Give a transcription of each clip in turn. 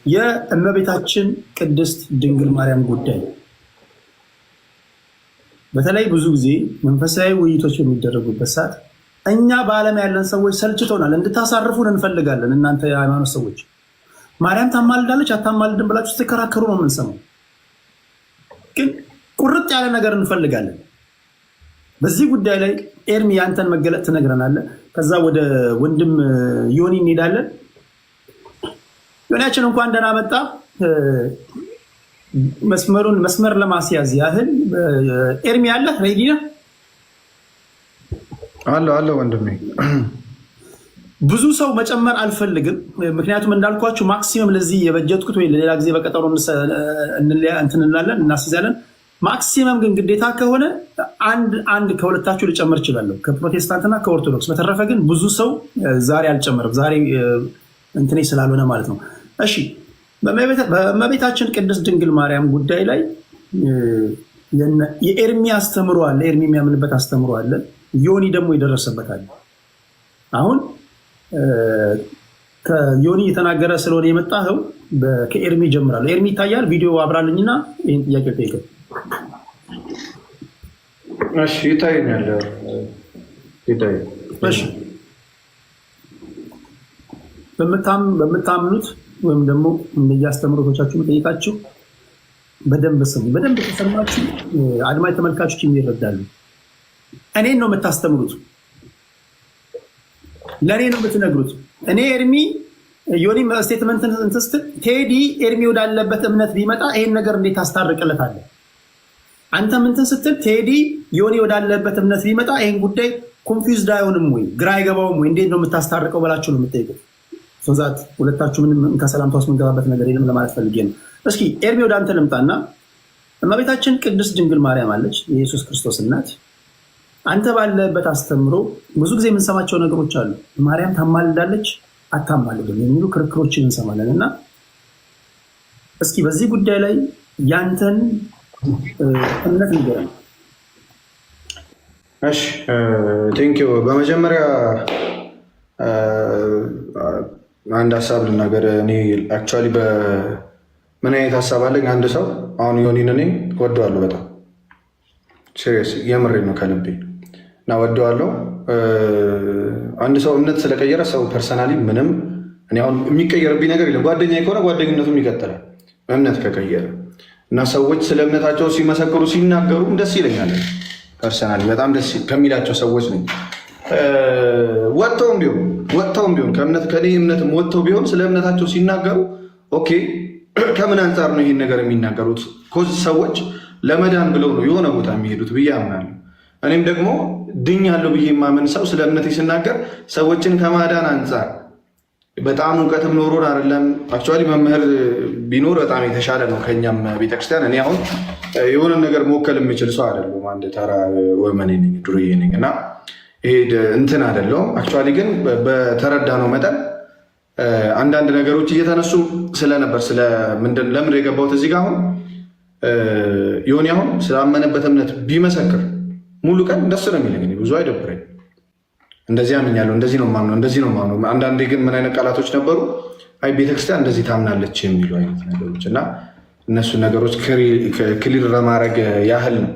የእመቤታችን ቅድስት ድንግል ማርያም ጉዳይ በተለይ ብዙ ጊዜ መንፈሳዊ ውይይቶች በሚደረጉበት ሰዓት እኛ በዓለም ያለን ሰዎች ሰልችቶናል። እንድታሳርፉን እንፈልጋለን። እናንተ የሃይማኖት ሰዎች ማርያም ታማልዳለች አታማልድም ብላችሁ ስትከራከሩ ነው የምንሰማው። ግን ቁርጥ ያለ ነገር እንፈልጋለን። በዚህ ጉዳይ ላይ ኤርሚ ያንተን መገለጥ ትነግረናለህ። ከዛ ወደ ወንድም ዮኒ እንሄዳለን። ዮኒያችን እንኳን ደህና መጣ። መስመሩን መስመር ለማስያዝ ያህል ኤርሚ አለ፣ ready ነህ? አለ አለ ወንድሜ። ብዙ ሰው መጨመር አልፈልግም፣ ምክንያቱም እንዳልኳችሁ maximum ለዚህ የበጀትኩት ወይ ለሌላ ጊዜ በቀጠሮ እንትን እንላለን እናስይዛለን። maximum ግን ግዴታ ከሆነ አንድ አንድ ከሁለታችሁ ልጨምር እችላለሁ፣ ከፕሮቴስታንትና ከኦርቶዶክስ። በተረፈ ግን ብዙ ሰው ዛሬ አልጨምርም፣ ዛሬ እንትኔ ስላልሆነ ማለት ነው። እሺ፣ በእመቤታችን ቅድስት ድንግል ማርያም ጉዳይ ላይ የኤርሚ አስተምሮ አለ፣ ኤርሚ የሚያምንበት አስተምሮ አለ፣ ዮኒ ደግሞ ይደረሰበታል። አሁን ከዮኒ የተናገረ ስለሆነ የመጣኸው ከኤርሚ ጀምራለሁ። ኤርሚ ይታያል፣ ቪዲዮ አብራልኝና ይህን ጥያቄ ጠይቀው። እሺ ይታየኛል። ይታየኛል። እሺ በምታምኑት ወይም ደግሞ እንደየአስተምህሮቶቻችሁ ጠይቃችሁ በደንብ ስሙ። በደንብ ከሰማችሁ አድማጭ ተመልካቾች ይረዳሉ። እኔን ነው የምታስተምሩት፣ ለእኔ ነው የምትነግሩት። እኔ ኤርሚ ዮኒ statement እንትን ስትል ቴዲ ኤርሚ ወዳለበት እምነት ቢመጣ ይሄን ነገር እንዴት ታስታርቅለታለህ? አንተም እንትን ስትል ቴዲ ዮኒ ወዳለበት እምነት ቢመጣ ይሄን ጉዳይ confused አይሆንም ወይ ግራ አይገባውም ወይ እንዴት ነው የምታስታርቀው ብላችሁ ነው የምጠይቁት። So that ሁለታችሁ ምንም ከሰላምታ ውስጥ የምንገባበት ነገር የለም ለማለት ፈልጌ ነው። እስኪ ኤርሚ ወደ አንተ ልምጣና እመቤታችን ቅድስት ድንግል ማርያም አለች፣ የኢየሱስ ክርስቶስ እናት። አንተ ባለበት አስተምሮ ብዙ ጊዜ የምንሰማቸው ነገሮች አሉ። ማርያም ታማልዳለች አታማልድም የሚሉ ክርክሮችን እንሰማለን። እና እስኪ በዚህ ጉዳይ ላይ ያንተን እምነት ንገረን። እሺ thank you። በመጀመሪያ አንድ ሀሳብ ልናገር። እኔ actually በምን አይነት ሀሳብ አለኝ? አንድ ሰው አሁን ዮኒን እኔ ወደዋለሁ በጣም serious፣ የምሬ ነው ከልቤ እና ወደዋለሁ። አንድ ሰው እምነት ስለቀየረ ሰው personally ምንም እኔ አሁን የሚቀየርብኝ ነገር የለም። ጓደኛ ከሆነ ጓደኝነቱም ይቀጥላል እምነት ከቀየረ እና ሰዎች ስለ እምነታቸው ሲመሰክሩ ሲናገሩም ደስ ይለኛል። Personally በጣም ደስ ከሚላቸው ሰዎች ነኝ። ወጥተውም ቢሆን ከእምነት ከእኔ እምነትም ወጥተው ቢሆን ስለ እምነታቸው ሲናገሩ okay፣ ከምን አንጻር ነው ይህን ነገር የሚናገሩት? 'Cause ሰዎች ለመዳን ብለው ነው የሆነ ቦታ የሚሄዱት ብዬ አምናለሁ። እኔም ደግሞ ድኛለሁ ብዬ የማምን ሰው ስለ እምነቴ ስናገር ሰዎችን ከማዳን አንጻር በጣም እውቀትም ኖሮን አይደለም። Actually መምህር ቢኖር በጣም የተሻለ ነው ከኛም ቤተክርስቲያን። እኔ አሁን የሆነ ነገር መወከል የምችል ሰው አይደለም። አንድ ተራ ወመኔ ነኝ፣ ዱርዬ ነኝ እና ይሄ እንትን አይደለሁም። Actually ግን በተረዳነው መጠን አንዳንድ ነገሮች እየተነሱ ስለነበር ስለምንድን ለምን የገባሁት እዚህ ጋር አሁን ዮኒ አሁን ስላመነበት እምነት ቢመሰክር ሙሉ ቀን ደስ ነው የሚለኝ፣ ብዙ አይደብረኝ። እንደዚህ አምኛለሁ፣ እንደዚህ ነው የማምነው፣ እንደዚህ ነው የማምነው። አንዳንዴ ግን ምን አይነት ቃላቶች ነበሩ? አይ ቤተክርስቲያን እንደዚህ ታምናለች የሚሉ አይነት ነገሮች እና እነሱ ነገሮች clear ለማድረግ ያህል ነው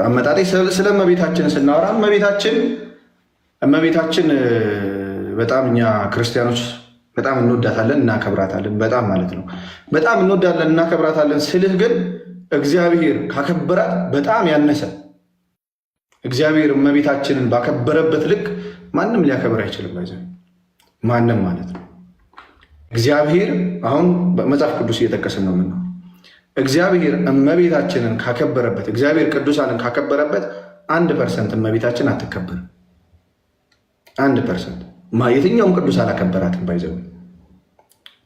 አመጣጤ። ስለ እመቤታችን ስናወራ እመቤታችን በጣም እኛ ክርስቲያኖች በጣም እንወዳታለን፣ እናከብራታለን። በጣም ማለት ነው። በጣም እንወዳለን፣ እናከብራታለን ስልህ ግን እግዚአብሔር ካከበራት በጣም ያነሰ፣ እግዚአብሔር እመቤታችንን ባከበረበት ልክ ማንም ሊያከብር አይችልም። ማንም ማለት ነው። እግዚአብሔር አሁን መጽሐፍ ቅዱስ እየጠቀስን ነው የምናወራው። እግዚአብሔር እመቤታችንን ካከበረበት፣ እግዚአብሔር ቅዱሳንን ካከበረበት 1% እመቤታችን አትከበርም። 1% የትኛውም ቅዱስ አላከበራትም። By the way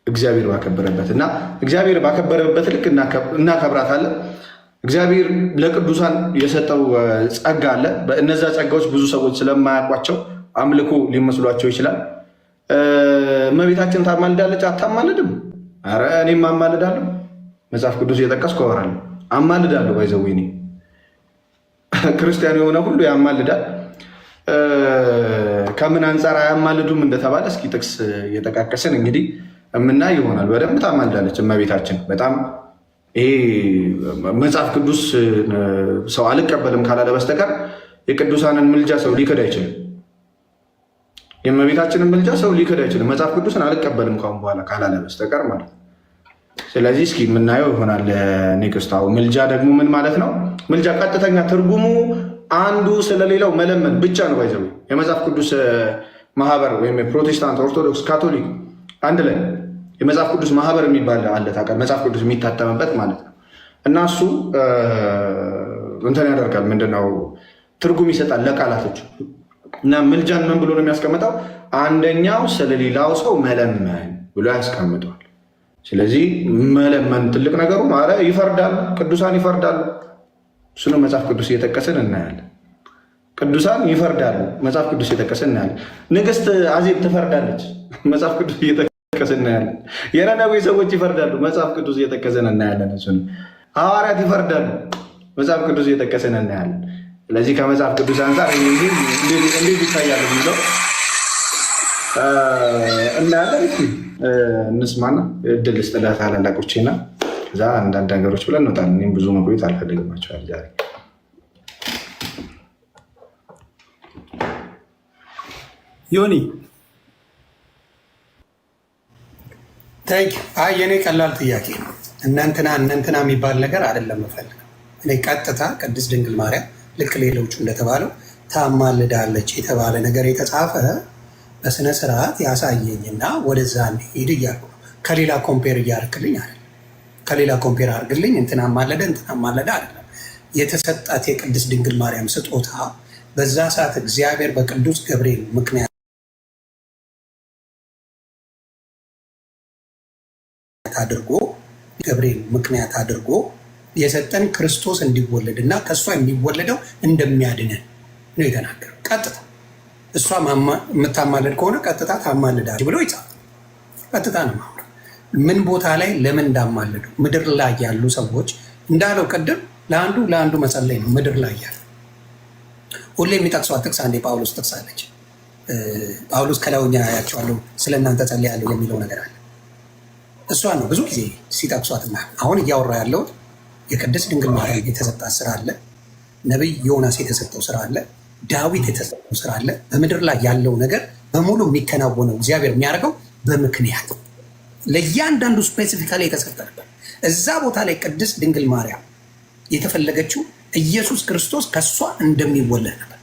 እግዚአብሔር ባከበረበት እና እግዚአብሔር ባከበረበት ልክ እናከብራታለን። እግዚአብሔር ለቅዱሳን የሰጠው ጸጋ አለ። በእነዛ ጸጋዎች ብዙ ሰዎች ስለማያውቋቸው አምልኮ ሊመስሏቸው ይችላል። እመቤታችን ታማልዳለች አታማልድም? ኧረ እኔም አማልዳለሁ። መጽሐፍ ቅዱስ እየጠቀስኩ አወራለሁ። አማልዳለሁ። By the way እኔ ክርስቲያን የሆነ ሁሉ ያማልዳል። ከምን አንጻር አያማልዱም እንደተባለ እስኪ ጥቅስ እየጠቃቀስን እንግዲህ የምናይ ይሆናል። በደንብ ታማልዳለች እመቤታችን። በጣም ይሄ መጽሐፍ ቅዱስ ሰው አልቀበልም ካላለ በስተቀር የቅዱሳንን ምልጃ ሰው ሊክድ አይችልም። የእመቤታችንን ምልጃ ሰው ሊክድ አይችልም። መጽሐፍ ቅዱስን አልቀበልም ካሁን በኋላ ካላለ በስተቀር ማለት ነው። ስለዚህ እስኪ የምናየው ይሆናል። Next ምልጃ ደግሞ ምን ማለት ነው? ምልጃ ቀጥተኛ ትርጉሙ አንዱ ስለሌላው መለመን ብቻ ነው። By the way የመጽሐፍ ቅዱስ ማህበር ወይም የፕሮቴስታንት፣ ኦርቶዶክስ፣ ካቶሊክ አንድ ላይ የመጽሐፍ ቅዱስ ማህበር የሚባል አለ ታውቃለህ? መጽሐፍ ቅዱስ የሚታተምበት ማለት ነው። እና እሱ እንትን ያደርጋል፣ ምንድነው፣ ትርጉም ይሰጣል ለቃላቶች። እና ምልጃን ምን ብሎ ነው የሚያስቀምጠው? አንደኛው ስለሌላው ሰው መለመን ብሎ ያስቀምጠዋል። ስለዚህ መለመን ትልቅ ነገሩ ኧረ ይፈርዳሉ፣ ቅዱሳን ይፈርዳሉ። እሱንም መጽሐፍ ቅዱስ እየጠቀስን እናያለን። ቅዱሳን ይፈርዳሉ፣ መጽሐፍ ቅዱስ እየጠቀስን እናያለን። ንግስት አዜብ ትፈርዳለች፣ መጽሐፍ ቅዱስ እየጠቀስን እናያለን። የነነዌ ሰዎች ይፈርዳሉ፣ መጽሐፍ ቅዱስ እየጠቀስን እናያለን። እሱን ሐዋርያት ይፈርዳሉ፣ መጽሐፍ ቅዱስ እየጠቀስን እናያለን። ስለዚህ ከመጽሐፍ ቅዱስ አንጻር እንዴት ይታያል የሚለው እናያለን። እስኪ እንስማና እድል ስጥ ለታላላቆቼና ከዛ አንዳንድ ነገሮች ብለን እንወጣለን። እኔም ብዙ መቆየት አልፈልግማቸዋል ዛሬ። ዮኒ። Thank you። አይ፣ የኔ ቀላል ጥያቄ ነው። እነንትና እነንትና የሚባል ነገር አይደለም የምፈልገው። እኔ ቀጥታ ቅድስት ድንግል ማርያም ልክ ሌሎቹ እንደተባለው ታማልዳለች የተባለ ነገር የተጻፈ በስነ ስርዓት ያሳየኝና ወደዛ እንሂድ እያልኩ ነው። ከሌላ compare እያደረክልኝ አይደለም። ከሌላ compare አድርግልኝ፣ እንትና ማለደ እንትና ማለደ አይደለም። የተሰጣት የቅድስት ድንግል ማርያም ስጦታ በዛ ሰዓት እግዚአብሔር በቅዱስ ገብርኤል ምክንያት አድርጎ፣ ገብርኤል ምክንያት አድርጎ የሰጠን ክርስቶስ እንዲወለድ እና ከእሷ የሚወለደው እንደሚያድነን ነው የተናገረው። ቀጥታ እሷ የምታማልድ ከሆነ ቀጥታ ታማልዳለች ብሎ ይጻፍ። ቀጥታ ነው የማወራው። ምን ቦታ ላይ ለምን እንዳማልዱ ምድር ላይ ያሉ ሰዎች እንዳለው ቅድም ለአንዱ ለአንዱ መጸለይ ነው። ምድር ላይ ያሉ ሁሌ የሚጠቅሷት ጥቅስ አንዴ ጳውሎስ ጥቅስ አለች። ጳውሎስ ከላውኛ ያቸዋለሁ ስለ እናንተ ጸልያለሁ የሚለው ነገር አለ። እሷን ነው ብዙ ጊዜ ሲጠቅሷትና አሁን እያወራ ያለሁት የቅድስት ድንግል ማርያም የተሰጣት ስራ አለ። ነቢይ ዮናስ የተሰጠው ስራ አለ። ዳዊት የተሰጠው ስራ አለ። በምድር ላይ ያለው ነገር በሙሉ የሚከናወነው እግዚአብሔር የሚያደርገው በምክንያት ለእያንዳንዱ specifically የተሰጠ ነበር። እዛ ቦታ ላይ ቅድስት ድንግል ማርያም የተፈለገችው ኢየሱስ ክርስቶስ ከእሷ እንደሚወለድ ነበር።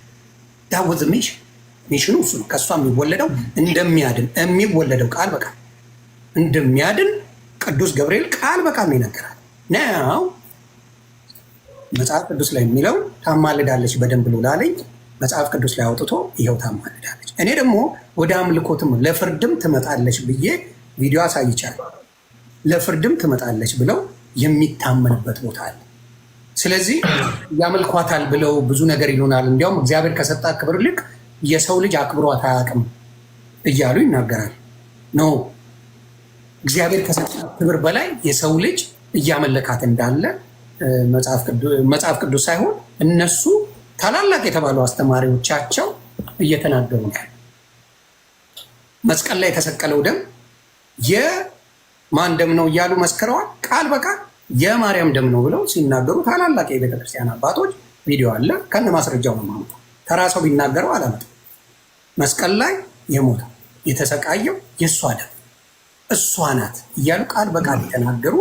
That was mission። Mission ኑ እሱ ነው። ከእሷ የሚወለደው እንደሚያድን፣ የሚወለደው ቃል በቃል እንደሚያድን ቅዱስ ገብርኤል ቃል በቃል ነው ይነገራል። Now መጽሐፍ ቅዱስ ላይ የሚለው ታማልዳለች በደንብ ብሎ ላለኝ መጽሐፍ ቅዱስ ላይ አውጥቶ ይኸው ታማልዳለች። እኔ ደግሞ ወደ አምልኮትም ለፍርድም ትመጣለች ብዬ ቪዲዮ አሳይቻለሁ። ለፍርድም ትመጣለች ብለው የሚታመንበት ቦታ አለ። ስለዚህ ያመልኳታል ብለው ብዙ ነገር ይሉናል። እንዲያውም እግዚአብሔር ከሰጣት ክብር ልክ የሰው ልጅ አክብሯት አያውቅም እያሉ ይናገራል። No፣ እግዚአብሔር ከሰጣት ክብር በላይ የሰው ልጅ እያመለካት እንዳለ መጽሐፍ ቅዱስ ሳይሆን እነሱ ታላላቅ የተባሉ አስተማሪዎቻቸው እየተናገሩ ነው። መስቀል ላይ የተሰቀለው ደም የማን ደም ነው እያሉ መስክረዋል። ቃል በቃል የማርያም ደም ነው ብለው ሲናገሩ ታላላቅ የቤተክርስቲያን አባቶች ቪዲዮ አለ፣ ከነ ማስረጃው ነው የማመጣው። ተራ ሰው ቢናገረው አላመጣም። መስቀል ላይ የሞተው የተሰቃየው የእሷ ደም፣ እሷ ናት እያሉ ቃል በቃል የተናገሩ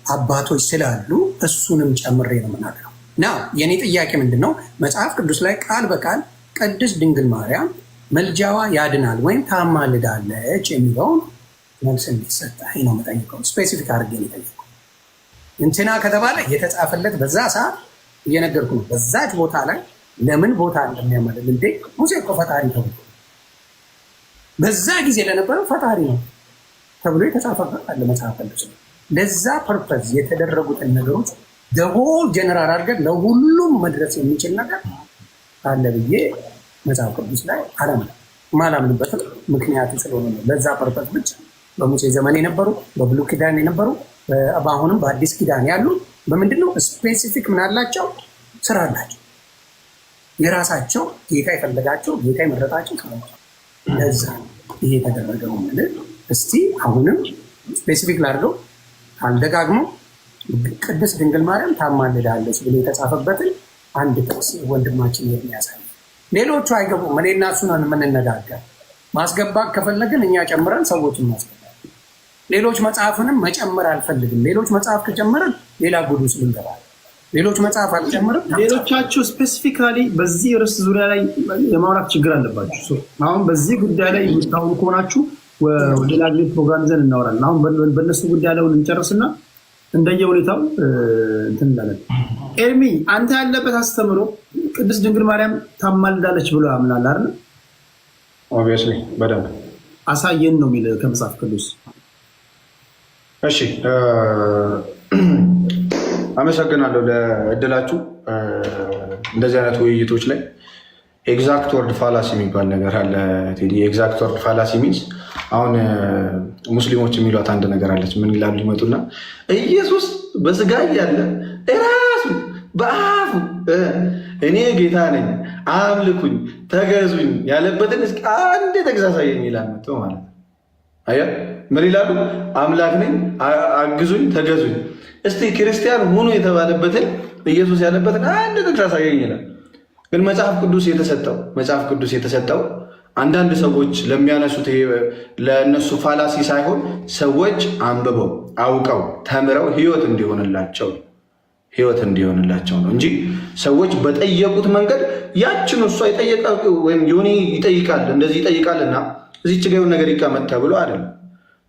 አባቶች ስላሉ እሱንም ጨምሬ ነው የምናገረው። Now የእኔ ጥያቄ ምንድን ነው? መጽሐፍ ቅዱስ ላይ ቃል በቃል ቅድስት ድንግል ማርያም መልጃዋ ያድናል ወይም ታማልዳለች የሚለውን መልስ እንዲሰጠኝ ነው የምጠይቀው። Specific አድርጌ ነው የጠየቀው። እንትና ከተባለ የተጻፈለት በዛ ሰዓት እየነገርኩ ነው። በዛች ቦታ ላይ ለምን ቦታ እንደሚያማልድ፣ እንዴ ሙሴ እኮ ፈጣሪ ተብሎ በዛ ጊዜ ለነበረው ፈጣሪ ነው ተብሎ የተጻፈበት አለ መጽሐፍ ቅዱስ። ለዛ purpose የተደረጉትን ነገሮች whole general አድርገን ለሁሉም መድረስ የሚችል ነገር አለ ብዬ መጽሐፍ ቅዱስ ላይ አላምንም። ማላምንበትም ምክንያቱ ስለሆነ ነው። ለዛ purpose ብቻ በሙሴ ዘመን የነበሩ፣ በብሉይ ኪዳን የነበሩ፣ በአሁንም በአዲስ ኪዳን ያሉ በምንድነው specific ምን አላቸው? ስራ አላቸው። የራሳቸው ጌታ የፈለጋቸው፣ ጌታ የመረጣቸው ስራ። ለዛ ነው ይሄ የተደረገው። ምል እስቲ አሁንም Specific ላድርገው አልደጋግሞ፣ ቅድስት ድንግል ማርያም ታማልዳለች ብሎ የተጻፈበትን አንድ ጥቅስ ወንድማችን የሚያሳይ። ሌሎቹ አይገቡም። እኔ እና እሱ ነን የምንነጋገር። ማስገባት ከፈለግን እኛ ጨምረን ሰዎችን ማስገባት፣ ሌሎች መጽሐፍንም መጨመር አልፈልግም። ሌሎች መጽሐፍ ከጨመረን ሌላ ጉድ ውስጥ ልንገባለን። ሌሎች መጽሐፍ አልጨምርም። ሌሎቻችሁ specifically በዚህ ርዕስ ዙሪያ ላይ የማውራት ችግር አለባችሁ። አሁን በዚህ ጉዳይ ላይ የምታወሩ ከሆናችሁ ወደ ሌላ ጊዜ ፕሮግራም ይዘን እናወራለን። አሁን በእነሱ ጉዳይ ላይ እንጨርስና እንደየ ሁኔታው እንትን እንላለን። ኤርሚ፣ አንተ ያለበት አስተምሮ ቅድስት ድንግል ማርያም ታማልዳለች ብሎ ያምናል አይደል? Obviously በደንብ። አሳየን ነው የሚል ከመጽሐፍ ቅዱስ። እሺ፣ አመሰግናለሁ ለእድላችሁ። እንደዚህ አይነት ውይይቶች ላይ exact word fallacy የሚባል ነገር አለ ቴዲ። Exact word fallacy means አሁን ሙስሊሞች የሚሏት አንድ ነገር አለች። ምን ይላሉ? ይመጡና ኢየሱስ በስጋ እያለ እራሱ በአፉ እኔ ጌታ ነኝ፣ አምልኩኝ፣ ተገዙኝ ያለበትን እስኪ አንድ ጥቅስ አሳየኝ ይላል መጥቶ ማለት ነው። አየህ፣ ምን ይላሉ? አምላክ ነኝ፣ አግዙኝ፣ ተገዙኝ። እስቲ ክርስቲያን ሁኑ የተባለበትን፣ ኢየሱስ ያለበትን አንድ ጥቅስ አሳየኝ ይላል። ግን መጽሐፍ ቅዱስ የተሰጠው አንዳንድ ሰዎች ለሚያነሱት ለእነሱ fallacy ሳይሆን ሰዎች አንብበው፣ አውቀው፣ ተምረው ህይወት እንዲሆንላቸው ነው እንጂ ሰዎች በጠየቁት መንገድ ያችን እሷ የጠየቀ ወይም ዮኒ ይጠይቃል፣ እንደዚህ ይጠይቃልና እዚች ጋ የሆነ ነገር ይቀመጥ ተብሎ አይደለም።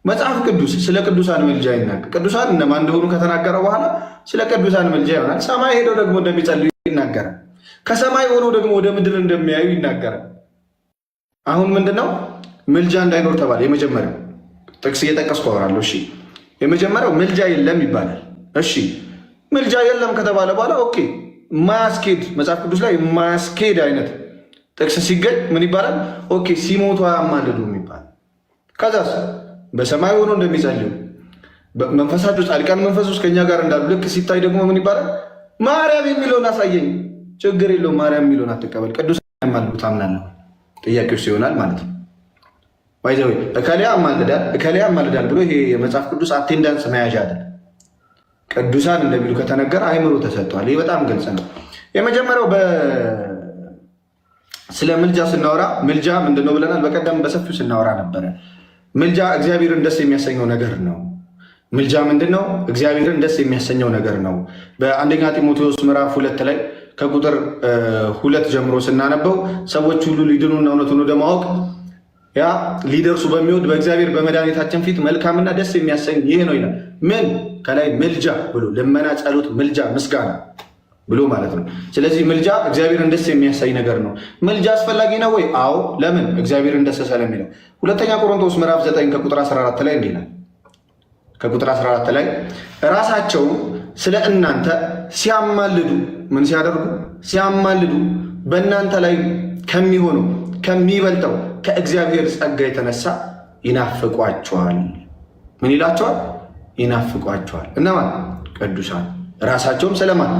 መጽሐፍ ቅዱስ ስለ ቅዱሳን ምልጃ ይናገር። ቅዱሳን እነማን እንደሆኑ ከተናገረ በኋላ ስለ ቅዱሳን ምልጃ ይሆናል። ሰማይ ሄደው ደግሞ እንደሚጸልዩ ይናገራል። ከሰማይ ሆነው ደግሞ ወደ ምድር እንደሚያዩ ይናገራል። አሁን ምንድነው? ምልጃ እንዳይኖር ተባለ። የመጀመሪያው ጥቅስ እየጠቀስኩ አወራለሁ። እሺ፣ የመጀመሪያው ምልጃ የለም ይባላል። እሺ፣ ምልጃ የለም ከተባለ በኋላ okay፣ የማያስኬድ፣ መጽሐፍ ቅዱስ ላይ የማያስኬድ አይነት ጥቅስ ሲገኝ ምን ይባላል? Okay፣ ሲሞቱ አያማልዱም ይባላል። ከዛስ በሰማይ ሆኖ እንደሚጸልዩ፣ መንፈሳቸው ጻድቃን መንፈስ ውስጥ ከኛ ጋር እንዳሉ ልክ ሲታይ ደግሞ ምን ይባላል? ማርያም የሚለውን አሳየኝ። ችግር የለውም፣ ማርያም የሚለውን አትቀበል፣ ቅዱሳን ያማልዱ ታምናለህ? ጥያቄዎች ይሆናል ማለት ነው። By the way እከሌ ያማልዳል፣ እከሌ ያማልዳል ብሎ ይሄ የመጽሐፍ ቅዱስ attendance መያዣ አይደለም። ቅዱሳን እንደሚሉ ከተነገረ አይምሮ ተሰጥቷል። ይህ በጣም ግልጽ ነው። የመጀመሪያው ስለ ምልጃ ስናወራ ምልጃ ምንድነው ብለናል። በቀደም በሰፊው ስናወራ ነበረ። ምልጃ እግዚአብሔርን ደስ የሚያሰኘው ነገር ነው። ምልጃ ምንድን ነው? እግዚአብሔርን ደስ የሚያሰኘው ነገር ነው። በአንደኛ ጢሞቴዎስ ምዕራፍ 2 ላይ ከቁጥር 2 ጀምሮ ስናነበው ሰዎች ሁሉ ሊድኑና እውነቱን ወደ ማወቅ ያ ሊደርሱ በሚወድ በእግዚአብሔር በመድኃኒታችን ፊት መልካምና ደስ የሚያሰኝ ይህ ነው ይላል። ምን ከላይ ምልጃ ብሎ ልመና፣ ጸሎት፣ ምልጃ፣ ምስጋና ብሎ ማለት ነው። ስለዚህ ምልጃ እግዚአብሔርን ደስ የሚያሰኝ ነገር ነው። ምልጃ አስፈላጊ ነው ወይ? አዎ። ለምን? እግዚአብሔርን ደስ ስለሚለው። ሁለተኛ ቆሮንቶስ ምዕራፍ 9 ከቁጥር 14 ላይ እንዲህ ይላል። ከቁጥር 14 ላይ ራሳቸው ስለ እናንተ ሲያማልዱ፣ ምን ሲያደርጉ? ሲያማልዱ፣ በእናንተ ላይ ከሚሆነው ከሚበልጠው ከእግዚአብሔር ጸጋ የተነሳ ይናፍቋቸዋል። ምን ይላቸዋል? ይናፍቋቸዋል። እነማን? ቅዱሳን ራሳቸውም ስለማን?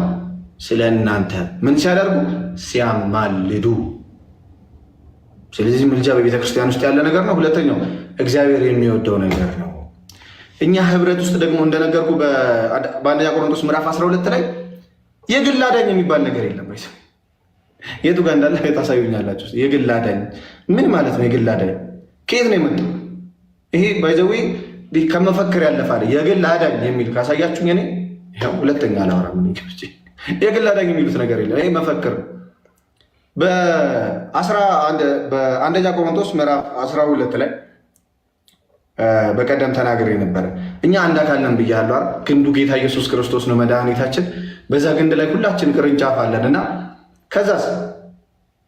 ስለ እናንተ ምን ሲያደርጉ? ሲያማልዱ። ስለዚህ ምልጃ በቤተ ክርስቲያን ውስጥ ያለ ነገር ነው። ሁለተኛው እግዚአብሔር የሚወደው ነገር ነው። እኛ ህብረት ውስጥ ደግሞ እንደነገርኩ በአንደኛ ቆሮንቶስ ምዕራፍ 12 ላይ የግል አዳኝ የሚባል ነገር የለም። የቱ ጋር እንዳለ ታሳዩኛላችሁ። የግል አዳኝ ምን ማለት ነው? የግል አዳኝ ከየት ነው የመጣው? ይሄ by the way ከመፈክር ያለፋል። የግል አዳኝ የሚል ካሳያችሁኝ እኔ ሁለተኛ አላወራም። የግል አዳኝ የሚሉት ነገር የለም። ይሄ መፈክር ነው። በአንደኛ ቆሮንቶስ ምዕራፍ 12 ላይ በቀደም ተናግሬ ነበረ። እኛ አንድ አካል ነን ብያለሁ። ግንዱ ጌታ ኢየሱስ ክርስቶስ ነው መድኃኒታችን። በዛ ግንድ ላይ ሁላችን ቅርንጫፍ አለን እና ከዛስ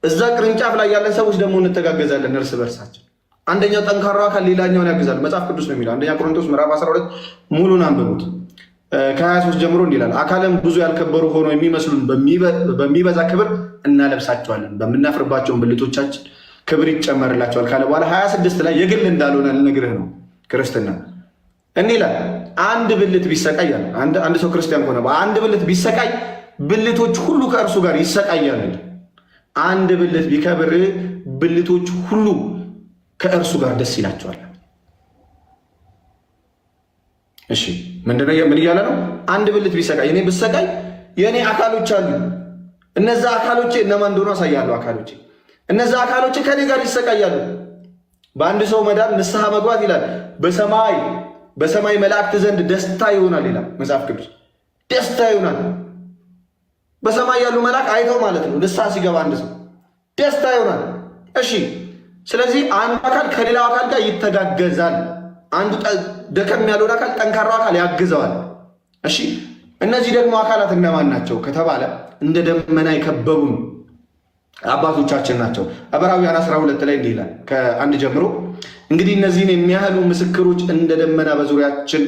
እዛ ቅርንጫፍ ላይ ያለን ሰዎች ደግሞ እንተጋገዛለን እርስ በርሳችን። አንደኛው ጠንካራው አካል ሌላኛውን ያግዛል። መጽሐፍ ቅዱስ ነው የሚለው። አንደኛ ቆሮንቶስ ምዕራፍ 12 ሙሉን አንብቡት። ከ23 ጀምሮ እንዲህ ይላል። አካልን ብዙ ያልከበሩ ሆኖ የሚመስሉን በሚበዛ ክብር እናለብሳቸዋለን፣ በምናፍርባቸውን ብልቶቻችን ክብር ይጨመርላቸዋል ካለ በኋላ 26 ላይ የግል እንዳልሆነ ልነግርህ ነው። ክርስትና እንዲህ ይላል። አንድ ብልት ቢሰቃይ፣ አንድ ሰው ክርስቲያን ከሆነ አንድ ብልት ቢሰቃይ ብልቶች ሁሉ ከእርሱ ጋር ይሰቃያሉ። አንድ ብልት ቢከብር ብልቶች ሁሉ ከእርሱ ጋር ደስ ይላቸዋል። እሺ ምንድነው? ምን እያለ ነው? አንድ ብልት ቢሰቃይ፣ እኔ ብሰቃይ የእኔ አካሎች አሉ። እነዛ አካሎቼ እነማን እንደሆኑ አሳያለሁ። አካሎቼ፣ እነዛ አካሎቼ ከኔ ጋር ይሰቃያሉ። በአንድ ሰው መዳን ንስሐ መግባት ይላል በሰማይ መላእክት ዘንድ ደስታ ይሆናል ይላል መጽሐፍ ቅዱስ። ደስታ ይሆናል። በሰማይ ያሉ መልአክ አይተው ማለት ነው። ንስሐ ሲገባ አንድ ሰው ደስታ ይሆናል። እሺ፣ ስለዚህ አንዱ አካል ከሌላው አካል ጋር ይተጋገዛል። አንዱ ደከም ያለውን አካል ጠንካራው አካል ያግዘዋል። እሺ፣ እነዚህ ደግሞ አካላት እነማን ናቸው ከተባለ እንደ ደመና የከበቡን አባቶቻችን ናቸው። ዕብራውያን 12 ላይ እንዲህ ይላል ከ1 ጀምሮ፣ እንግዲህ እነዚህን የሚያህሉ ምስክሮች እንደ ደመና በዙሪያችን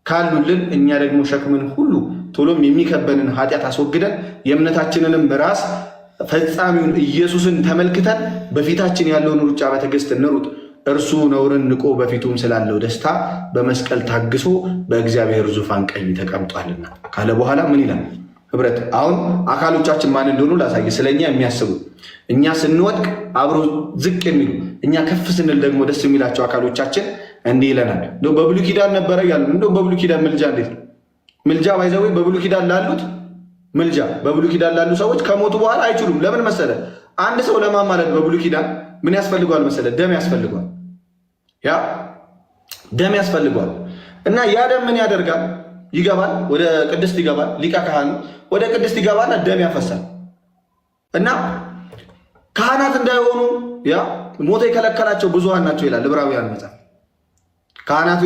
ካሉልን እኛ ደግሞ ሸክምን ሁሉ ቶሎም የሚከበንን ኃጢአት አስወግደን የእምነታችንንም ራስ ፈጻሚውን ኢየሱስን ተመልክተን በፊታችን ያለውን ሩጫ በትዕግስት እንሩጥ። እርሱ ነውርን ንቆ በፊቱም ስላለው ደስታ በመስቀል ታግሶ በእግዚአብሔር ዙፋን ቀኝ ተቀምጧልና ካለ በኋላ ምን ይላል? ህብረት አሁን አካሎቻችን ማን እንደሆኑ ላሳይ። ስለኛ የሚያስቡ፣ እኛ ስንወድቅ አብሮ ዝቅ የሚሉ፣ እኛ ከፍ ስንል ደግሞ ደስ የሚላቸው አካሎቻችን እንዲህ ይለናል። እንደው በብሉይ ኪዳን ነበረ እያሉ፣ እንደው በብሉይ ኪዳን ምልጃ እንዴት ነው? ምልጃ by the way በብሉይ ኪዳን ላሉት፣ ምልጃ በብሉይ ኪዳን ላሉ ሰዎች ከሞቱ በኋላ አይችሉም። ለምን መሰለ? አንድ ሰው ለማማለድ በብሉይ ኪዳን ምን ያስፈልገዋል መሰለ? ደም ያስፈልገዋል። ያ ደም ያስፈልገዋል። እና ያ ደም ምን ያደርጋል? ይገባል፣ ወደ ቅድስት ይገባል። ሊቀ ካህኑ ወደ ቅድስት ይገባና ደም ያፈሳል። እና ካህናት እንዳይሆኑ ያ ሞት የከለከላቸው ብዙሃን ናቸው ይላል ዕብራውያን መጽሐፍ። ካህናት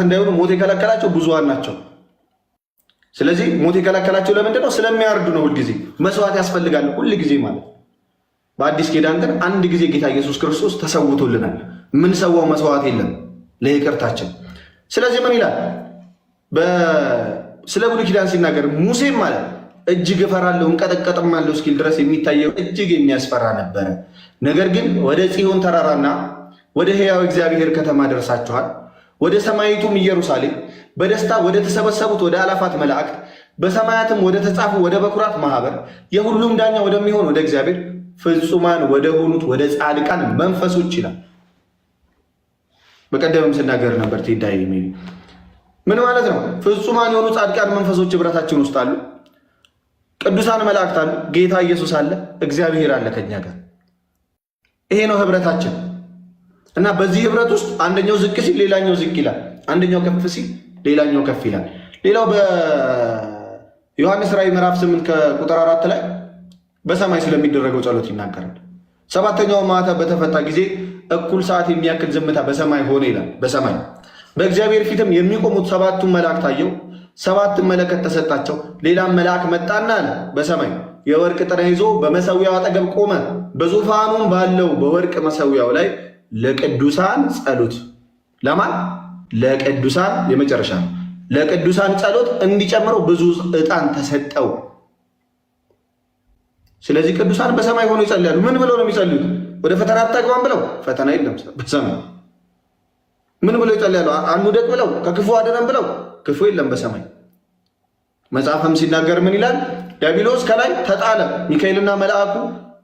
እንዳይሆኑ ሞት የከለከላቸው ብዙሃን ናቸው። ስለዚህ ሞት የከለከላቸው ለምንድን ነው? ስለሚያርዱ ነው። ሁልጊዜ መስዋዕት ያስፈልጋል፣ ሁል ጊዜ ማለት። በአዲስ ኪዳን ግን አንድ ጊዜ ጌታ ኢየሱስ ክርስቶስ ተሰውቶልናል። የምንሰዋው መስዋዕት የለም ለይቅርታችን። ስለዚህ ምን ይላል? ስለ ብሉይ ኪዳን ሲናገር ሙሴም ማለት እጅግ እፈራለሁ እንቀጠቀጥማለሁ እስኪል ድረስ የሚታየው እጅግ የሚያስፈራ ነበረ። ነገር ግን ወደ ጽዮን ተራራና ወደ ሕያው እግዚአብሔር ከተማ ደርሳችኋል፣ ወደ ሰማይቱም ኢየሩሳሌም፣ በደስታ ወደ ተሰበሰቡት ወደ አእላፋት መላእክት፣ በሰማያትም ወደ ተጻፉ ወደ በኩራት ማህበር፣ የሁሉም ዳኛ ወደሚሆን ወደ እግዚአብሔር፣ ፍጹማን ወደ ሆኑት ወደ ጻድቃን መንፈሶች ይላል። በቀደምም ስናገር ነበር። ቴዳይ ምን ማለት ነው? ፍጹማን የሆኑ ጻድቃን መንፈሶች ህብረታችን ውስጥ አሉ። ቅዱሳን መላእክት አሉ። ጌታ ኢየሱስ አለ። እግዚአብሔር አለ ከኛ ጋር። ይሄ ነው ህብረታችን። እና በዚህ ህብረት ውስጥ አንደኛው ዝቅ ሲል ሌላኛው ዝቅ ይላል። አንደኛው ከፍ ሲል ሌላኛው ከፍ ይላል። ሌላው በዮሐንስ ራእይ ምዕራፍ 8 ከቁጥር 4 ላይ በሰማይ ስለሚደረገው ጸሎት ይናገራል። ሰባተኛው ማኅተም በተፈታ ጊዜ እኩል ሰዓት የሚያክል ዝምታ በሰማይ ሆነ ይላል። በሰማይ በእግዚአብሔር ፊትም የሚቆሙት ሰባቱን መላእክት አየሁ። ሰባት መለከት ተሰጣቸው። ሌላም መልአክ መጣና አለ በሰማይ የወርቅ ጥና ይዞ በመሰዊያው አጠገብ ቆመ። በዙፋኑም ባለው በወርቅ መሰዊያው ላይ ለቅዱሳን ጸሎት፣ ለማን? ለቅዱሳን፣ የመጨረሻ ነው። ለቅዱሳን ጸሎት እንዲጨምረው ብዙ ዕጣን ተሰጠው። ስለዚህ ቅዱሳን በሰማይ ሆነው ይጸልያሉ። ምን ብለው ነው የሚጸልዩት? ወደ ፈተና አታግባን ብለው? ፈተና የለም በሰማይ። ምን ብለው ይጸልያሉ? አንውደቅ ብለው? ከክፉ አድነን ብለው? ክፉ የለም በሰማይ። መጽሐፍም ሲናገር ምን ይላል? ዲያብሎስ ከላይ ተጣለ፣ ሚካኤልና መልአኩ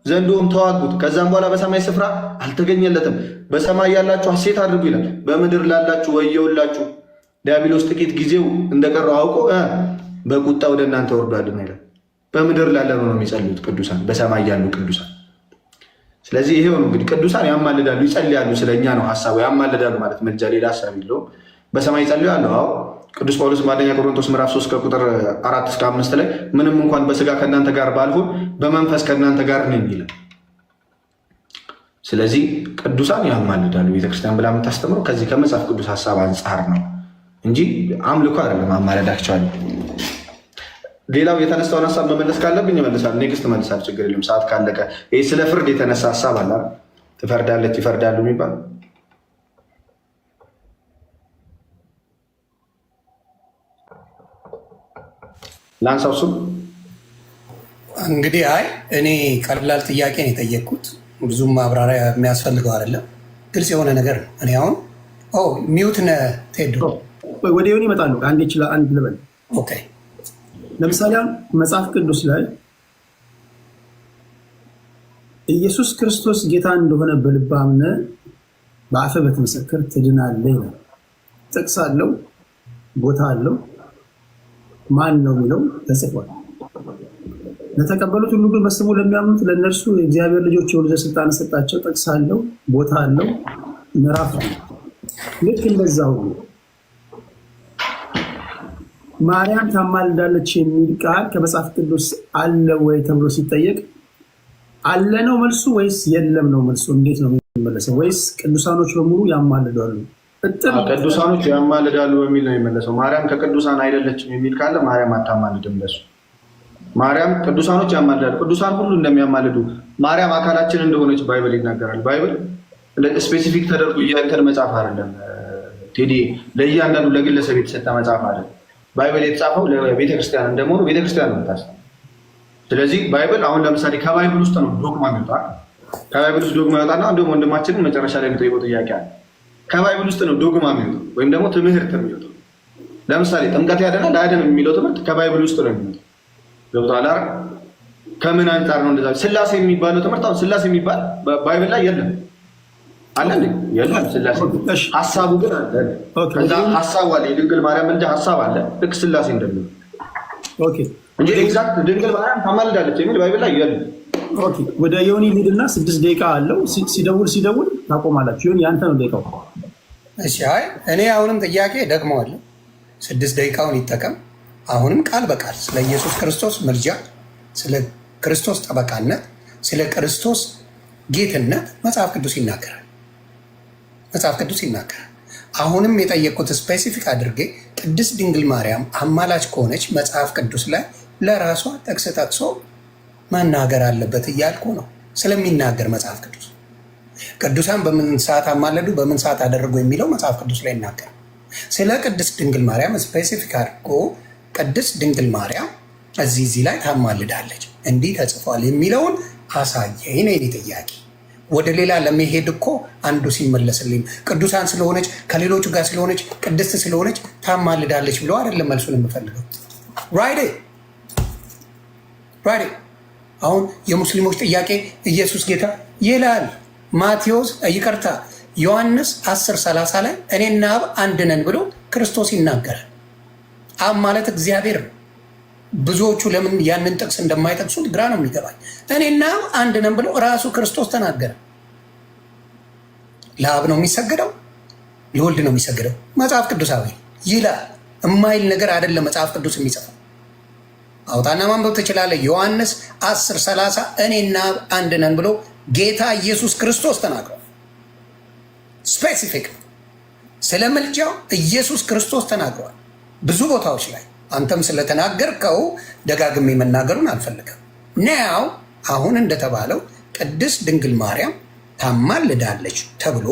ዘንዶም ተዋጉት። ከዛም በኋላ በሰማይ ስፍራ አልተገኘለትም። በሰማይ ያላችሁ ሐሴት አድርጉ ይላል። በምድር ላላችሁ ወየውላችሁ፣ ዲያብሎስ ጥቂት ጊዜው እንደቀረው አውቆ በቁጣ ወደ እናንተ ወርዷልና ይላል። በምድር ላለ ነው የሚጸልዩት ቅዱሳን፣ በሰማይ ያሉ ቅዱሳን። ስለዚህ ይሄው ነው እንግዲህ ቅዱሳን ያማልዳሉ፣ ይጸልያሉ። ስለኛ ነው ሀሳቡ። ያማልዳሉ ማለት ምልጃ፣ ሌላ ሀሳብ የለውም። በሰማይ ይጸልያሉ። አዎ፣ ቅዱስ ጳውሎስ በአንደኛ ቆሮንቶስ ምዕራፍ 3 ከቁጥር 4 እስከ 5 ላይ ምንም እንኳን በስጋ ከእናንተ ጋር ባልሆን በመንፈስ ከእናንተ ጋር ነኝ ይላል። ስለዚህ ቅዱሳን ያማልዳሉ። ቤተክርስቲያን ብላ የምታስተምረው ከዚህ ከመጽሐፍ ቅዱስ ሀሳብ አንጻር ነው እንጂ አምልኮ አይደለም። አማለዳቸዋል። ሌላው የተነሳውን ሀሳብ መመለስ ካለብኝ እመልሳለሁ። Next እመልሳለሁ። ችግር የለም። ሰዓት ካለቀ ይህ ስለ ፍርድ የተነሳ ሀሳብ አለ። ትፈርዳለች፣ ይፈርዳሉ የሚባል። ላንሳው እሱም። እንግዲህ አይ፣ እኔ ቀላል ጥያቄ ነው የጠየቅኩት። ብዙም ማብራሪያ የሚያስፈልገው አይደለም። ግልጽ የሆነ ነገር ነው። እኔ አሁን mute ነህ ቴዶ። ወደ ዮኒ ይመጣሉ። አንድ ይችላል፣ አንድ ልበል። Okay። ለምሳሌ አሁን መጽሐፍ ቅዱስ ላይ ኢየሱስ ክርስቶስ ጌታ እንደሆነ በልብህ አምነህ በአፍህ ብትመሰክር ትድናለህ ይላል። ጥቅስ አለው፣ ቦታ አለው፣ ማን ነው የሚለው ተጽፏል። ለተቀበሉት ሁሉ ግን በስሙ ለሚያምኑት ለእነርሱ የእግዚአብሔር ልጆች የሆኑ ዘንድ ስልጣን ሰጣቸው። ጥቅስ አለው፣ ቦታ አለው፣ ምዕራፍ አለው። ልክ እንደዛ ሁሉ ማርያም ታማልዳለች የሚል ቃል ከመጽሐፍ ቅዱስ አለ ወይ ተብሎ ሲጠየቅ አለ ነው መልሱ ወይስ የለም ነው መልሱ? እንዴት ነው የሚመለሰው? ወይስ ቅዱሳኖች በሙሉ ያማልዳሉ? ቅዱሳኖች ያማልዳሉ በሚል ነው የሚመለሰው። ማርያም ከቅዱሳን አይደለችም የሚል ካለ ማርያም አታማልድም ለሱ። ማርያም ቅዱሳኖች ያማልዳሉ። ቅዱሳን ሁሉ እንደሚያማልዱ ማርያም አካላችን እንደሆነች Bible ይናገራል። Bible specific ተደርጎ የእንትን መጽሐፍ አይደለም ቴዲ፣ ለእያንዳንዱ ለግለሰብ የተሰጠ መጽሐፍ አይደለም። Bible የተጻፈው ለቤተክርስቲያን እንደመሆኑ ቤተክርስቲያን ነው የምታስተምረው። ስለዚህ Bible አሁን ለምሳሌ ከ Bible ውስጥ ነው ዶግማ የሚወጣ። ከ Bible ውስጥ ዶግማ ይወጣና እንዲሁም ወንድማችንን መጨረሻ ላይ የሚጠይቀው ጥያቄ አለ። ከ Bible ውስጥ ነው ዶግማ የሚወጣው ወይም ደግሞ ትምህርት የሚወጣው። ለምሳሌ ጥምቀት ያድናል አያድንም የሚለው ትምህርት ከ Bible ውስጥ ነው የሚወጣው። ገብቶሃል አይደል? ከምን አንጻር ነው እንደዛ? ስላሴ የሚባለው ትምህርት አሁን ስላሴ የሚባል Bible ላይ የለም አለ እንዴ? የለም። ስላሴ ሀሳቡ ግን አለ። ከዛ ሀሳቡ አለ፣ የድንግል ማርያም እንጂ ሀሳብ አለ። ልክ ስላሴ እንደሚለው እንጂ exact ድንግል ማርያም ታማልዳለች የሚል Bible ላይ የለም። Okay፣ ወደ ዮኒ ሊድና 6 ደቂቃ አለው። ሲደውል ሲደውል ታቆማላችሁ። ዮኒ፣ ያንተ ነው ደቂቃው። እሺ፣ አይ እኔ አሁንም ጥያቄ ደግመዋለሁ። 6 ደቂቃውን ይጠቀም። አሁንም ቃል በቃል ስለ ኢየሱስ ክርስቶስ ምልጃ፣ ስለ ክርስቶስ ጠበቃነት፣ ስለ ክርስቶስ ጌትነት መጽሐፍ ቅዱስ ይናገራል። መጽሐፍ ቅዱስ ይናገራል። አሁንም የጠየቅኩት specific አድርጌ ቅድስት ድንግል ማርያም አማላጅ ከሆነች መጽሐፍ ቅዱስ ላይ ለራሷ ጥቅስ ጠቅሶ መናገር አለበት እያልኩ ነው። ስለሚናገር መጽሐፍ ቅዱስ ቅዱሳን በምን ሰዓት አማለዱ፣ በምን ሰዓት አደረጉ የሚለው መጽሐፍ ቅዱስ ላይ ይናገራል። ስለ ቅድስት ድንግል ማርያም specific አድርጎ ቅድስት ድንግል ማርያም እዚህ እዚህ ላይ ታማልዳለች እንዲህ ተጽፏል የሚለውን አሳየኝ ነው የእኔ ጥያቄ። ወደ ሌላ ለመሄድ እኮ አንዱ ሲመለስልኝ ቅዱሳን ስለሆነች ከሌሎቹ ጋር ስለሆነች ቅድስት ስለሆነች ታማልዳለች ብሎ አይደለም መልሱን የምፈልገው። Right። አሁን የሙስሊሞች ጥያቄ ኢየሱስ ጌታ ይላል። ማቴዎስ፣ ይቅርታ፣ ዮሐንስ 10:30 ላይ እኔና አብ አንድ ነን ብሎ ክርስቶስ ይናገራል። አብ ማለት እግዚአብሔር ነው። ብዙዎቹ ለምን ያንን ጥቅስ እንደማይጠቅሱት ግራ ነው የሚገባኝ። እኔና አብ አንድ ነን ብሎ ራሱ ክርስቶስ ተናገረ። ለአብ ነው የሚሰገደው፣ ለወልድ ነው የሚሰገደው። መጽሐፍ ቅዱሳዊ ይላል። የማይል ነገር አይደለም መጽሐፍ ቅዱስ የሚጽፈው። አውጣና ማንበብ ትችላለህ። ዮሐንስ 10:30 እኔና አብ አንድ ነን ብሎ ጌታ ኢየሱስ ክርስቶስ ተናግሯል። Specific ስለ ምልጃው ኢየሱስ ክርስቶስ ተናግሯል ብዙ ቦታዎች ላይ። አንተም ስለተናገርከው ደጋግሜ መናገሩን አልፈልግም። Now አሁን እንደተባለው ቅድስት ድንግል ማርያም ታማልዳለች ተብሎ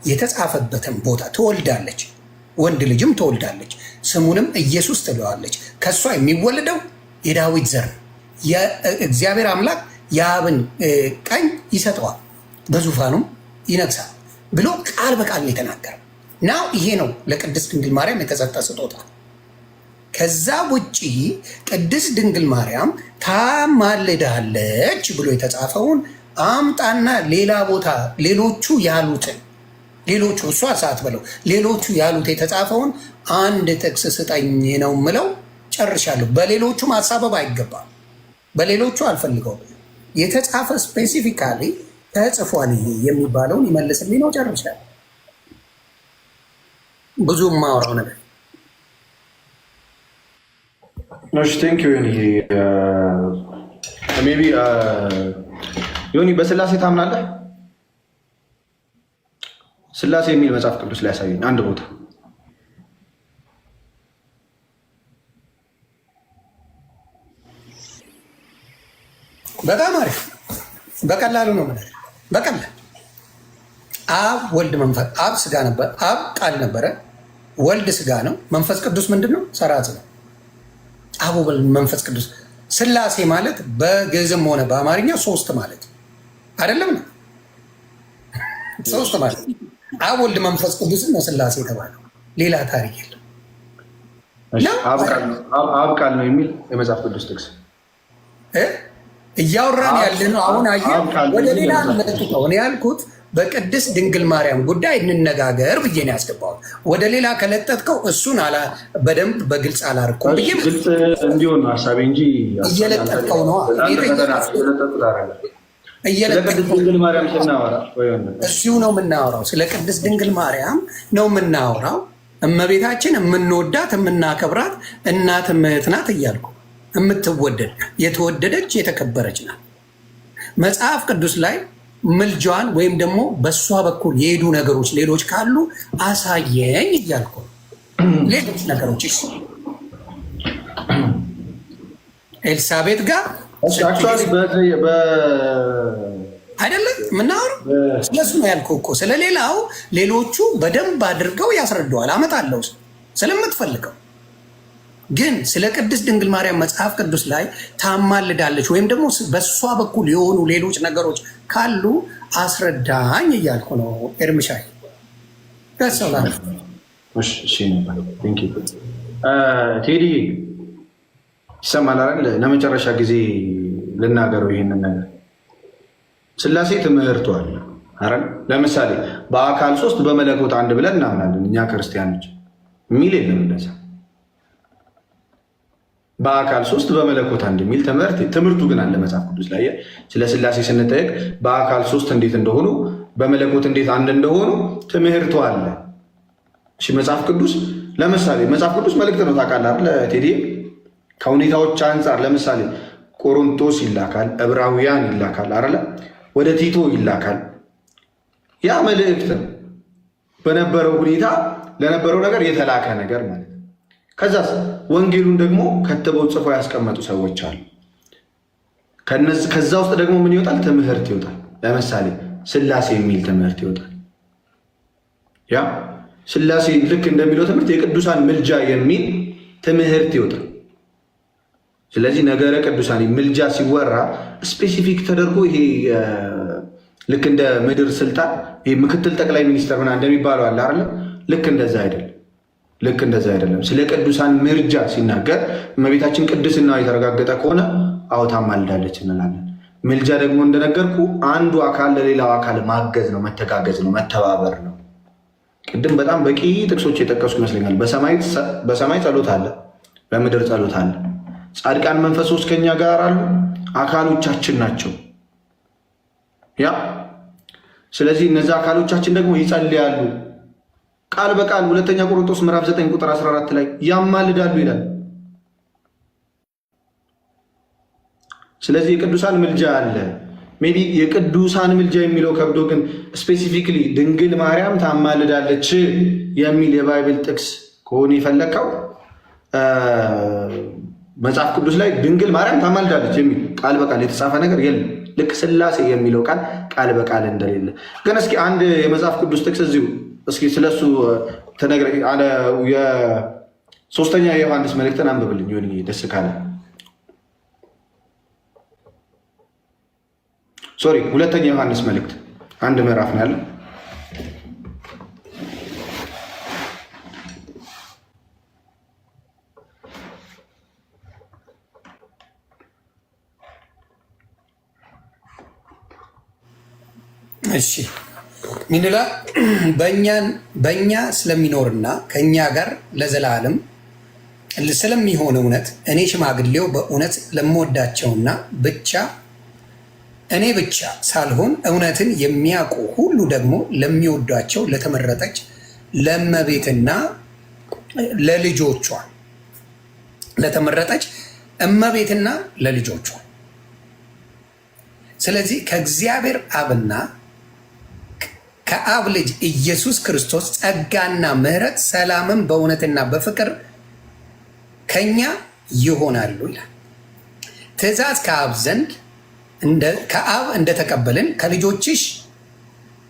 የተጻፈበትን ቦታ ትወልዳለች፣ ወንድ ልጅም ትወልዳለች፣ ስሙንም ኢየሱስ ትለዋለች። ከእሷ የሚወለደው የዳዊት ዘር ነው። የእግዚአብሔር አምላክ የአብን ቀኝ ይሰጠዋል፣ በዙፋኑም ይነግሳል ብሎ ቃል በቃል ነው የተናገረው። Now ይሄ ነው ለቅድስት ድንግል ማርያም የተሰጠ ስጦታ። ከዛ ውጪ ቅድስት ድንግል ማርያም ታማልዳለች ብሎ የተጻፈውን አምጣና ሌላ ቦታ ሌሎቹ ያሉትን፣ ሌሎቹ እሷ ሰዓት በለው ሌሎቹ ያሉት የተጻፈውን አንድ ጥቅስ ስጠኝ ነው ምለው። ጨርሻለሁ። በሌሎቹ ማሳበብ አይገባም። በሌሎቹ አልፈልገውም። የተጻፈ specifically ተጽፏል ይሄ የሚባለውን ይመልስልኝ ነው። ጨርሻለሁ። ብዙ የማወራው ነገር እሺ፣ thank you ዮኒ። Maybe ዮኒ፣ በስላሴ ታምናለህ? ስላሴ የሚል መጽሐፍ ቅዱስ ላይ ያሳየኝ አንድ ቦታ። በጣም አሪፍ። በቀላሉ ነው የምልህ። በቀላል አብ ወልድ መንፈስ፣ አብ ስጋ ነበር፣ አብ ቃል ነበረ፣ ወልድ ስጋ ነው። መንፈስ ቅዱስ ምንድን ነው? ሰራጽ ነው። አብ ወልድ መንፈስ ቅዱስ ስላሴ ማለት በግዕዝም ሆነ በአማርኛ ሶስት ማለት አይደለም ነው። ሶስት ማለት አብ ወልድ መንፈስ ቅዱስን ነው ስላሴ የተባለው። ሌላ ታሪክ የለም። አብ ቃል ነው የሚል የመጽሐፍ ቅዱስ ጥቅስ? እያወራን ያለ ነው። አሁን አየህ፣ ወደ ሌላ ለጥጠው እኔ ያልኩት በቅድስት ድንግል ማርያም ጉዳይ እንነጋገር ብዬ ነው ያስገባሁት። ወደ ሌላ ከለጠጥከው እሱን በደንብ በግልጽ አላርኩም ብዬ ግልጽ እንዲሆን ነው ሀሳቤ እንጂ እየለጠጥከው ነው። ድንግል ማርያም ስናወራ እዚሁ ነው የምናወራው። ስለ ቅድስት ድንግል ማርያም ነው የምናወራው። እመቤታችን የምንወዳት የምናከብራት እናት እምህት ናት እያልኩ የምትወደድ የተወደደች የተከበረች ናት። መጽሐፍ ቅዱስ ላይ ምልጃዋን ወይም ደግሞ በእሷ በኩል የሄዱ ነገሮች ሌሎች ካሉ አሳየኝ እያልኩ ሌሎች ነገሮች ኤልሳቤት ጋር አይደለም የምናወራው፣ ስለሱ ነው ያልከው እኮ። ስለሌላው ሌሎቹ በደንብ አድርገው ያስረደዋል፣ አመጣለሁ ስለምትፈልገው። ግን ስለ ቅድስት ድንግል ማርያም መጽሐፍ ቅዱስ ላይ ታማልዳለች ወይም ደግሞ በእሷ በኩል የሆኑ ሌሎች ነገሮች ካሉ አስረዳኝ እያልኩ ነው። ኤርምሻይ ቴዲ ይሰማል አይደል? ለመጨረሻ ጊዜ ልናገረው ይሄንን ነገር ስላሴ ትምህርቱ አለ አይደል? ለምሳሌ በአካል ሶስት በመለኮት አንድ ብለን እናምናለን እኛ ክርስቲያኖች። የሚል የለም እንደዛ። በአካል ሶስት በመለኮት አንድ የሚል ትምህርት ትምህርቱ ግን አለ መጽሐፍ ቅዱስ ላይ። ስለ ስላሴ ስንጠየቅ በአካል ሶስት እንዴት እንደሆኑ በመለኮት እንዴት አንድ እንደሆኑ ትምህርቱ አለ። እሺ መጽሐፍ ቅዱስ ለምሳሌ መጽሐፍ ቅዱስ መልእክት ነው ታውቃለህ አይደል ቴዲ? ከሁኔታዎች አንጻር ለምሳሌ ቆሮንቶስ ይላካል፣ ዕብራውያን ይላካል አይደለ? ወደ ቲቶ ይላካል። ያ መልእክት ነው። በነበረው ሁኔታ ለነበረው ነገር የተላከ ነገር ማለት ነው። ከዛስ ወንጌሉን ደግሞ ከትበው ጽፈው ያስቀመጡ ሰዎች አሉ። ከዛ ውስጥ ደግሞ ምን ይወጣል? ትምህርት ይወጣል። ለምሳሌ ስላሴ የሚል ትምህርት ይወጣል። ያ ስላሴ ልክ እንደሚለው ትምህርት የቅዱሳን ምልጃ የሚል ትምህርት ይወጣል። ስለዚህ ነገረ ቅዱሳን ምልጃ ሲወራ specific ተደርጎ ይሄ ልክ እንደ ምድር ስልጣን ይሄ ምክትል ጠቅላይ ሚኒስትር ምናምን እንደሚባለው አለ አይደለ? ልክ እንደዛ አይደለም። ልክ እንደዛ አይደለም። ስለ ቅዱሳን ምርጃ ሲናገር እመቤታችን ቅድስና የተረጋገጠ ከሆነ አዎ ታማልዳለች እንላለን። ምልጃ ደግሞ እንደነገርኩ አንዱ አካል ለሌላው አካል ማገዝ ነው፣ መተጋገዝ ነው፣ መተባበር ነው። ቅድም በጣም በቂ ጥቅሶች የጠቀስኩ ይመስለኛል። በሰማይ ጸሎት አለ፣ በምድር ጸሎት አለ። ጻድቃን መንፈሶች ከኛ ጋር አሉ፣ አካሎቻችን ናቸው። ያ ስለዚህ እነዚህ አካሎቻችን ደግሞ ይጸልያሉ። ቃል በቃል ሁለተኛ ቆሮንቶስ ምዕራፍ 9 ቁጥር 14 ላይ ያማልዳሉ ይላል። ስለዚህ የቅዱሳን ምልጃ አለ። Maybe የቅዱሳን ምልጃ የሚለው ከብዶ ግን specifically ድንግል ማርያም ታማልዳለች የሚል የ Bible ጥቅስ ከሆነ የፈለግከው መጽሐፍ ቅዱስ ላይ ድንግል ማርያም ታማልዳለች የሚል ቃል በቃል የተጻፈ ነገር የለም። ልክ ስላሴ የሚለው ቃል ቃል በቃል እንደሌለ ግን እስኪ አንድ የመጽሐፍ ቅዱስ ጥቅስ እዚሁ እስኪ ስለሱ ተነግረህ የሶስተኛ የዮሐንስ መልእክትን አንብብልኝ ይሁን ደስ ካለ። Sorry፣ ሁለተኛ ዮሐንስ መልእክት አንድ ምዕራፍ ነው ያለው። እሺ ምን ይላል? በእኛ ስለሚኖርና ከእኛ ጋር ለዘላለም ስለሚሆን እውነት እኔ ሽማግሌው በእውነት ለምወዳቸውና ብቻ እኔ ብቻ ሳልሆን እውነትን የሚያውቁ ሁሉ ደግሞ ለሚወዷቸው ለተመረጠች ለእመቤትና ለልጆቿ ለተመረጠች እመቤትና ለልጆቿ። ስለዚህ ከእግዚአብሔር አብና ከአብ ልጅ ኢየሱስ ክርስቶስ ጸጋና ምሕረት ሰላምን በእውነትና በፍቅር ከኛ ይሆናሉ ይላል። ትእዛዝ ከአብ ዘንድ ከአብ እንደተቀበልን ከልጆችሽ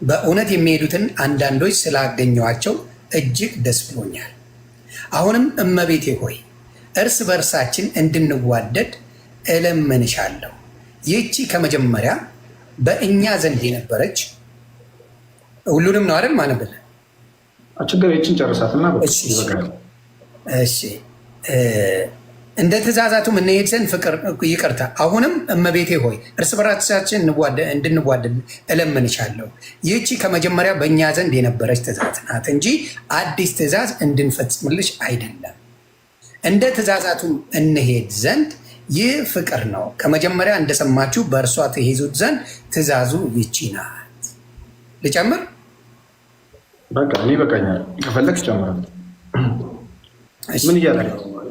በእውነት የሚሄዱትን አንዳንዶች ስላገኘኋቸው እጅግ ደስ ብሎኛል። አሁንም እመቤቴ ሆይ እርስ በእርሳችን እንድንዋደድ እለምንሻለሁ። ይህቺ ከመጀመሪያ በእኛ ዘንድ የነበረች ሁሉንም ነው አይደል? ማነብል ችግር ይችን ጨርሳትና እሺ፣ እንደ ትእዛዛቱም እንሄድ ዘንድ ፍቅር፣ ይቅርታ፣ አሁንም እመቤቴ ሆይ እርስ በራሳችን እንድንዋደድ እለምንሻለሁ። ይህቺ ከመጀመሪያ በእኛ ዘንድ የነበረች ትእዛዝ ናት እንጂ አዲስ ትእዛዝ እንድንፈጽምልሽ አይደለም። እንደ ትእዛዛቱም እንሄድ ዘንድ ይህ ፍቅር ነው። ከመጀመሪያ እንደሰማችሁ በእርሷ ትሄዙት ዘንድ ትእዛዙ ይቺ ናት። ልጨምር? በቃ እኔ ይበቃኛል። ከፈለግ ይጨምራል። ምን እያለ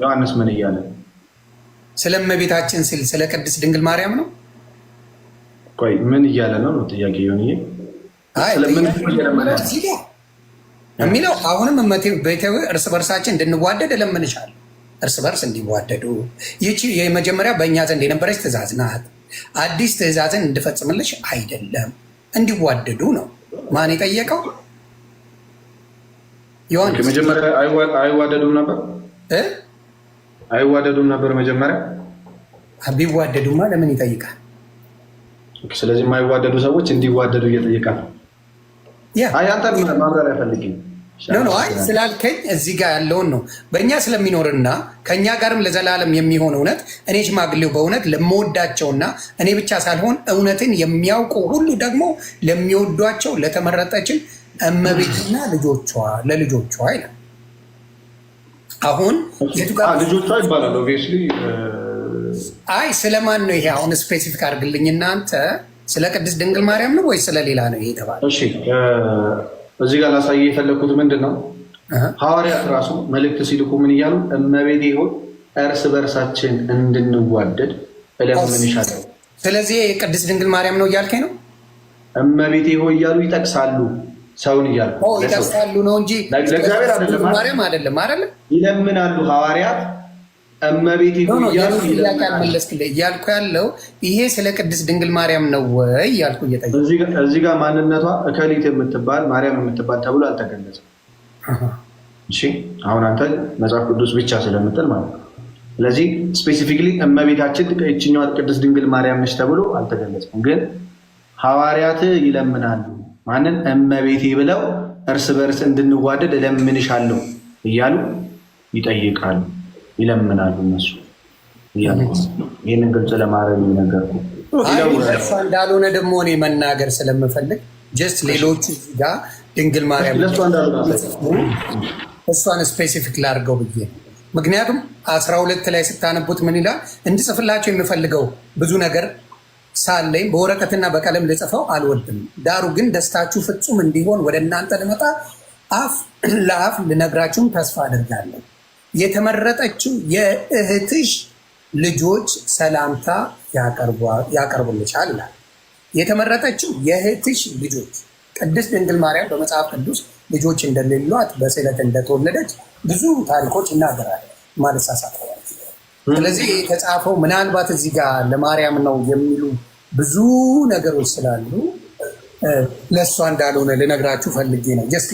ዮሐንስ ምን እያለ? ስለ እመቤታችን ስል ስለ ቅድስት ድንግል ማርያም ነው። ቆይ፣ ምን እያለ ነው ነው ጥያቄ ሆን። የሚለው አሁንም እመቤቴ እርስ በርሳችን እንድንዋደድ እለምንሻለሁ። እርስ በርስ እንዲዋደዱ ይቺ የመጀመሪያ በእኛ ዘንድ የነበረች ትእዛዝ ናት። አዲስ ትእዛዝን እንድፈጽምልሽ አይደለም፣ እንዲዋደዱ ነው። ማን የጠየቀው? ዮሐንስ። መጀመሪያ አይዋደዱም ነበር? አይዋደዱም ነበር መጀመሪያ? ቢዋደዱማ ለምን ይጠይቃል? ስለዚህ የማይዋደዱ ሰዎች እንዲዋደዱ እየጠየቃል። አይ፣ አንተ ማብራሪያ ፈልጌ። No፣ አይ፣ ስላልከኝ እዚህ ጋር ያለውን ነው። በእኛ ስለሚኖርና ከእኛ ጋርም ለዘላለም የሚሆን እውነት እኔ ሽማግሌው በእውነት ለምወዳቸውና እኔ ብቻ ሳልሆን እውነትን የሚያውቁ ሁሉ ደግሞ ለሚወዷቸው ለተመረጠችን እመቤትና ልጆቿ ለልጆቿ ይላል። አሁን የቱ ጋር ልጆቿ ይባላል? Obviously። አይ፣ ስለማን ነው ይሄ? አሁን specific አድርግልኝ እናንተ፣ ስለ ቅድስት ድንግል ማርያም ነው ወይስ ስለሌላ ነው ይሄ የተባለው? እሺ፣ እዚህ ጋር ላሳየ የፈለግኩት ምንድን ነው፣ ሐዋርያት ራሱ መልእክት ሲልኩ ምን እያሉ? እመቤቴ ሆይ እርስ በእርሳችን እንድንዋደድ እለምንሻለሁ። ስለዚህ የቅድስት ድንግል ማርያም ነው እያልከኝ ነው? እመቤቴ ሆይ እያሉ ይጠቅሳሉ። ሰውን እያሉ ይጠቅሳሉ ነው እንጂ ለእግዚአብሔር አይደለም። ማርያም አይደለም አይደለ? ይለምናሉ ሐዋርያት እመቤቴ ሆይ እያሉ። ጥያቄ አልመለስክልኝ። እያልኩ ያለው ይሄ ስለ ቅድስት ድንግል ማርያም ነው ወይ እያልኩ እየጠየኩ። እዚህ ጋር ማንነቷ እከሊት የምትባል ማርያም የምትባል ተብሎ አልተገለጸም። እሺ፣ አሁን አንተ መጽሐፍ ቅዱስ ብቻ ስለምትል ማለት ነው። ስለዚህ specifically እመቤታችን ይችኛዋ ቅድስት ድንግል ማርያም ነች ተብሎ አልተገለጸም። ግን ሐዋርያት ይለምናሉ። ማንን? እመቤቴ ብለው እርስ በእርስ እንድንዋደድ እለምንሻለሁ እያሉ ይጠይቃሉ፣ ይለምናሉ እነሱ እያሉ፣ ይህንን ግልጽ ለማድረግ ነገርኩ። እሷ እንዳልሆነ ደግሞ እኔ መናገር ስለምፈልግ just ሌሎቹ እዚህ ጋ ድንግል ማርያም እሷን specific ላድርገው ብዬ። ምክንያቱም 12 ላይ ስታነቡት ምን ይላል? እንድጽፍላቸው የምፈልገው ብዙ ነገር ሳለኝ በወረቀትና በቀለም ልጽፈው አልወድም። ዳሩ ግን ደስታችሁ ፍጹም እንዲሆን ወደ እናንተ ልመጣ አፍ ለአፍ ልነግራችሁም ተስፋ አድርጋለሁ። የተመረጠችው የእህትሽ ልጆች ሰላምታ ያቀርቡልሻል ይላል። የተመረጠችው የእህትሽ ልጆች፣ ቅድስት ድንግል ማርያም በመጽሐፍ ቅዱስ ልጆች እንደሌሏት በስዕለት እንደተወለደች ብዙ ታሪኮች ይናገራል። ማለት ሳሳት። ስለዚህ የተጻፈው ምናልባት እዚህ ጋር ለማርያም ነው የሚሉ ብዙ ነገሮች ስላሉ ለእሷ እንዳልሆነ ልነግራችሁ ፈልጌ ነው። Just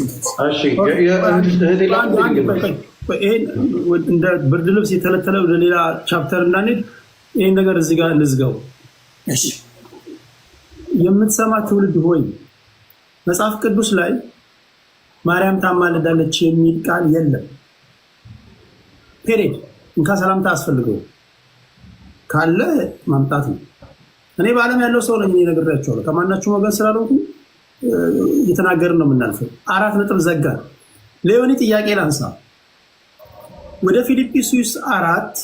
እንደ ብርድ ልብስ የተለተለ ወደ ሌላ chapter እንዳንሄድ ይህን ነገር እዚህ ጋር ልዝጋው። የምትሰማ ትውልድ ሆይ፣ መጽሐፍ ቅዱስ ላይ ማርያም ታማልዳለች የሚል ቃል የለም። Period። እንካ ሰላምታ አስፈልገው ካለ ማምጣት ነው። እኔ በዓለም ያለው ሰው ነኝ፣ ነግሬያቸዋለሁ። ከማናችሁም ወገን ስላልሆንኩ እየተናገርን ነው የምናልፈው። 4 ነጥብ ዘጋ። ሌዮኒ፣ ጥያቄ ላንሳ። ወደ ፊልጵስዩስ 4፣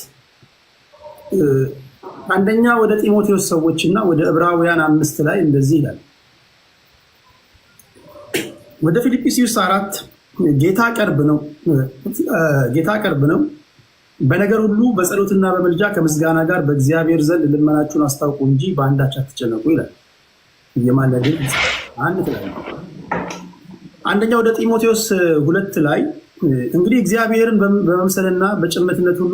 አንደኛ ወደ ጢሞቴዎስ ሰዎች እና ወደ ዕብራውያን 5 ላይ እንደዚህ ይላል። ወደ ፊልጵስዩስ 4 ጌታ ቅርብ ነው፣ ጌታ ቅርብ ነው። በነገር ሁሉ በጸሎትና በምልጃ ከምስጋና ጋር በእግዚአብሔር ዘንድ ልመናችሁን አስታውቁ እንጂ በአንዳች አትጨነቁ ይላል። እየማለድን አንድ ትላለህ። አንደኛ ወደ ጢሞቴዎስ 2 ላይ እንግዲህ እግዚአብሔርን በመምሰልና በጭምትነት ሁሉ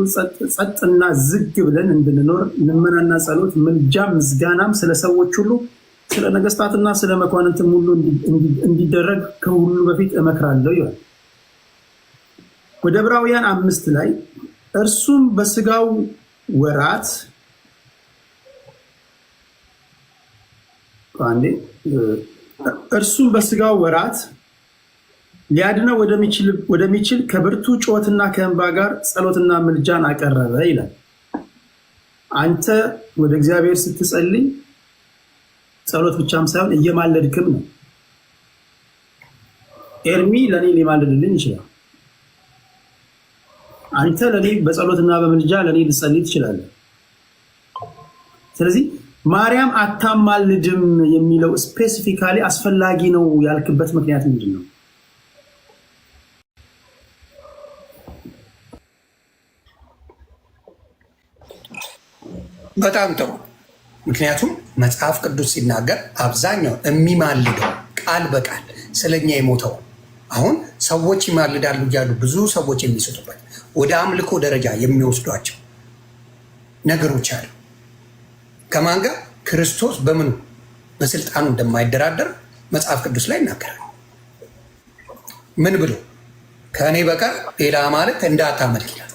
ጸጥና ዝግ ብለን እንድንኖር ልመናና ጸሎት፣ ምልጃም ምስጋናም ስለ ሰዎች ሁሉ፣ ስለ ነገስታትና ስለ መኳንንትም ሁሉ እንዲደረግ ከሁሉ በፊት እመክራለሁ ይላል። ወደ ዕብራውያን 5 ላይ እርሱም በስጋው ወራት፣ አንዴ፣ እርሱም በስጋው ወራት ሊያድነው ወደሚችል ከብርቱ ጩኸትና ከእንባ ጋር ጸሎትና ምልጃን አቀረበ ይላል። አንተ ወደ እግዚአብሔር ስትጸልይ ጸሎት ብቻም ሳይሆን እየማለድክም ነው። ኤርሚ ለእኔ ሊማልድልኝ ይችላል። አንተ ለእኔ በጸሎትና በምልጃ ለእኔ ልጸልይ ትችላለህ። ስለዚህ ማርያም አታማልድም የሚለው specifically አስፈላጊ ነው ያልክበት ምክንያት ምንድን ነው? በጣም ጥሩ። ምክንያቱም መጽሐፍ ቅዱስ ሲናገር አብዛኛው የሚማልደው ቃል በቃል ስለኛ የሞተው፣ አሁን ሰዎች ይማልዳሉ እያሉ ብዙ ሰዎች የሚስቱበት፣ ወደ አምልኮ ደረጃ የሚወስዷቸው ነገሮች አሉ። ከማን ጋር? ክርስቶስ በምኑ በስልጣኑ እንደማይደራደር መጽሐፍ ቅዱስ ላይ ይናገራል። ምን ብሎ? ከእኔ በቀር ሌላ አማልክት እንዳታመልክ ይላል።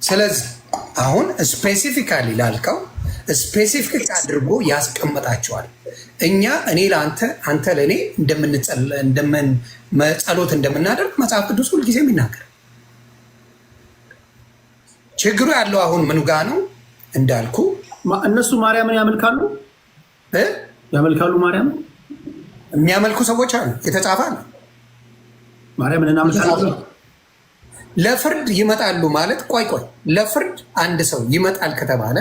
ስለዚህ አሁን specifically ላልከው specific አድርጎ ያስቀምጣቸዋል። እኛ እኔ ለአንተ፣ አንተ ለእኔ ጸሎት እንደምናደርግ መጽሐፍ ቅዱስ ሁልጊዜም ይናገራል። ችግሩ ያለው አሁን ምኑ ጋ ነው እንዳልኩ እነሱ ማርያምን ያመልካሉ ያመልካሉ። ማርያምን የሚያመልኩ ሰዎች አሉ። የተጻፈ አለ። ማርያምን እናመልካለን። ለፍርድ ይመጣሉ ማለት፣ ቆይ ቆይ፣ ለፍርድ አንድ ሰው ይመጣል ከተባለ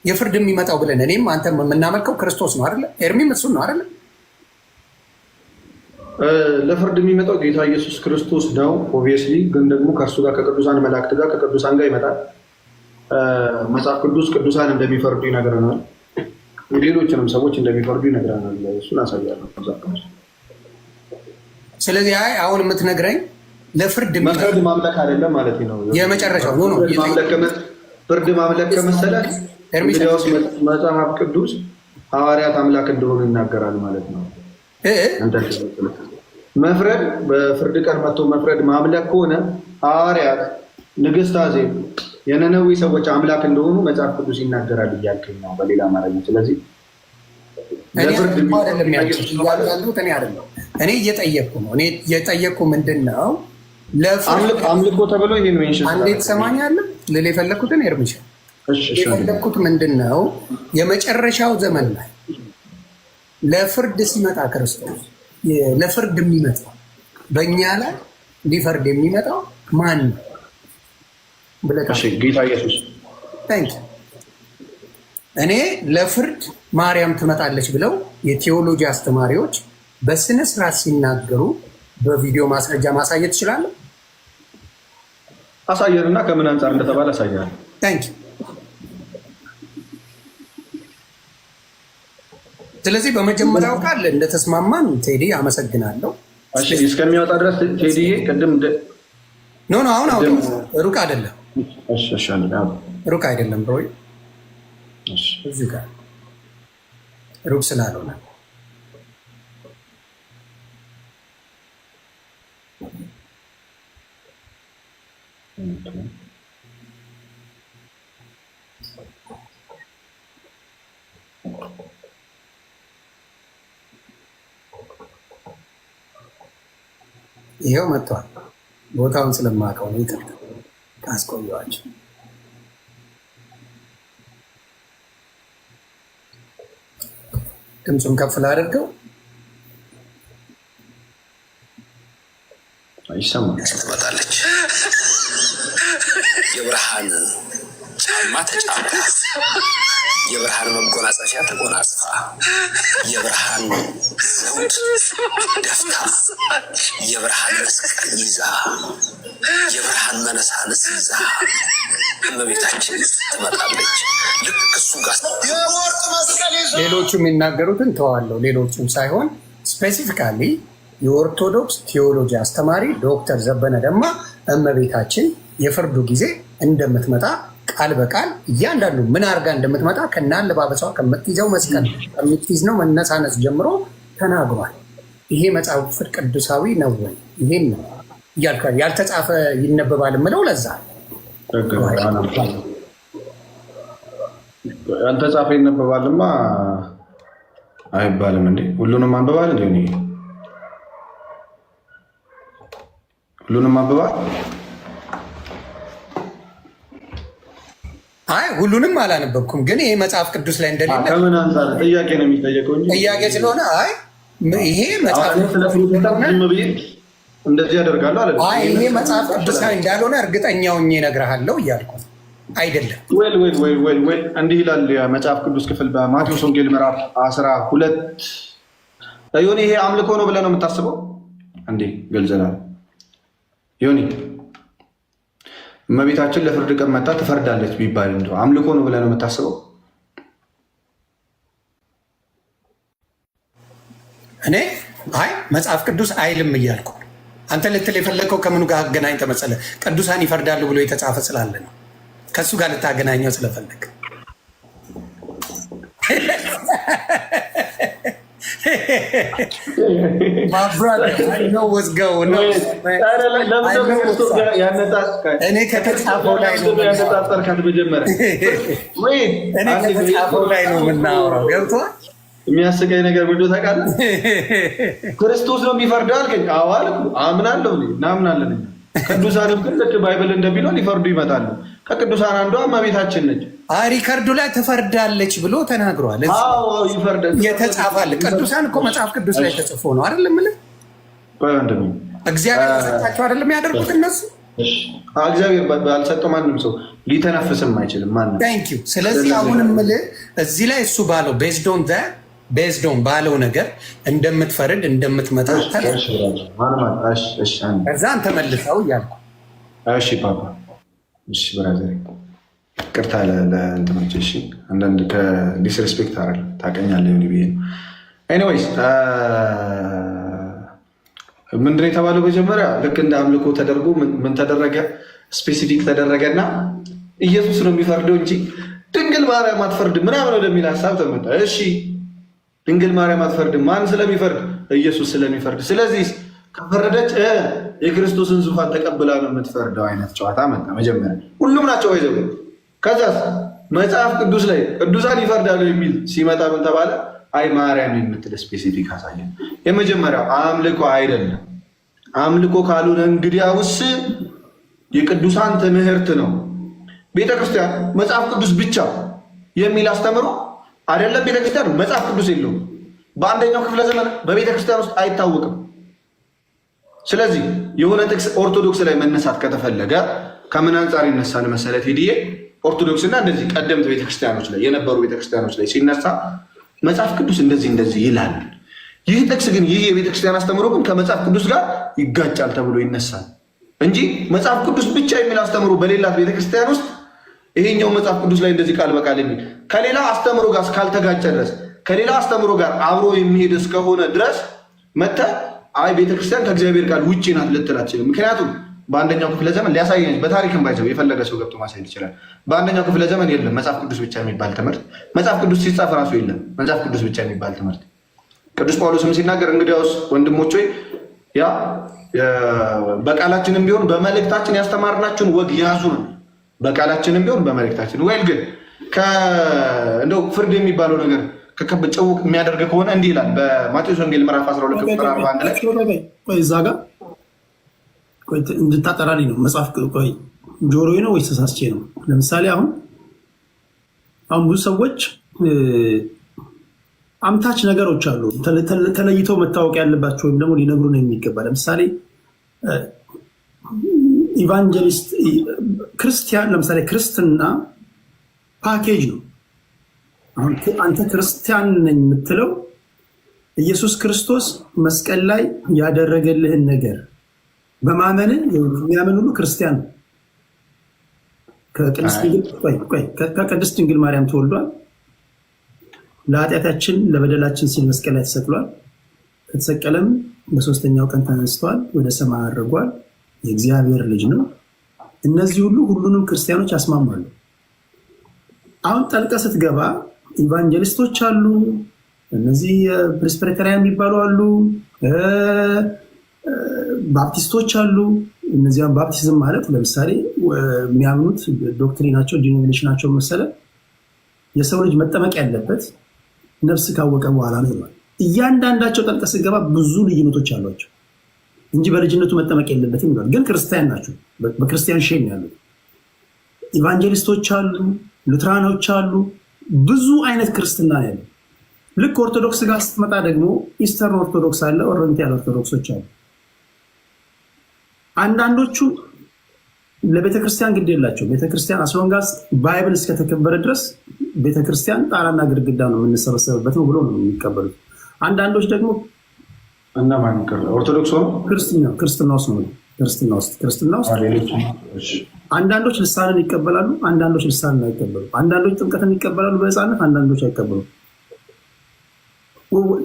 የፍርድ የሚመጣው ብለን እኔም አንተም የምናመልከው ክርስቶስ ነው አይደለ? ኤርሚም እሱን ነው አይደለ? ለፍርድ የሚመጣው ጌታ ኢየሱስ ክርስቶስ ነው። Obviously ግን ደግሞ ከእርሱ ጋር ከቅዱሳን መላእክት ጋር ከቅዱሳን ጋር ይመጣል። መጽሐፍ ቅዱስ ቅዱሳን እንደሚፈርዱ ይነግረናል። ሌሎችንም ሰዎች እንደሚፈርዱ ይነግረናል። እሱን አሳያለሁ። መጽሐፍ ቅዱስ ስለዚህ አይ አሁን የምትነግረኝ ለፍርድ መፍረድ ማምለክ አይደለም ማለት ነው። የመጨረሻው no no ፍርድ ማምለክ ከመሰለህ እንግዲያውስ መጽሐፍ ቅዱስ ሐዋርያት አምላክ እንደሆኑ ይናገራል ማለት ነው። መፍረድ በፍርድ ቀን መጥቶ መፍረድ ማምለክ ከሆነ ሐዋርያት፣ ንግስት አዜብ፣ የነነዌ ሰዎች አምላክ እንደሆኑ መጽሐፍ ቅዱስ ይናገራል እያልከኝ ነው በሌላ አማርኛ። ስለዚህ እኔ አይደለም፣ እኔ እየጠየቅኩ ነው። እኔ እየጠየቅኩ ምንድን ነው አምልኮ ተብሎ ይሄን mention አንዴ ትሰማኛለህ? ልል የፈለግኩትን ኤርሚሻ፣ የፈለግኩት ምንድን ነው፣ የመጨረሻው ዘመን ላይ ለፍርድ ሲመጣ ክርስቶስ ለፍርድ የሚመጣው፣ በእኛ ላይ ሊፈርድ የሚመጣው ማን ነው ብለህ ጌታ ኢየሱስ። እኔ ለፍርድ ማርያም ትመጣለች ብለው የቴዎሎጂ አስተማሪዎች በስነ ስርዓት ሲናገሩ በቪዲዮ ማስረጃ ማሳየት ትችላለህ? አሳየንና ከምን አንጻር እንደተባለ አሳያለሁ። Thank you። ስለዚህ በመጀመሪያው ቃል እንደተስማማን ቴዲ አመሰግናለሁ። እስከሚያወጣ ድረስ ቴዲዬ ቅድም No no፣ አሁን አውጣ። ሩቅ አይደለም፣ ሩቅ አይደለም bro፣ እዚህ ጋር ሩቅ ስላልሆነ። ይኸው መጥቷል። ቦታውን ስለማውቀው ነው። ይቅርታ ካስቆየኋቸው። ድምፁን ከፍ ላድርገው። ይሰማል። ትመጣለች። የብርሃን ጫማ ተጫምታ፣ የብርሃን መጎናጸፊያ ተጎናጽፋ፣ የብርሃን ዘውድ ደፍታ፣ የብርሃን መስቀል ይዛ፣ የብርሃን መነሳንስ ይዛ እመቤታችን ትመጣለች። ልክ እሱ ጋር ሌሎቹ የሚናገሩትን ተዋለው። ሌሎቹም ሳይሆን specifically የኦርቶዶክስ ቴዎሎጂ አስተማሪ ዶክተር ዘበነ ደማ እመቤታችን የፍርዱ ጊዜ እንደምትመጣ ቃል በቃል እያንዳንዱ ምን አድርጋ እንደምትመጣ ከነ አለባበሷ፣ ከምትይዘው መስቀል፣ ከምትይዝ ነው መነሳነስ ጀምሮ ተናግሯል። ይሄ መጽሐፍ ቅዱሳዊ ነው ወይ? ይሄን ነው እያልኩ ያልተጻፈ ይነበባል የምለው ለዛ። ያልተጻፈ ይነበባልማ አይባልም እንዴ? ሁሉንም አንብባል እንዴ? ሁሉንም አንብባል። አይ ሁሉንም አላነበብኩም፣ ግን ይሄ መጽሐፍ ቅዱስ ላይ እንደሌለ ከምን አንጻር ጥያቄ ነው የሚጠየቀው እንጂ ጥያቄ ስለሆነ አይ ይሄ መጽሐፍ እንደዚህ ያደርጋሉ አለ። አይ ይሄ መጽሐፍ ቅዱሳዊ እንዳልሆነ እርግጠኛ ሆኜ እነግርሃለሁ እያልኩ አይደለም። Well, well, well, well, well፣ እንዲህ ይላል የመጽሐፍ ቅዱስ ክፍል በማቴዎስ ወንጌል ምዕራፍ 12። ዮኒ፣ ይሄ አምልኮ ነው ብለህ ነው የምታስበው? እንዴ ገልጸናል። ዮኒ፣ እመቤታችን ለፍርድ ቀን መጣ ትፈርዳለች ቢባል እንደው አምልኮ ነው ብለህ ነው የምታስበው? እኔ አይ መጽሐፍ ቅዱስ አይልም እያልኩ፣ አንተ ልትል የፈለግከው ከምኑ ጋር አገናኝተህ መሰለህ? ቅዱሳን ይፈርዳሉ ብሎ የተጻፈ ስላለ ነው። ከእሱ ጋር ልታገናኘው ስለፈለግ። My brother, I know what's going on. እኔ ከተጻፈው ላይ ነው ያነጻጸርካት መጀመሪያ። እኔ ከተጻፈው ላይ ነው የምናወራው። ገብቶሃል? የሚያስቀኝ ነገር ምንድን ታውቃለህ? ክርስቶስ ነው የሚፈርደው አልከኝ። አዎ አልኩ። አምናለሁ፣ እናምናለን። ቅዱሳንም ግን ልክ Bible እንደሚለው ሊፈርዱ ይመጣሉ። ከቅዱሳን አንዷ እመቤታችን ነች። Record ኡ ላይ ትፈርዳለች ብሎ ተናግሯል። ይፈርዳል። የተጻፋል። ቅዱሳን እኮ መጽሐፍ ቅዱስ ላይ ተጽፎ ነው አይደለም? የምልህ እግዚአብሔር ተሰጣቸው አይደለም ያደርጉት እነሱ። እግዚአብሔር ባልሰጠው ማንም ሰው ሊተነፍስም አይችልም። ማንም። Thank you። ስለዚህ አሁን የምልህ እዚህ ላይ እሱ ባለው based on ባለው ነገር እንደምትፈርድ እንደምትመጣ ከዛ አንተ መልሰው እያልኩ። እሺ ፓፓ፣ እሺ brother፣ ይቅርታ ለእንትኖች። እሺ፣ አንዳንድ ከ disrespect አይደለም፣ ታውቀኛለህ ሆን ብዬ ነው። Anyways፣ ምንድን የተባለው መጀመሪያ ልክ እንደ አምልኮ ተደርጎ ምን ተደረገ? Specific ተደረገና ኢየሱስ ነው የሚፈርደው እንጂ ድንግል ማርያም አትፈርድም ምናምን ወደሚል ሀሳብ ተመጣ። እሺ፣ ድንግል ማርያም አትፈርድም። ማን ስለሚፈርድ? ኢየሱስ ስለሚፈርድ። ስለዚህ ከፈረደች የክርስቶስን ዙፋን ተቀብላ ነው የምትፈርደው አይነት ጨዋታ መጣ። መጀመሪያ ሁሉም ናቸው ይዘው። ከዛስ መጽሐፍ ቅዱስ ላይ ቅዱሳን ይፈርዳሉ የሚል ሲመጣ ምን ተባለ? አይ ማርያም የምትል specific አሳየን። የመጀመሪያው አምልኮ አይደለም። አምልኮ ካልሆነ እንግዲያውስ የቅዱሳን ትምህርት ነው። ቤተክርስቲያን መጽሐፍ ቅዱስ ብቻ የሚል አስተምሮ አይደለም። ቤተክርስቲያን መጽሐፍ ቅዱስ የለውም። በአንደኛው ክፍለ ዘመን በቤተክርስቲያን ውስጥ አይታወቅም። ስለዚህ የሆነ ጥቅስ ኦርቶዶክስ ላይ መነሳት ከተፈለገ ከምን አንጻር ይነሳል መሰለህ ቴዲዬ? ኦርቶዶክስና እንደዚህ ቀደምት ቤተክርስቲያኖች ላይ የነበሩ ቤተክርስቲያኖች ላይ ሲነሳ መጽሐፍ ቅዱስ እንደዚህ እንደዚህ ይላል፣ ይህ ጥቅስ ግን ይህ የቤተክርስቲያን አስተምሮ ግን ከመጽሐፍ ቅዱስ ጋር ይጋጫል ተብሎ ይነሳል እንጂ መጽሐፍ ቅዱስ ብቻ የሚል አስተምሮ በሌላት ቤተክርስቲያን ውስጥ ይሄኛው መጽሐፍ ቅዱስ ላይ እንደዚህ ቃል በቃል የሚል ከሌላ አስተምሮ ጋር እስካልተጋጨ ድረስ፣ ከሌላ አስተምሮ ጋር አብሮ የሚሄድ እስከሆነ ድረስ መተህ አይ ቤተክርስቲያን ከእግዚአብሔር ቃል ውጭ ናት ልትል አትችልም። ምክንያቱም በአንደኛው ክፍለ ዘመን ሊያሳየን በታሪክም ባይዘው የፈለገ ሰው ገብቶ ማሳየት ይችላል። በአንደኛው ክፍለ ዘመን የለም መጽሐፍ ቅዱስ ብቻ የሚባል ትምህርት። መጽሐፍ ቅዱስ ሲጻፍ ራሱ የለም መጽሐፍ ቅዱስ ብቻ የሚባል ትምህርት። ቅዱስ ጳውሎስም ሲናገር እንግዲያውስ ወንድሞች ሆይ ያ በቃላችንም ቢሆን በመልእክታችን ያስተማርናችሁን ወግ ያዙ ነው። በቃላችንም ቢሆን በመልእክታችን well ግን እንደው ፍርድ የሚባለው ነገር ጭው የሚያደርግ ከሆነ እንዲህ ይላል በማቴዎስ ወንጌል ምዕራፍ 12 ቁጥር 41 ላይ። ቆይ፣ እዛ ጋር ቆይ፣ እንድታጠራልኝ ነው። መጽሐፍ ቆይ፣ ጆሮዬ ነው ወይስ ተሳስቼ ነው? ለምሳሌ አሁን ብዙ ሰዎች አምታች ነገሮች አሉ ተለይተው መታወቅ ያለባቸው ወይም ደግሞ ሊነግሩን የሚገባ። ለምሳሌ evangelist ክርስቲያን፣ ለምሳሌ ክርስትና ፓኬጅ ነው። አሁን አንተ ክርስቲያን ነኝ የምትለው ኢየሱስ ክርስቶስ መስቀል ላይ ያደረገልህን ነገር በማመን የሚያምን ሁሉ ክርስቲያን ነው። ከቅድስት ድንግል ማርያም ተወልዷል። ለኃጢአታችን ለበደላችን ሲል መስቀል ላይ ተሰቅሏል። ከተሰቀለም በሶስተኛው ቀን ተነስቷል፣ ወደ ሰማይ አድርጓል። የእግዚአብሔር ልጅ ነው። እነዚህ ሁሉ ሁሉንም ክርስቲያኖች ያስማማሉ። አሁን ጠልቀህ ስትገባ evangelist ኦች አሉ፣ እነዚህ Presbyterian የሚባሉ አሉ፣ ባፕቲስቶች አሉ። እነዚያም baptism ማለት ለምሳሌ የሚያምኑት doctrine ኣቸው denomination ኣቸው መሰለ የሰው ልጅ መጠመቅ ያለበት ነፍስ ካወቀ በኋላ ነው ይሏል። እያንዳንዳቸው ጠልቀህ ስትገባ ብዙ ልዩነቶች አሏቸው እንጂ በልጅነቱ መጠመቅ የለበትም ይሏል። ግን ክርስቲያን ናቸው። በክርስቲያን shame ያሉት evangelist ኦች አሉ፣ ሉትራኖች አሉ። ብዙ አይነት ክርስትና ነው ያለው። ልክ ኦርቶዶክስ ጋር ስትመጣ ደግሞ Eastern Orthodox አለ፣ Oriental ኦርቶዶክሶች አሉ። አንዳንዶቹ ለቤተክርስቲያን ግድ የላቸው። ቤተክርስቲያን as long as Bible እስከተከበረ ድረስ ቤተክርስቲያን ጣራና ግድግዳ ነው የምንሰበሰብበት ነው ብሎ ነው የሚቀበሉት። አንዳንዶች ደግሞ እነማን? ኦርቶዶክስ ሆኖ ክርስትና ውስጥ ነው፣ ክርስትና ውስጥ አንዳንዶች ልሳንን ይቀበላሉ፣ አንዳንዶች ልሳንን አይቀበሉም። አንዳንዶች ጥምቀትን ይቀበላሉ በህፃነት፣ አንዳንዶች አይቀበሉም።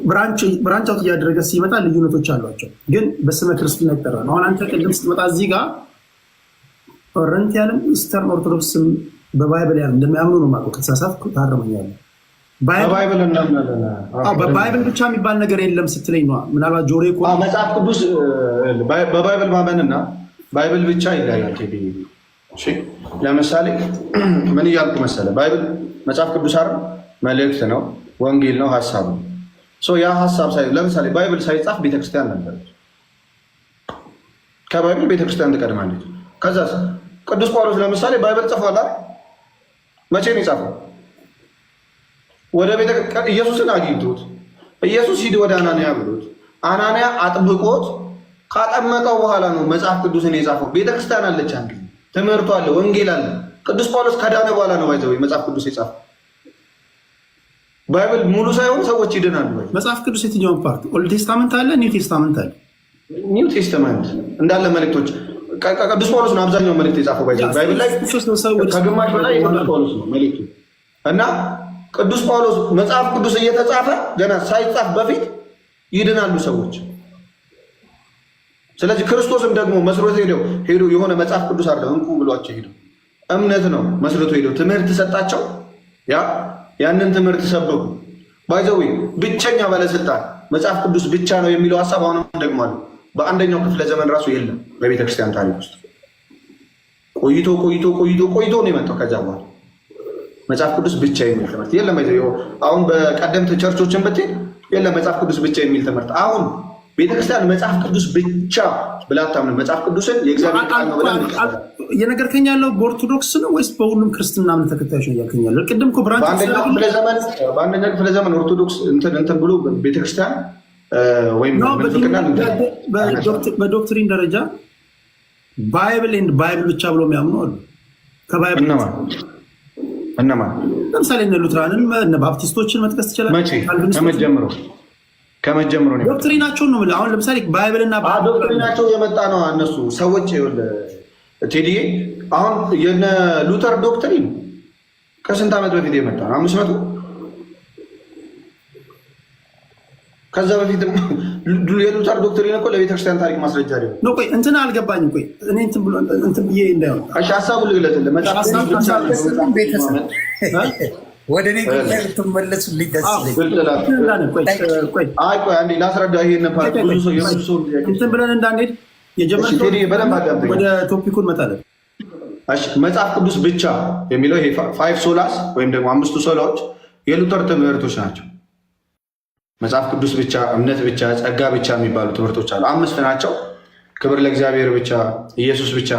Branch out እያደረገ ሲመጣ ልዩነቶች አሏቸው፣ ግን በስመ ክርስትና ይጠራል። አሁን አንተ ቅድም ስትመጣ እዚህ ጋር Oriental ም Eastern ኦርቶዶክስም በ Bible እንደሚያምኑ ነው የማውቀው። ከተሳሳትኩ ታረመኛለህ። በ Bible እናምናለን። በ Bible ብቻ የሚባል ነገር የለም ስትለኝ ነዋ። ምናልባት ጆሮ መጽሐፍ ቅዱስ በ Bible ማመንና Bible ብቻ ይለያል። ለምሳሌ ምን እያልኩ መሰለ? Bible መጽሐፍ ቅዱስ አይደል? መልእክት ነው፣ ወንጌል ነው፣ ሀሳብ ነው። ያ ሀሳብ ለምሳሌ Bible ሳይጻፍ ቤተክርስቲያን ነበረች። ከ Bible ቤተክርስቲያን ትቀድማለች። ከዛስ ቅዱስ ጳውሎስ ለምሳሌ Bible ጽፏል አይደል? መቼ ነው የጻፈው? ወደ ቤተ ኢየሱስን አግኝቶት ኢየሱስ ሂድ ወደ አናንያ ብሎት አናንያ አጥብቆት ካጠመቀው በኋላ ነው መጽሐፍ ቅዱስን የጻፈው። ቤተክርስቲያን አለች፣ አንድ ትምህርቱ አለ፣ ወንጌል አለ። ቅዱስ ጳውሎስ ከዳነ በኋላ ነው by the way መጽሐፍ ቅዱስ የጻፈው። Bible ሙሉ ሳይሆን ሰዎች ይድናሉ። መጽሐፍ ቅዱስ የትኛውን part? Old Testament አለ፣ New Testament አለ። New Testament እንዳለ መልእክቶች ቅዱስ ጳውሎስ ነው አብዛኛው መልእክት የጻፈው። By the way Bible ላይ ከግማሽ በላይ የቅዱስ ጳውሎስ ነው መልእክቱ። እና ቅዱስ ጳውሎስ መጽሐፍ ቅዱስ እየተጻፈ ገና ሳይጻፍ በፊት ይድናሉ ሰዎች። ስለዚህ ክርስቶስም ደግሞ መስርቶ ሄደው ሄዶ የሆነ መጽሐፍ ቅዱስ አለ እንኩ ብሏቸው ሄደው እምነት ነው መስርቶ ሄደው ትምህርት ሰጣቸው። ያንን ትምህርት ሰበኩ። By the way ብቸኛ ባለስልጣን መጽሐፍ ቅዱስ ብቻ ነው የሚለው ሀሳብ አሁንም ደግሞ አለ። በአንደኛው ክፍለ ዘመን ራሱ የለም በቤተክርስቲያን ታሪክ ውስጥ። ቆይቶ ቆይቶ ቆይቶ ቆይቶ ነው የመጣው። ከዛ በኋላ መጽሐፍ ቅዱስ ብቻ የሚል ትምህርት የለም። አሁን በቀደምት church ኦችን ብትሄድ የለም መጽሐፍ ቅዱስ ብቻ የሚል ትምህርት። አሁን ቤተክርስቲያን መጽሐፍ ቅዱስ ብቻ ብላ አታምንም። መጽሐፍ ቅዱስን የእግዚአብሔር ቃል ነው ብላ እየነገርከኝ ያለው በኦርቶዶክስ ነው ወይስ በሁሉም ክርስትና እምነት ተከታዮች ነው እያልከኝ ያለው? ቅድም እኮ branch በአንደኛው ክፍለ ዘመን ኦርቶዶክስ እንትን እንትን ብሎ ቤተክርስቲያን ወይም ምንፍቅና በ doctrine ደረጃ Bible and Bible ብቻ ብሎ የሚያምኑ አሉ። ከ Bible እነማን? ለምሳሌ እነ ሉትራንን እነ ባፕቲስቶችን መጥቀስ ትችላለህ። መቼ? ከመጀመሩ ከመጀመሩ ነው doctrine ኣቸውን ነው የምልህ። አሁን ለምሳሌ Bible እና doctrine ኣቸው የመጣ ነው። እነሱ ሰዎች ቴዲዬ፣ አሁን የነ ሉተር doctrine ከስንት ዓመት በፊት የመጣ ነው? 500። ከዛ በፊት የሉተር doctrine እኮ ለቤተክርስቲያን ታሪክ ማስረጃ ሊሆን ነው። ቆይ እንትን አልገባኝም። ቆይ እኔ እንትን ብሎ እንትን ብዬ እንዳይሆን። እሺ፣ ሀሳቡን ልግለጽልህ። ቤተሰብ ወደ እኔ ጉዳይ ልትመለሱልኝ ደስ ይለኛል። አይ ቆይ አንዴ ላስረዳ። ይሄን part ብዙ ሰው የብዙ ሰው እንትን ብለን እንዳንሄድ የጀመርነው በደንብ አዳምጠኝ። ወደ topic ኡ እንመጣለን። እሺ፣ መጽሐፍ ቅዱስ ብቻ የሚለው ይሄ five solas ወይም ደግሞ አምስቱ sola ዎች የሉተር ትምህርቶች ናቸው። መጽሐፍ ቅዱስ ብቻ፣ እምነት ብቻ፣ ጸጋ ብቻ የሚባሉ ትምህርቶች አሉ። አምስት ናቸው። ክብር ለእግዚአብሔር ብቻ፣ ኢየሱስ ብቻ።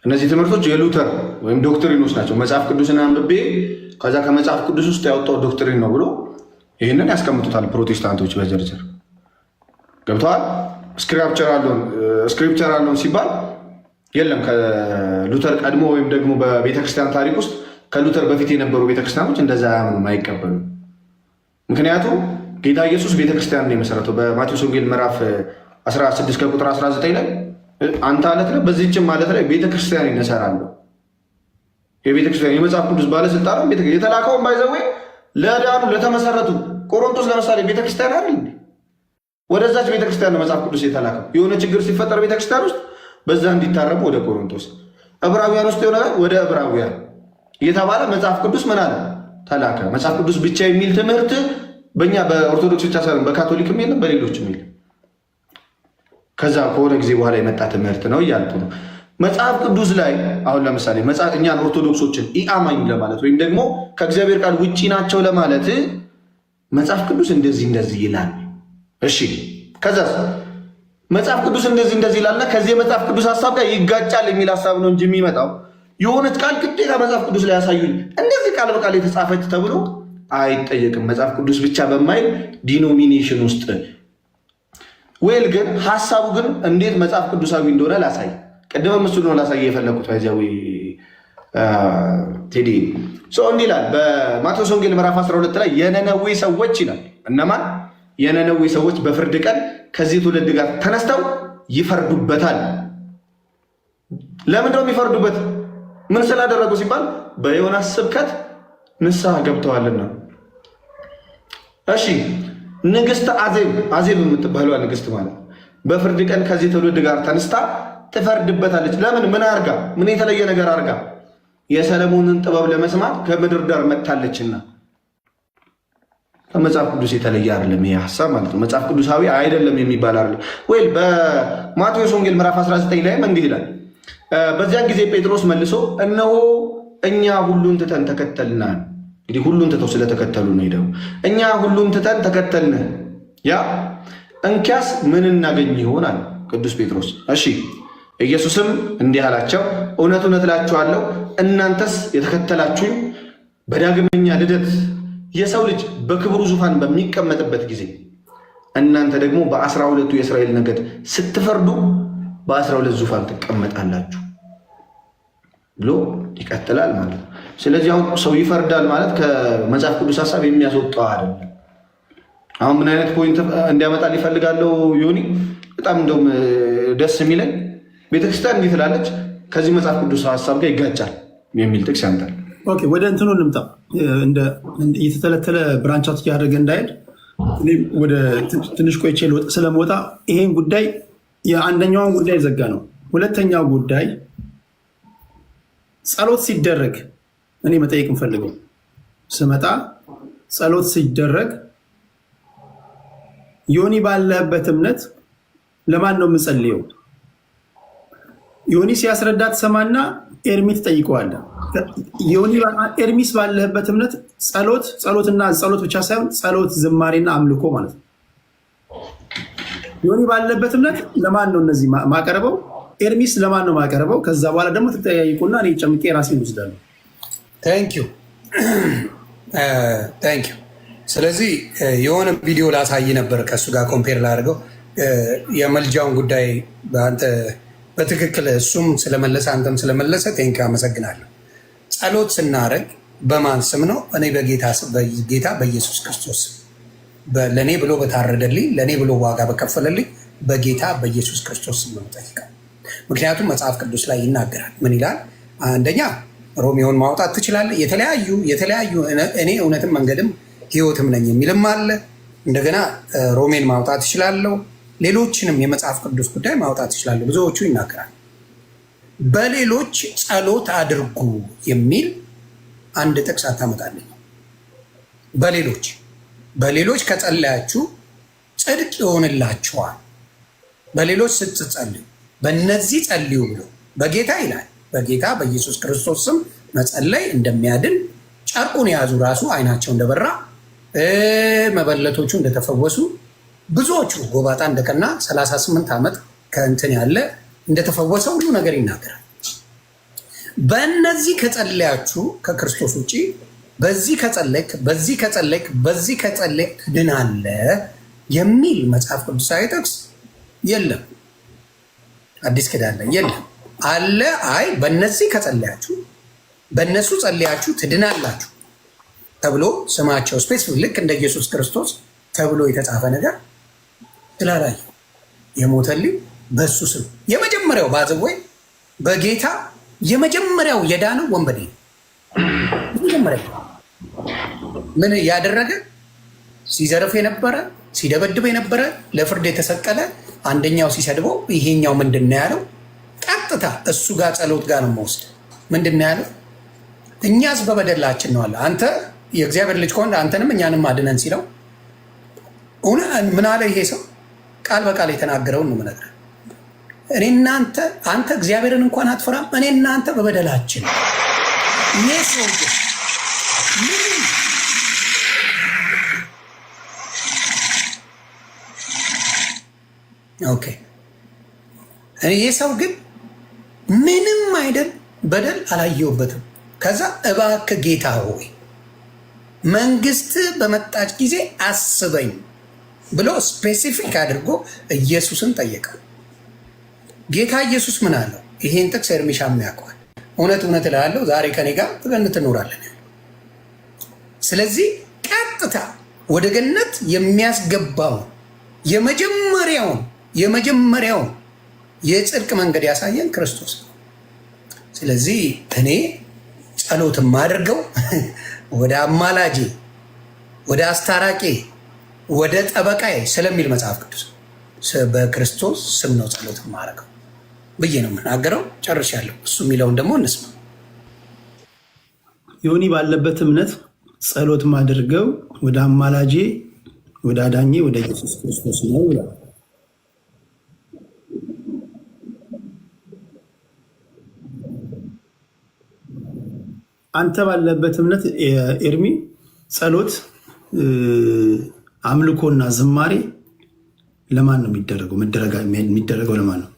እነዚህ ትምህርቶች የሉተር ወይም doctrine ኦች ናቸው። መጽሐፍ ቅዱስን አንብቤ ከዛ ከመጽሐፍ ቅዱስ ውስጥ ያወጣው doctrine ነው ብሎ ይህንን ያስቀምጡታል ፕሮቴስታንቶች በዝርዝር ገብተዋል። Scripture alone ሲባል የለም፣ ከሉተር ቀድሞ ወይም ደግሞ በቤተክርስቲያን ታሪክ ውስጥ ከሉተር በፊት የነበሩ ቤተክርስቲያኖች እንደዛ አያምኑም፣ አይቀበሉም። ምክንያቱም ጌታ ኢየሱስ ቤተክርስቲያን ነው የመሰረተው። በማቴዎስ ወንጌል ምዕራፍ 16 ከቁጥር 19 ላይ አንተ አለት ነህ፣ በዚህችም አለት ላይ ቤተክርስቲያን እሰራለሁ። የቤተክርስቲያን የመጽሐፍ ቅዱስ ባለስልጣን የተላከውን by the way ለዳኑ ለተመሰረቱ ቆሮንቶስ ለምሳሌ ቤተክርስቲያን አይደል እንዴ? ወደዛች ቤተክርስቲያን ነው መጽሐፍ ቅዱስ የተላከው። የሆነ ችግር ሲፈጠር ቤተክርስቲያን ውስጥ በዛ እንዲታረሙ ወደ ቆሮንቶስ፣ ዕብራውያን ውስጥ የሆነ ወደ ዕብራውያን እየተባለ መጽሐፍ ቅዱስ ምን አለ ተላከ። መጽሐፍ ቅዱስ ብቻ የሚል ትምህርት በእኛ በኦርቶዶክስ ብቻ ሳይሆን በካቶሊክም የለም፣ በሌሎችም የለም። ከዛ ከሆነ ጊዜ በኋላ የመጣ ትምህርት ነው እያልኩ ነው። መጽሐፍ ቅዱስ ላይ አሁን ለምሳሌ እኛን ኦርቶዶክሶችን ኢአማኝ ለማለት ወይም ደግሞ ከእግዚአብሔር ቃል ውጪ ናቸው ለማለት መጽሐፍ ቅዱስ እንደዚህ እንደዚህ ይላል። እሺ፣ ከዛስ መጽሐፍ ቅዱስ እንደዚህ እንደዚህ ይላልና ከዚህ የመጽሐፍ ቅዱስ ሀሳብ ጋር ይጋጫል የሚል ሀሳብ ነው እንጂ የሚመጣው የሆነች ቃል ግዴታ መጽሐፍ ቅዱስ ላይ ያሳዩኝ እንደዚህ ቃል በቃል የተጻፈች ተብሎ አይጠየቅም። መጽሐፍ ቅዱስ ብቻ በማይል denomination ውስጥ well ግን ሀሳቡ ግን እንዴት መጽሐፍ ቅዱሳዊ እንደሆነ ላሳይ። ቅድመ ምስሉ ነው ላሳይ የፈለግኩት። By the way ቴዲ ሰው እንዲህ ይላል በማቴዎስ ወንጌል ምዕራፍ 12 ላይ የነነዌ ሰዎች ይላል። እነማን? የነነዌ ሰዎች በፍርድ ቀን ከዚህ ትውልድ ጋር ተነስተው ይፈርዱበታል። ለምንድነው የሚፈርዱበት? ምን ስላደረጉ ሲባል በዮናስ ስብከት ንስሐ ገብተዋልና። እሺ ንግስት አዜብ፣ አዜብ የምትባለዋ ንግስት ማለት በፍርድ ቀን ከዚህ ትውልድ ጋር ተነስታ ትፈርድበታለች። ለምን? ምን አርጋ? ምን የተለየ ነገር አርጋ? የሰለሞንን ጥበብ ለመስማት ከምድር ዳር መጥታለችና። ከመጽሐፍ ቅዱስ የተለየ አይደለም ይሄ ሀሳብ ማለት ነው። መጽሐፍ ቅዱሳዊ አይደለም የሚባል አይደለም። ወይ በማቴዎስ ወንጌል ምዕራፍ 19 ላይም እንዲህ ይላል። በዚያን ጊዜ ጴጥሮስ መልሶ እነሆ እኛ ሁሉን ትተን ተከተልንህ። እንግዲህ ሁሉን ትተው ስለተከተሉ ነው ሄደው። እኛ ሁሉን ትተን ተከተልንህ፣ ያ እንኪያስ ምን እናገኝ ይሆናል? ቅዱስ ጴጥሮስ። እሺ ኢየሱስም እንዲህ አላቸው፣ እውነት እውነት እላችኋለሁ እናንተስ የተከተላችሁኝ በዳግመኛ ልደት የሰው ልጅ በክብሩ ዙፋን በሚቀመጥበት ጊዜ እናንተ ደግሞ በ12ቱ የእስራኤል ነገድ ስትፈርዱ በ12 ዙፋን ትቀመጣላችሁ ብሎ ይቀጥላል ማለት ነው። ስለዚህ አሁን ሰው ይፈርዳል ማለት ከመጽሐፍ ቅዱስ ሀሳብ የሚያስወጣው አይደለም። አሁን ምን አይነት point እንዲያመጣ ሊፈልጋለው ዮኒ? በጣም እንደውም ደስ የሚለኝ ቤተክርስቲያን እንዲህ ትላለች፣ ከዚህ መጽሐፍ ቅዱስ ሀሳብ ጋር ይጋጫል የሚል ጥቅስ ያምጣል። Okay፣ ወደ እንትኑ እንምጣ። እየተተለተለ branch out እያደረገ እንዳይሄድ እኔም ወደ ትንሽ ቆይቼ ስለምወጣ ይሄን ጉዳይ የአንደኛውን ጉዳይ ዘጋ ነው። ሁለተኛው ጉዳይ ጸሎት ሲደረግ እኔ መጠየቅ የምፈልገው ስመጣ ጸሎት ሲደረግ ዮኒ ባለህበት እምነት ለማን ነው የምጸልየው? ዮኒ ሲያስረዳ ትሰማና ኤርሚ ትጠይቀዋለህ። ኤርሚስ ባለህበት እምነት ጸሎት ጸሎትና ጸሎት ብቻ ሳይሆን ጸሎት፣ ዝማሬና አምልኮ ማለት ነው። ዮኒ ባለበት እምነት ለማን ነው እነዚህ ማቀርበው? ኤርሚስ ለማን ነው ማቀርበው? ከዛ በኋላ ደግሞ ትጠያይቁና እኔ ጨምቄ ራሴን እወስዳለሁ። Thank you, thank you። ስለዚህ የሆነ ቪዲዮ ላሳይ ነበር ከእሱ ጋር compare ላድርገው የምልጃውን ጉዳይ በአንተ በትክክል እሱም ስለመለሰ አንተም ስለመለሰ thank you፣ አመሰግናለሁ። ጸሎት ስናደርግ በማን ስም ነው? እኔ በጌታ በኢየሱስ ክርስቶስ ስም፣ ለእኔ ብሎ በታረደልኝ፣ ለእኔ ብሎ ዋጋ በከፈለልኝ በጌታ በኢየሱስ ክርስቶስ ስም ነው የምጠይቀው። ምክንያቱም መጽሐፍ ቅዱስ ላይ ይናገራል። ምን ይላል? አንደኛ ሮሜውን ማውጣት ትችላለህ። የተለያዩ የተለያዩ እኔ እውነትም መንገድም ሕይወትም ነኝ የሚልም አለ። እንደገና ሮሜን ማውጣት ትችላለሁ። ሌሎችንም የመጽሐፍ ቅዱስ ጉዳይ ማውጣት ትችላለሁ። ብዙዎቹ ይናገራል። በሌሎች ጸሎት አድርጉ የሚል አንድ ጥቅስ አታመጣልኝ። በሌሎች ከጸለያችሁ ጽድቅ ይሆንላችኋል። በሌሎች ስትጸልዩ በእነዚህ ጸልዩ ብሎ በጌታ ይላል። በጌታ በኢየሱስ ክርስቶስ ስም መጸለይ እንደሚያድን፣ ጨርቁን የያዙ ራሱ አይናቸው እንደበራ፣ መበለቶቹ እንደተፈወሱ፣ ብዙዎቹ ጎባጣ እንደቀና፣ 38 ዓመት ከእንትን ያለ እንደተፈወሰ ሁሉ ነገር ይናገራል። በእነዚህ ከጸለያችሁ ከክርስቶስ ውጭ በዚህ ከጸለይክ፣ በዚህ ከጸለይክ፣ በዚህ ከጸለይክ ትድናለህ የሚል መጽሐፍ ቅዱሳዊ ጥቅስ የለም። አዲስ ኪዳን ላይ የለም። አለ አይ በእነዚህ ከጸለያችሁ፣ በእነሱ ጸለያችሁ ትድናላችሁ ተብሎ ስማቸው specific ልክ እንደ ኢየሱስ ክርስቶስ ተብሎ የተጻፈ ነገር ስላላየሁ የሞተልኝ በሱ ስም የመጀመሪያው by the way በጌታ የመጀመሪያው የዳነው ወንበዴ ነው። የመጀመሪያው ምን ያደረገ? ሲዘርፍ የነበረ፣ ሲደበድብ የነበረ፣ ለፍርድ የተሰቀለ አንደኛው ሲሰድበው ይሄኛው ምንድን ነው ያለው? ቀጥታ እሱ ጋር ጸሎት ጋር ነው መወስድ። ምንድን ነው ያለው? እኛስ በበደላችን ነው አለ። አንተ የእግዚአብሔር ልጅ ከሆንክ አንተንም እኛንም አድነን ሲለው ምን አለ ይሄ ሰው? ቃል በቃል የተናገረውን ነው የምነግርህ። እኔ እናንተ አንተ እግዚአብሔርን እንኳን አትፈራም፣ እኔ እናንተ በበደላችን። ይሄ ሰውዬ ምንም okay፣ ይሄ ሰው ግን ምንም አይደል። በደል አላየሁበትም። ከዛ እባክህ ጌታ ሆይ መንግስት በመጣች ጊዜ አስበኝ ብሎ specific አድርጎ ኢየሱስን ጠየቀው። ጌታ ኢየሱስ ምን አለው? ይሄን ጥቅስ ኤርሚሻም ያውቀዋል። እውነት እውነት እልሃለሁ ዛሬ ከኔ ጋር በገነት ትኖራለህ። ስለዚህ ቀጥታ ወደ ገነት የሚያስገባውን የመጀመሪያውን የጽድቅ መንገድ ያሳየን ክርስቶስ ነው። ስለዚህ እኔ ጸሎት የማደርገው ወደ አማላጄ፣ ወደ አስታራቄ፣ ወደ ጠበቃዬ ስለሚል መጽሐፍ ቅዱስ በክርስቶስ ስም ነው ጸሎት የማደርገው ብዬ ነው የምናገረው። ጨርሻለሁ። እሱ የሚለውን ደግሞ እንስማ። ዮኒ ባለበት እምነት ጸሎት ማድርገው ወደ አማላጄ፣ ወደ አዳኜ፣ ወደ ኢየሱስ ክርስቶስ ነው ይላል። አንተ ባለበት እምነት ኤርሚ ጸሎት፣ አምልኮና ዝማሬ ለማን ነው የሚደረገው? የሚደረገው ለማን ነው?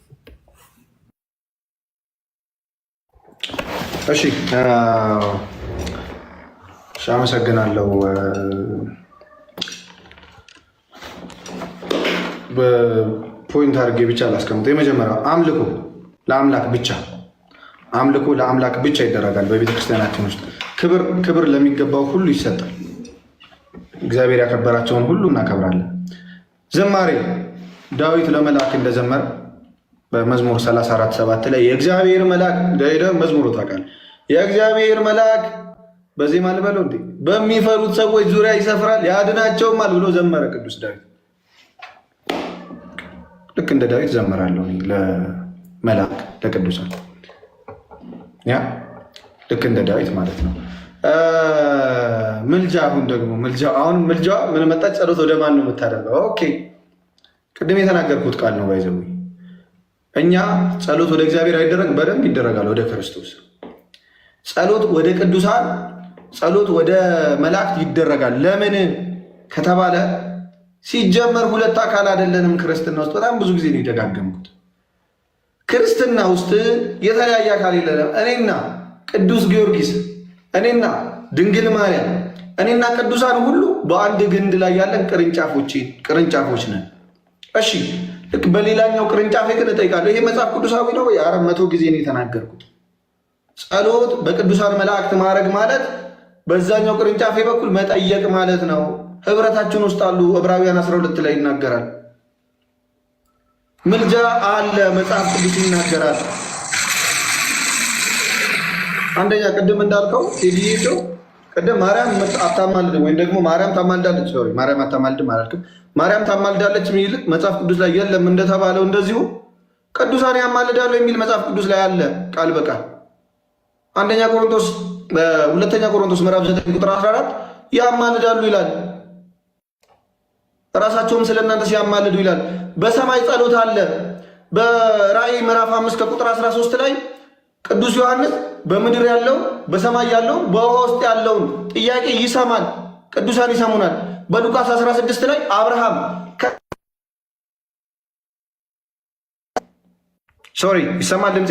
እሺ፣ አመሰግናለሁ። በ point አድርጌ ብቻ ላስቀምጠው። የመጀመሪያው አምልኮ ለአምላክ ብቻ፣ አምልኮ ለአምላክ ብቻ ይደረጋል። በቤተክርስቲያናችን ውስጥ ክብር ለሚገባው ሁሉ ይሰጣል። እግዚአብሔር ያከበራቸውን ሁሉ እናከብራለን። ዝማሬ ዳዊት ለመልአክ እንደዘመረ በመዝሙር 34:7 ላይ የእግዚአብሔር መልአክ፣ መዝሙሩ ታውቃለህ፣ የእግዚአብሔር መልአክ በዜማ ልበለው እንዴ፣ በሚፈሩት ሰዎች ዙሪያ ይሰፍራል ያድናቸውማል ብሎ ዘመረ ቅዱስ ዳዊት። ልክ እንደ ዳዊት ዘመራለሁ ለመልአክ ለቅዱሳን፣ ያ ልክ እንደ ዳዊት ማለት ነው። ምልጃ፣ አሁን ደግሞ ምልጃ፣ አሁን ምልጃ ምን መጣች? ጸሎት ወደ ማን ነው የምታደርገው? Okay፣ ቅድም የተናገርኩት ቃል ነው። By the way እኛ ጸሎት ወደ እግዚአብሔር አይደረግ፣ በደንብ ይደረጋል ወደ ክርስቶስ። ጸሎት ወደ ቅዱሳን፣ ጸሎት ወደ መላእክት ይደረጋል። ለምን ከተባለ ሲጀመር ሁለት አካል አይደለንም። ክርስትና ውስጥ በጣም ብዙ ጊዜ ነው የደጋገምኩት። ክርስትና ውስጥ የተለያየ አካል የለንም። እኔና ቅዱስ ጊዮርጊስ፣ እኔና ድንግል ማርያም፣ እኔና ቅዱሳን ሁሉ በአንድ ግንድ ላይ ያለን ቅርንጫፎች ነን። እሺ፣ ልክ በሌላኛው ቅርንጫፌ ግን እጠይቃለሁ። ይሄ መጽሐፍ ቅዱሳዊ ነው ወይ? 400 ጊዜ ነው የተናገርኩት። ጸሎት በቅዱሳን መላእክት ማድረግ ማለት በዛኛው ቅርንጫፌ በኩል መጠየቅ ማለት ነው። ህብረታችን ውስጥ አሉ። ዕብራውያን 12 ላይ ይናገራል። ምልጃ አለ፣ መጽሐፍ ቅዱስ ይናገራል። አንደኛ ቅድም እንዳልከው ቴዲዮ፣ ቅድም ማርያም አታማልድም ወይም ደግሞ ማርያም ታማልዳለች፣ sorry፣ ማርያም አታማልድም አላልክም። ማርያም ታማልዳለች የሚል መጽሐፍ ቅዱስ ላይ የለም። እንደተባለው እንደዚሁ ቅዱሳን ያማልዳሉ የሚል መጽሐፍ ቅዱስ ላይ አለ ቃል በቃል። አንደኛ ቆሮንቶስ፣ ሁለተኛ ቆሮንቶስ ምዕራፍ 9 ቁጥር 14 ያማልዳሉ ይላል። ራሳቸውም ስለ እናንተ ሲያማልዱ ይላል። በሰማይ ጸሎት አለ። በራእይ ምዕራፍ 5 ከቁጥር 13 ላይ ቅዱስ ዮሐንስ በምድር ያለው፣ በሰማይ ያለውን፣ በውሃ ውስጥ ያለውን ጥያቄ ይሰማል። ቅዱሳን ይሰሙናል። በሉቃስ 16 ላይ አብርሃም፣ sorry፣ ይሰማል ድምፄ?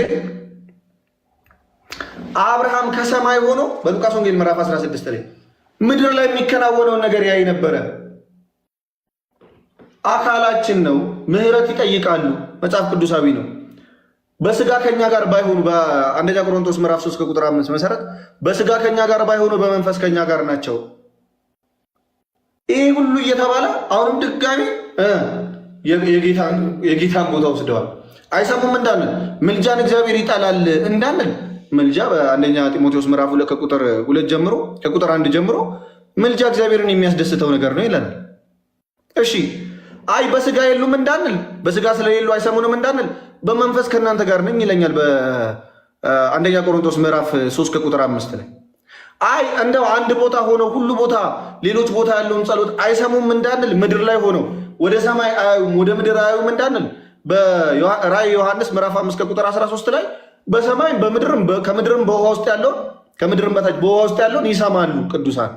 አብርሃም ከሰማይ ሆኖ በሉቃስ ወንጌል ምዕራፍ 16 ላይ ምድር ላይ የሚከናወነውን ነገር ያይ ነበረ። አካላችን ነው። ምህረት ይጠይቃሉ። መጽሐፍ ቅዱሳዊ ነው። በስጋ ከኛ ጋር ባይሆኑ፣ በአንደኛ ቆሮንቶስ ምዕራፍ 3 ከቁጥር 5 መሰረት በስጋ ከኛ ጋር ባይሆኑ በመንፈስ ከኛ ጋር ናቸው። ይህ ሁሉ እየተባለ አሁንም ድጋሚ የጌታን ቦታ ወስደዋል። አይሰሙም እንዳንል፣ ምልጃን እግዚአብሔር ይጠላል እንዳንል፣ ምልጃ በአንደኛ ጢሞቴዎስ ምዕራፍ 2 ከቁጥር 2 ጀምሮ፣ ከቁጥር 1 ጀምሮ ምልጃ እግዚአብሔርን የሚያስደስተው ነገር ነው ይለናል። እሺ፣ አይ በስጋ የሉም እንዳንል፣ በስጋ ስለሌሉ አይሰሙንም እንዳንል በመንፈስ ከእናንተ ጋር ነኝ ይለኛል በአንደኛ ቆሮንቶስ ምዕራፍ 3 ከቁጥር 5 ላይ። አይ እንደው አንድ ቦታ ሆነው ሁሉ ቦታ ሌሎች ቦታ ያለውን ጸሎት አይሰሙም እንዳንል፣ ምድር ላይ ሆነው ወደ ሰማይ አያዩም፣ ወደ ምድር አያዩም እንዳንል በራእይ ዮሐንስ ምዕራፍ 5 ከቁጥር 13 ላይ በሰማይም በምድርም ከምድርም በውሃ ውስጥ ያለውን ከምድርም በታች በውሃ ውስጥ ያለውን ይሰማሉ ቅዱሳን።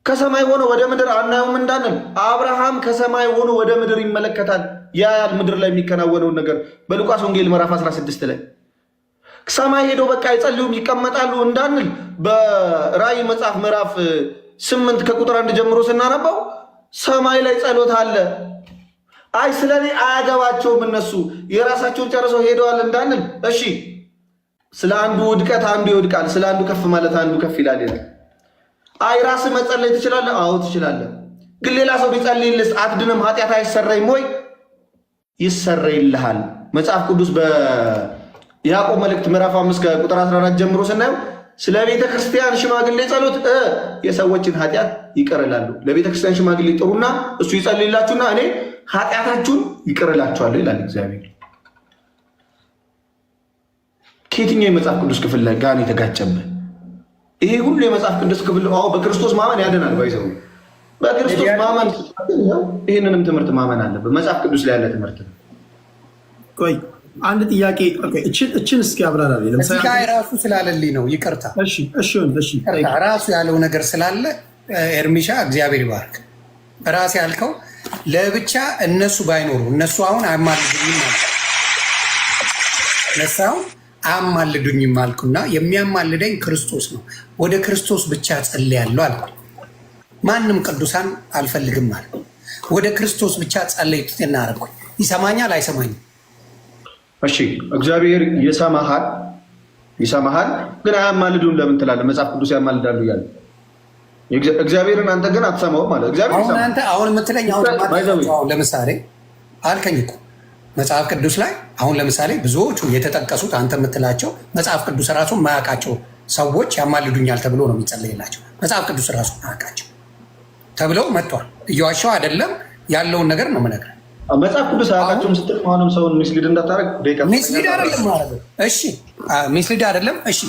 ከሰማይ ሆኖ ወደ ምድር አናየውም እንዳንል አብርሃም ከሰማይ ሆኖ ወደ ምድር ይመለከታል፣ ያያል ምድር ላይ የሚከናወነውን ነገር በሉቃስ ወንጌል ምዕራፍ 16 ላይ። ሰማይ ሄደው በቃ አይጸልዩም ይቀመጣሉ እንዳንል በራእይ መጽሐፍ ምዕራፍ 8 ከቁጥር 1 ጀምሮ ስናነባው ሰማይ ላይ ጸሎት አለ። አይ ስለኔ አያገባቸውም እነሱ የራሳቸውን ጨርሰው ሄደዋል እንዳንል፣ እሺ ስለ አንዱ ውድቀት አንዱ ይወድቃል፣ ስለ አንዱ ከፍ ማለት አንዱ ከፍ ይላል ይላል። አይ ራስህ መጸለይ ትችላለህ? አዎ ትችላለህ። ግን ሌላ ሰው ቢጸልይልስ አትድንም? ኃጢአት አይሰረይም ወይ? ይሰረይልሃል። መጽሐፍ ቅዱስ በያዕቆብ መልእክት ምዕራፍ 5 ከቁጥር 14 ጀምሮ ስናየው ስለ ቤተ ክርስቲያን ሽማግሌ ጸሎት የሰዎችን ኃጢአት ይቅር ይላሉ። ለቤተ ክርስቲያን ሽማግሌ ጥሩና እሱ ይጸልይላችሁና እኔ ኃጢአታችሁን ይቅር እላችኋለሁ ይላል እግዚአብሔር። ከየትኛው የመጽሐፍ ቅዱስ ክፍል ላይ ጋር የተጋጨብህ? ይሄ ሁሉ የመጽሐፍ ቅዱስ ክፍል አዎ፣ በክርስቶስ ማመን ያድናል። By the way በክርስቶስ ማመን ይህንንም ትምህርት ማመን አለብህ። መጽሐፍ ቅዱስ ላይ ያለ ትምህርት ነው። ቆይ አንድ ጥያቄ እችን እስኪ አብራራልኝ። እዚህ ጋር ራሱ ስላለልኝ ነው። ይቅርታ ራሱ ያለው ነገር ስላለ ኤርሚሻ እግዚአብሔር ይባርክ። ራስ ያልከው ለብቻ እነሱ ባይኖሩ እነሱ አሁን አያማልዱኝም አልኩ። እነሱ አሁን አያማልዱኝም አልኩና የሚያማልደኝ ክርስቶስ ነው። ወደ ክርስቶስ ብቻ ጸልያለሁ አልኩ። ማንም ቅዱሳን አልፈልግም አልኩ። ወደ ክርስቶስ ብቻ ጸለይ እናደረኩኝ። ይሰማኛል አይሰማኝም? እሺ እግዚአብሔር ይሰማሃል፣ ይሰማሃል። ግን አያማልዱም ለምን ትላለህ? መጽሐፍ ቅዱስ ያማልዳሉ እያለ እግዚአብሔርን አንተ ግን አትሰማውም ማለት እግዚአብሔር አሁን አንተ አሁን የምትለኝ አሁን ለምሳሌ አልከኝ እኮ መጽሐፍ ቅዱስ ላይ አሁን ለምሳሌ ብዙዎቹ የተጠቀሱት አንተ የምትላቸው መጽሐፍ ቅዱስ ራሱ የማያውቃቸው ሰዎች ያማልዱኛል ተብሎ ነው የሚጸለይላቸው። መጽሐፍ ቅዱስ ራሱ የማያውቃቸው ተብለው መጥቷል። እየዋሸሁ አይደለም፣ ያለውን ነገር ነው የምነግርህ። መጽሐፍ ቅዱስ አያውቃቸውም ስትል አሁንም ሰውን mislead እንዳታደርግ። Mislead አይደለም ማለት እሺ፣ mislead አይደለም እሺ፣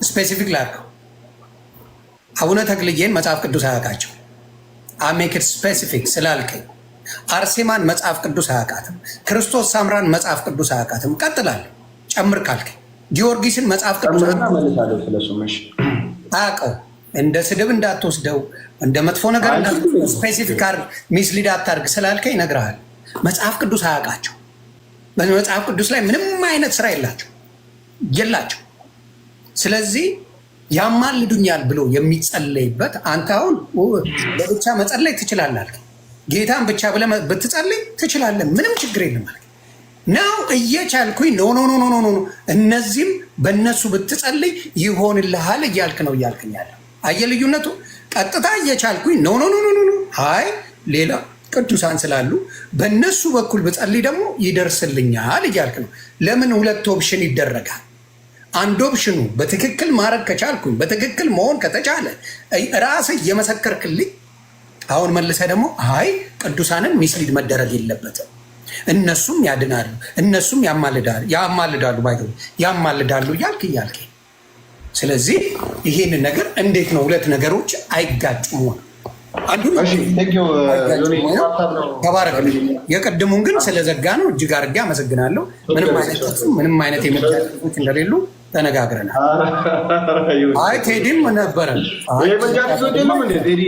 specific ላድርገው። አቡነ ተክልዬን መጽሐፍ ቅዱስ አያውቃቸው። I make it specific ስላልከኝ አርሴማን መጽሐፍ ቅዱስ አያውቃትም። ክርስቶስ ሳምራን መጽሐፍ ቅዱስ አያውቃትም። ቀጥላለሁ፣ ጨምር ካልከኝ ጊዮርጊስን መጽሐፍ ቅዱስ አያውቀው። እንደ ስድብ እንዳትወስደው፣ እንደ መጥፎ ነገር specific አድርግ፣ mislead አታርግ ስላልከኝ እነግርሃለሁ። መጽሐፍ ቅዱስ አያውቃቸው። በመጽሐፍ ቅዱስ ላይ ምንም አይነት ስራ የላቸው የላቸው። ስለዚህ ያማልዱኛል ብሎ የሚጸለይበት አንተ አሁን ለብቻ መጸለይ ትችላለህ አልከኝ። ጌታን ብቻ ብለህ ብትጸልይ ትችላለህ፣ ምንም ችግር የለም አልከኝ። Now እየቻልኩኝ no no no no no እነዚህም በእነሱ ብትጸልይ ይሆንልሃል እያልክ ነው እያልክኝ ያለው። አየህ ልዩነቱ? ቀጥታ እየቻልኩኝ no no no no no አይ ሌላ ቅዱሳን ስላሉ በእነሱ በኩል ብጸልይ ደግሞ ይደርስልኛል እያልክ ነው። ለምን ሁለት option ይደረጋል? አንድ option ኑ በትክክል ማድረግ ከቻልኩኝ በትክክል መሆን ከተቻለ ራስህ እየመሰከርክልኝ፣ አሁን መልሰህ ደግሞ አይ ቅዱሳንን mislead መደረግ የለበትም እነሱም ያድናሉ፣ እነሱም ያማልዳሉ ያማልዳሉ ያማልዳሉ እያልክ እያልክ ስለዚህ ይሄንን ነገር እንዴት ነው ሁለት ነገሮች አይጋጩም ሆነ አንዱ ተባረክ። የቅድሙን ግን ስለዘጋ ነው እጅግ አድርጌ አመሰግናለሁ። ምንም አይነት ምንም አይነት የምልጃ ጽሑፎች እንደሌሉ ተነጋግረናል። አይ ቴዲም ነበረ የምልጃ ጥቅሶች የሉም እንዴ ቴዲ?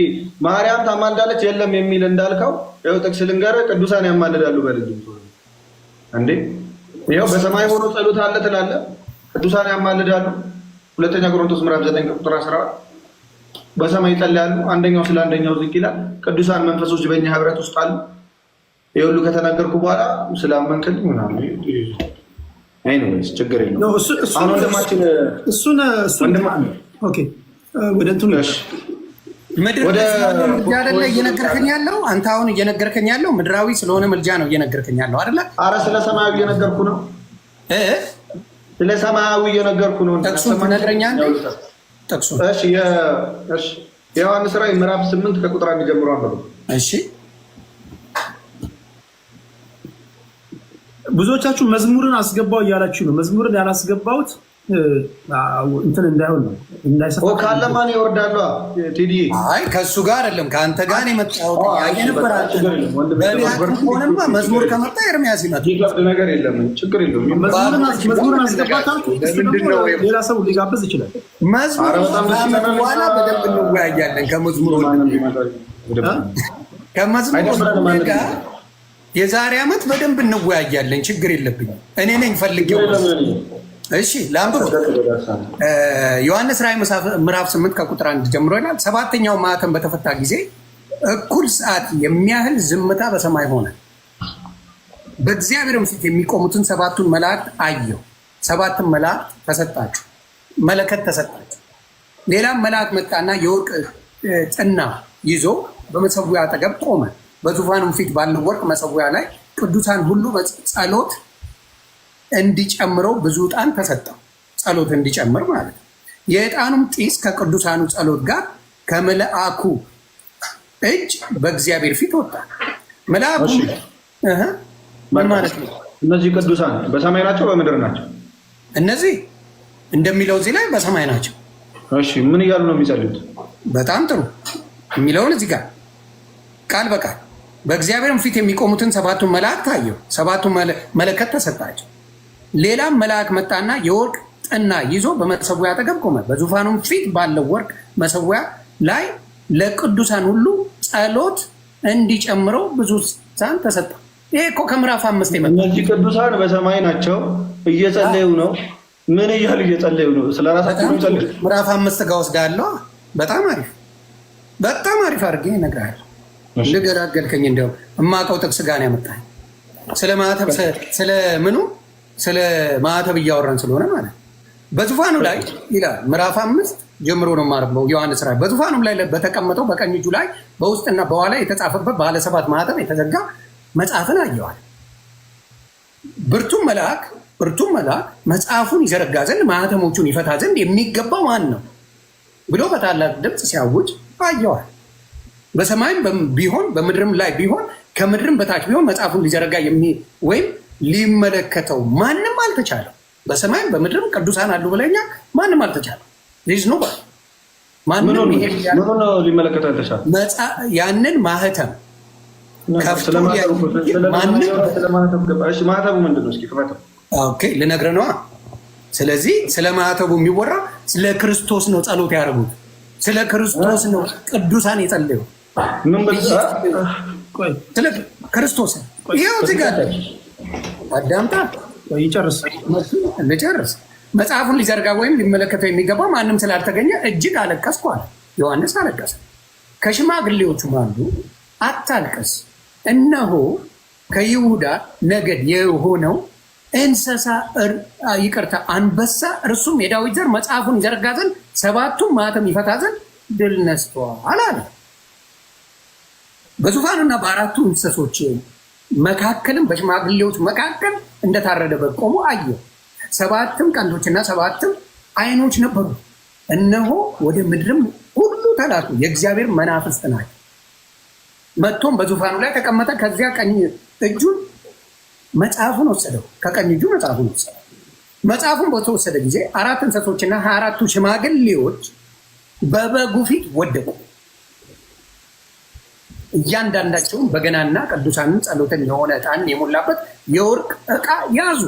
ማርያም ታማልዳለች የለም የሚል እንዳልከው ይኸው ጥቅስ ልንገርህ፣ ቅዱሳን ያማልዳሉ በል እንዴ። ይኸው በሰማይ ሆኖ ጸሎት አለ ትላለህ፣ ቅዱሳን ያማልዳሉ። ሁለተኛ ቆሮንቶስ ምዕራፍ 9 ቁጥር 14 በሰማይ ይጸልያሉ፣ አንደኛው ስለ አንደኛው ዝቅ ይላል። ቅዱሳን መንፈሶች በእኛ ህብረት ውስጥ አሉ። ይህ ሁሉ ከተናገርኩ በኋላ ስላመንክልኝ ምናምን anyways ችግር የለውም። አሁን ወንድማችን እሱን ወደ እንትኑ ምድር ምልጃ አይደለ እየነገርከኝ ያለው አንተ? አሁን እየነገርከኝ ያለው ምድራዊ ስለሆነ ምልጃ ነው እየነገርከኝ ያለው አይደለ? አረ ስለ ሰማያዊ እየነገርኩ ነው። ስለ ሰማያዊ እየነገርኩ ነው። ጥቅሱን ትነግረኛለህ? ጥቅሱን እሺ። እሺ፣ የዮሐንስ ራዕይ ምዕራፍ 8 ከቁጥር 1 ጀምሮ አንብቡ። እሺ። ብዙዎቻችሁ መዝሙርን አስገባው እያላችሁ ነው። መዝሙርን ያላስገባሁት እንትን እንዳይሆን ነው እንዳይሰፋ። ካለ ማን ይወርዳሉ? ቴዲ አይ ከእሱ ጋር አይደለም ከአንተ ጋር ነው የመጣሁት። ያየ ነበር አንተ ሆነማ መዝሙር ከመጣ ኤርሚያስ ይመጣል። የሚከብድ ነገር የለም፣ ችግር የለውም። መዝሙርን አስገባ ካልኩ ሌላ ሰው ሊጋብዝ ይችላል። መዝሙር በኋላ በደንብ እንወያያለን። ከመዝሙር ጋር የዛሬ ዓመት በደንብ እንወያያለን። ችግር የለብኝም። እኔ ነኝ ፈልጌው እሺ ላንብበው። ዮሐንስ ራእይ ምዕራፍ 8 ከቁጥር 1 ጀምሮ ይላል። ሰባተኛው ማኅተም በተፈታ ጊዜ እኩል ሰዓት የሚያህል ዝምታ በሰማይ ሆነ። በእግዚአብሔርም ፊት የሚቆሙትን ሰባቱን መላእክት አየሁ። ሰባቱን መላእክት ተሰጣቸው፣ መለከት ተሰጣቸው። ሌላም መልአክ መጣና የወርቅ ጥና ይዞ በመሰዊያ አጠገብ ቆመ። በዙፋኑም ፊት ባለው ወርቅ መሰዊያ ላይ ቅዱሳን ሁሉ ጸሎት እንዲጨምረው ብዙ ዕጣን ተሰጠው። ጸሎት እንዲጨምር ማለት ነው። የዕጣኑም ጢስ ከቅዱሳኑ ጸሎት ጋር ከመልአኩ እጅ በእግዚአብሔር ፊት ወጣ። መልአኩ ምን ማለት ነው? እነዚህ ቅዱሳን በሰማይ ናቸው በምድር ናቸው? እነዚህ እንደሚለው እዚህ ላይ በሰማይ ናቸው። እሺ ምን እያሉ ነው የሚጸልዩት? በጣም ጥሩ የሚለውን እዚህ ጋር ቃል በቃል በእግዚአብሔርም ፊት የሚቆሙትን ሰባቱን መላእክት አየሁ። ሰባቱን መለከት ተሰጣቸው። ሌላም መልአክ መጣና የወርቅ ጥና ይዞ በመሰዊያ አጠገብ ቆመ። በዙፋኑም ፊት ባለው ወርቅ መሰዊያ ላይ ለቅዱሳን ሁሉ ጸሎት እንዲጨምረው ብዙ ዕጣን ተሰጠ። ይሄ እኮ ከምዕራፍ 5 የመጣ እነዚህ ቅዱሳን በሰማይ ናቸው፣ እየጸለዩ ነው። ምን እያሉ እየጸለዩ ነው? ስለ ራሳቸው ነው የሚጸልዩት። ምዕራፍ 5 ጋር ወስዳለሁ። በጣም አሪፍ በጣም አሪፍ አድርጌ እነግርሃለሁ። ልገላገልከኝ። እንዲያውም እማውቀው ጥቅስ ጋር ነው ያመጣኸኝ። ስለ ማዕተብ ስለ ምኑ ስለ ማዕተብ እያወራን ስለሆነ ማለት ነው። በዙፋኑ ላይ ይላል፣ ምዕራፍ 5 ጀምሮ ነው የማነበው ዮሐንስ ራእይ። በዙፋኑም ላይ በተቀመጠው በቀኝ እጁ ላይ በውስጥና በኋላ የተጻፈበት ባለ ሰባት ማዕተም የተዘጋ መጽሐፍን አየዋል። ብርቱም መልአክ መጽሐፉን ይዘረጋ ዘንድ ማኅተሞቹን ይፈታ ዘንድ የሚገባው ማን ነው ብሎ በታላቅ ድምፅ ሲያውጅ አየዋል። በሰማይም ቢሆን በምድርም ላይ ቢሆን ከምድርም በታች ቢሆን መጽሐፉን ሊዘረጋ ወይም ሊመለከተው ማንም አልተቻለው። በሰማይም በምድርም ቅዱሳን አሉ ብለኛ ማንም አልተቻለው። No ማንም ሊመለከተው አልተቻለም። ያንን ማህተም ከፍቶ ማህተቡ ምንድን ነው? እስኪ ክፈተው። Okay ልነግርህ ነዋ። ስለዚህ ስለ ማህተቡ የሚወራ ስለ ክርስቶስ ነው። ጸሎት ያደረጉት ስለ ክርስቶስ ነው። ቅዱሳን የጸለዩ ስለ ክርስቶስ። ይኸው እዚህ ጋር አዳምጣ፣ ይጨርስ። ልጨርስ። መጽሐፉን ሊዘርጋ ወይም ሊመለከተው የሚገባው ማንም ስላልተገኘ እጅግ አለቀስኩ አለ። ዮሐንስ አለቀሰ። ከሽማግሌዎቹም አንዱ አታልቅስ፣ እነሆ ከይሁዳ ነገድ የሆነው እንስሳ ይቅርታ፣ አንበሳ፣ እርሱም የዳዊት ዘር መጽሐፉን ይዘረጋ ዘንድ ሰባቱን ማኅተም ይፈታ ዘንድ ድል ነስቷል አለ። በዙፋኑና በአራቱ እንስሶች መካከልም በሽማግሌዎች መካከል እንደታረደ በግ ቆሞ አየሁ። ሰባትም ቀንዶችና ሰባትም ዓይኖች ነበሩ። እነሆ ወደ ምድርም ሁሉ ተላኩ፣ የእግዚአብሔር መናፍስት ናቸው። መጥቶም በዙፋኑ ላይ ተቀመጠ። ከዚያ ቀኝ እጁን መጽሐፉን ወሰደው። ከቀኝ እጁ መጽሐፉን ወሰደው። መጽሐፉን በተወሰደ ጊዜ አራት እንስሶችና 24ቱ ሽማግሌዎች በበጉ ፊት ወደቁ። እያንዳንዳቸውም በገናና ቅዱሳንን ጸሎትን የሆነ ዕጣንን የሞላበት የወርቅ ዕቃ ያዙ።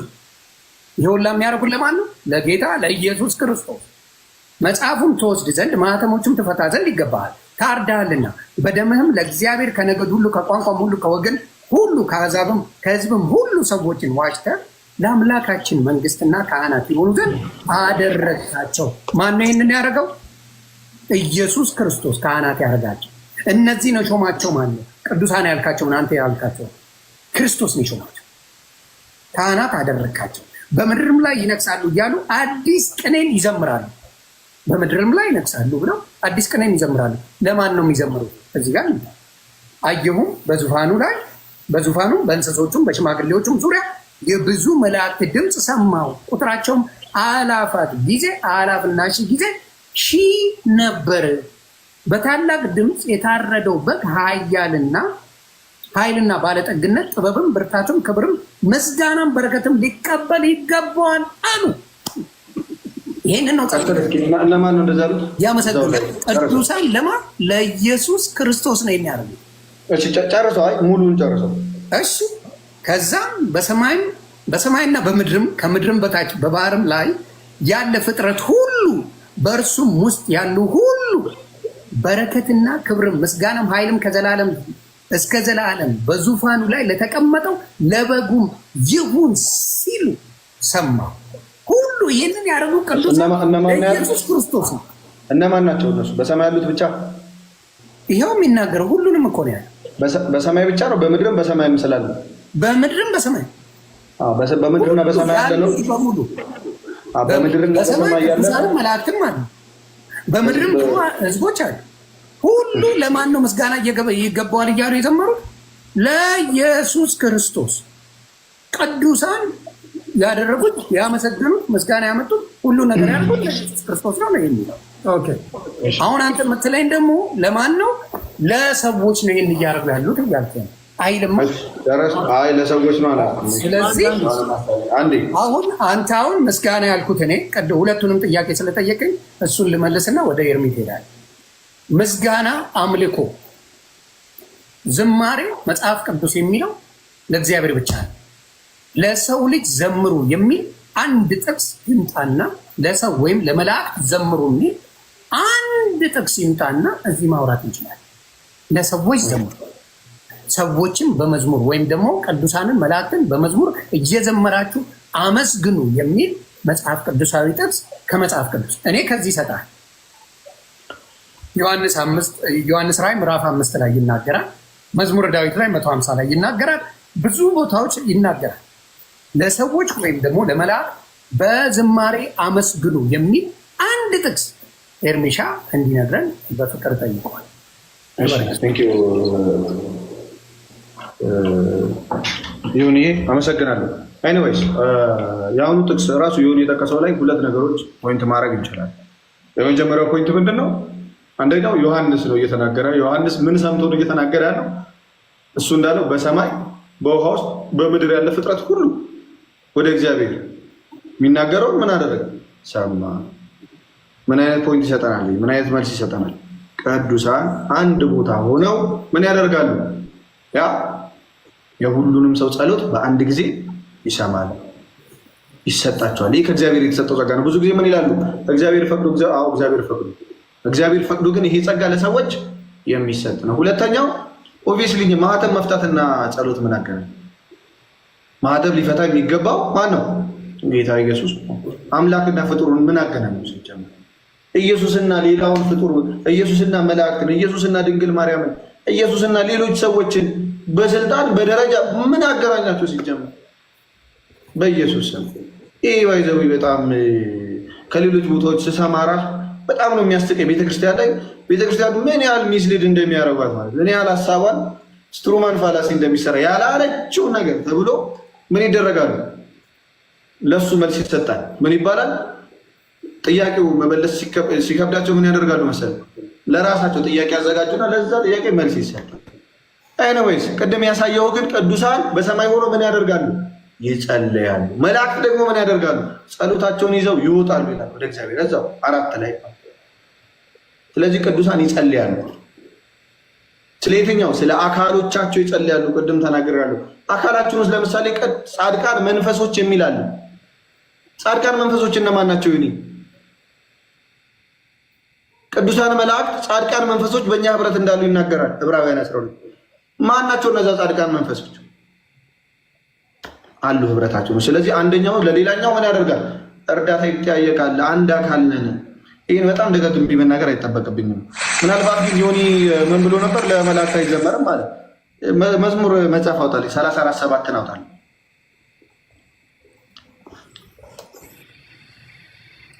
ይሄ ሁላ የሚያደርጉት ለማን ነው? ለጌታ ለኢየሱስ ክርስቶስ። መጽሐፉን ትወስድ ዘንድ ማኅተሞቹም ትፈታ ዘንድ ይገባሃል፣ ታርደሃልና በደምህም ለእግዚአብሔር ከነገድ ሁሉ ከቋንቋም ሁሉ ከወገን ሁሉ ከአሕዛብም ከሕዝብም ሁሉ ሰዎችን ዋጅተህ ለአምላካችን መንግስትና ካህናት የሆኑ ዘንድ አደረግካቸው። ማነው ይህንን ያደረገው? ኢየሱስ ክርስቶስ ካህናት ያደረጋቸው። እነዚህ ነው ሾማቸው። ማን ነው? ቅዱሳን ያልካቸውን አንተ ያልካቸው ክርስቶስ ነው የሾማቸው። ካህናት አደረግካቸው። በምድርም ላይ ይነግሳሉ እያሉ አዲስ ቅኔን ይዘምራሉ። በምድርም ላይ ይነግሳሉ ብለው አዲስ ቅኔን ይዘምራሉ። ለማን ነው የሚዘምሩት? እዚህ ጋር አየሁም በዙፋኑ ላይ በዙፋኑ በእንስሶቹም በሽማግሌዎቹም ዙሪያ የብዙ መላእክት ድምፅ ሰማሁ። ቁጥራቸውም አላፋት ጊዜ አላፍና ሺህ ጊዜ ሺህ ነበር። በታላቅ ድምፅ የታረደው በግ ኃያልና ኃይልና ባለጠግነት ጥበብም ብርታትም ክብርም ምስጋናም በረከትም ሊቀበል ይገባዋል አሉ። ይህንን ነው ለማን ነው እንደዛ ያሉት? ያመሰግናል። ቅዱሳን ለማ ለኢየሱስ ክርስቶስ ነው የሚያደርጉት። እሺ ጨርሰው። አይ ሙሉን ጨርሰው። እሺ ከዛም በሰማይም በሰማይና በምድርም ከምድርም በታች በባህርም ላይ ያለ ፍጥረት ሁሉ በእርሱም ውስጥ ያሉ ሁሉ በረከትና ክብርም ምስጋናም ኃይልም ከዘላለም እስከ ዘላለም በዙፋኑ ላይ ለተቀመጠው ለበጉም ይሁን ሲሉ ሰማሁ። ሁሉ ይህንን ያደረጉ ቅዱሳን ኢየሱስ ክርስቶስ ነው። እነማን ናቸው እነሱ? በሰማይ ያሉት ብቻ? ይኸው የሚናገረው ሁሉንም እኮ ነው ያለው። በሰማይ ብቻ ነው? በምድርም በሰማይም ስላለ በምድርም በሰማይ በምድርና በሰማይ ያለ ነው። በሙሉ በምድርና በሰማይ ያለ መላእክትም አሉ፣ በምድርም ደግሞ ህዝቦች አሉ። ሁሉ ለማን ነው ምስጋና ይገባዋል እያሉ የዘመሩት? ለኢየሱስ ክርስቶስ። ቅዱሳን ያደረጉት፣ ያመሰገኑት፣ ምስጋና ያመጡት፣ ሁሉ ነገር ያልኩት ለኢየሱስ ክርስቶስ ነው ነው የሚለው። አሁን አንተ የምትለኝ ደግሞ ለማን ነው? ለሰዎች ነው ይህን እያደረጉ ያሉት እያልከኝ ነው። አይልማ። አይ፣ ለሰዎች ነው አላልኩም። ስለዚህ አሁን አንተ አሁን ምስጋና ያልኩት እኔ ሁለቱንም ጥያቄ ስለጠየቀኝ እሱን ልመልስና ወደ ኤርሚ ትሄዳለህ። ምስጋና፣ አምልኮ፣ ዝማሬ መጽሐፍ ቅዱስ የሚለው ለእግዚአብሔር ብቻ ነው። ለሰው ልጅ ዘምሩ የሚል አንድ ጥቅስ ይምጣና፣ ለሰው ወይም ለመላእክት ዘምሩ የሚል አንድ ጥቅስ ይምጣና እዚህ ማውራት እንችላለን። ለሰዎች ዘምሩ፣ ሰዎችን በመዝሙር ወይም ደግሞ ቅዱሳንን መላእክትን በመዝሙር እየዘመራችሁ አመስግኑ የሚል መጽሐፍ ቅዱሳዊ ጥቅስ ከመጽሐፍ ቅዱስ እኔ ከዚህ ይሰጣል። ዮሐንስ ራዕይ ምዕራፍ 5 ላይ ይናገራል። መዝሙረ ዳዊት ላይ 150 ላይ ይናገራል። ብዙ ቦታዎች ይናገራል። ለሰዎች ወይም ደግሞ ለመላእክት በዝማሬ አመስግኑ የሚል አንድ ጥቅስ ኤርሚሻ እንዲነግረን በፍቅር ጠይቀዋል። Thank you ይሁን፣ አመሰግናለሁ። Anyways፣ የአሁኑ ጥቅስ ራሱ ይሁን የጠቀሰው ላይ ሁለት ነገሮች point ማድረግ እንችላለን። የመጀመሪያው point ምንድን ነው? አንደኛው ዮሐንስ ነው እየተናገረ። ዮሐንስ ምን ሰምቶ ነው እየተናገረ ያለው? እሱ እንዳለው በሰማይ፣ በውሃ ውስጥ፣ በምድር ያለ ፍጥረት ሁሉ ወደ እግዚአብሔር የሚናገረውን ምን አደረገ? ሰማ። ምን አይነት point ይሰጠናል? ምን አይነት መልስ ይሰጠናል? ቅዱሳን አንድ ቦታ ሆነው ምን ያደርጋሉ? ያ የሁሉንም ሰው ጸሎት በአንድ ጊዜ ይሰማል፣ ይሰጣቸዋል። ይህ ከእግዚአብሔር የተሰጠው ጸጋ ነው። ብዙ ጊዜ ምን ይላሉ? እግዚአብሔር ፈቅዶ፣ አዎ እግዚአብሔር ፈቅዶ፣ እግዚአብሔር ፈቅዶ ግን ይሄ ጸጋ ለሰዎች የሚሰጥ ነው። ሁለተኛው obviously ማህተም መፍታትና ጸሎት ምን አገናኘ? ማህተም ሊፈታ የሚገባው ማን ነው? ጌታ ኢየሱስ። አምላክና ፍጡሩን ምን አገናኘው? ሲጀመር ኢየሱስና ሌላውን ፍጡር፣ ኢየሱስና መላእክትን፣ ኢየሱስና ድንግል ማርያምን፣ ኢየሱስና ሌሎች ሰዎችን በስልጣን በደረጃ ምን አገናኛቸው? ሲጀመር በኢየሱስ ስም ይህ by the way በጣም ከሌሎች ቦታዎች ስሰማ ራሱ በጣም ነው የሚያስቀኝ። ቤተክርስቲያን ላይ ቤተክርስቲያን ምን ያህል mislead እንደሚያደርጓት፣ ማለት ምን ያህል ሀሳቧን straw man fallacy እንደሚሰራ፣ ያላለችው ነገር ተብሎ ምን ይደረጋሉ? ለሱ መልስ ይሰጣል። ምን ይባላል? ጥያቄው መመለስ ሲከብዳቸው ምን ያደርጋሉ መሰለህ? ለራሳቸው ጥያቄ ያዘጋጁና ለዛ ጥያቄ መልስ ይሰጣል። Anyways፣ ቅድም ያሳየው ግን ቅዱሳን በሰማይ ሆኖ ምን ያደርጋሉ? ይጸለያሉ። መላእክት ደግሞ ምን ያደርጋሉ? ጸሎታቸውን ይዘው ይወጣሉ ይላል ወደ እግዚአብሔር እዛው 4 ላይ። ስለዚህ ቅዱሳን ይጸልያሉ። ስለ የትኛው? ስለ አካሎቻቸው ይጸልያሉ። ቅድም ተናግሬያለሁ። አካላችን ውስጥ ለምሳሌ ጻድቃን መንፈሶች የሚላሉ፣ ጻድቃን መንፈሶች እነማን ናቸው? ይሁኒ፣ ቅዱሳን መላእክት፣ ጻድቃን መንፈሶች በእኛ ህብረት እንዳሉ ይናገራል ዕብራውያን 12። ማን ናቸው እነዛ ጻድቃን መንፈሶች? አሉ፣ ህብረታቸው ነው። ስለዚህ አንደኛው ለሌላኛው ምን ያደርጋል? እርዳታ ይጠያየቃል። አንድ አካል ነን። ይህን በጣም ደጋግሜ መናገር አይጠበቅብኝም። ምናልባት ግን ዮኒ ምን ብሎ ነበር? ለመላእክት አይዘመርም ማለት መዝሙር መጽሐፍ አውጣልኝ፣ 34:7ን አውጣልኝ።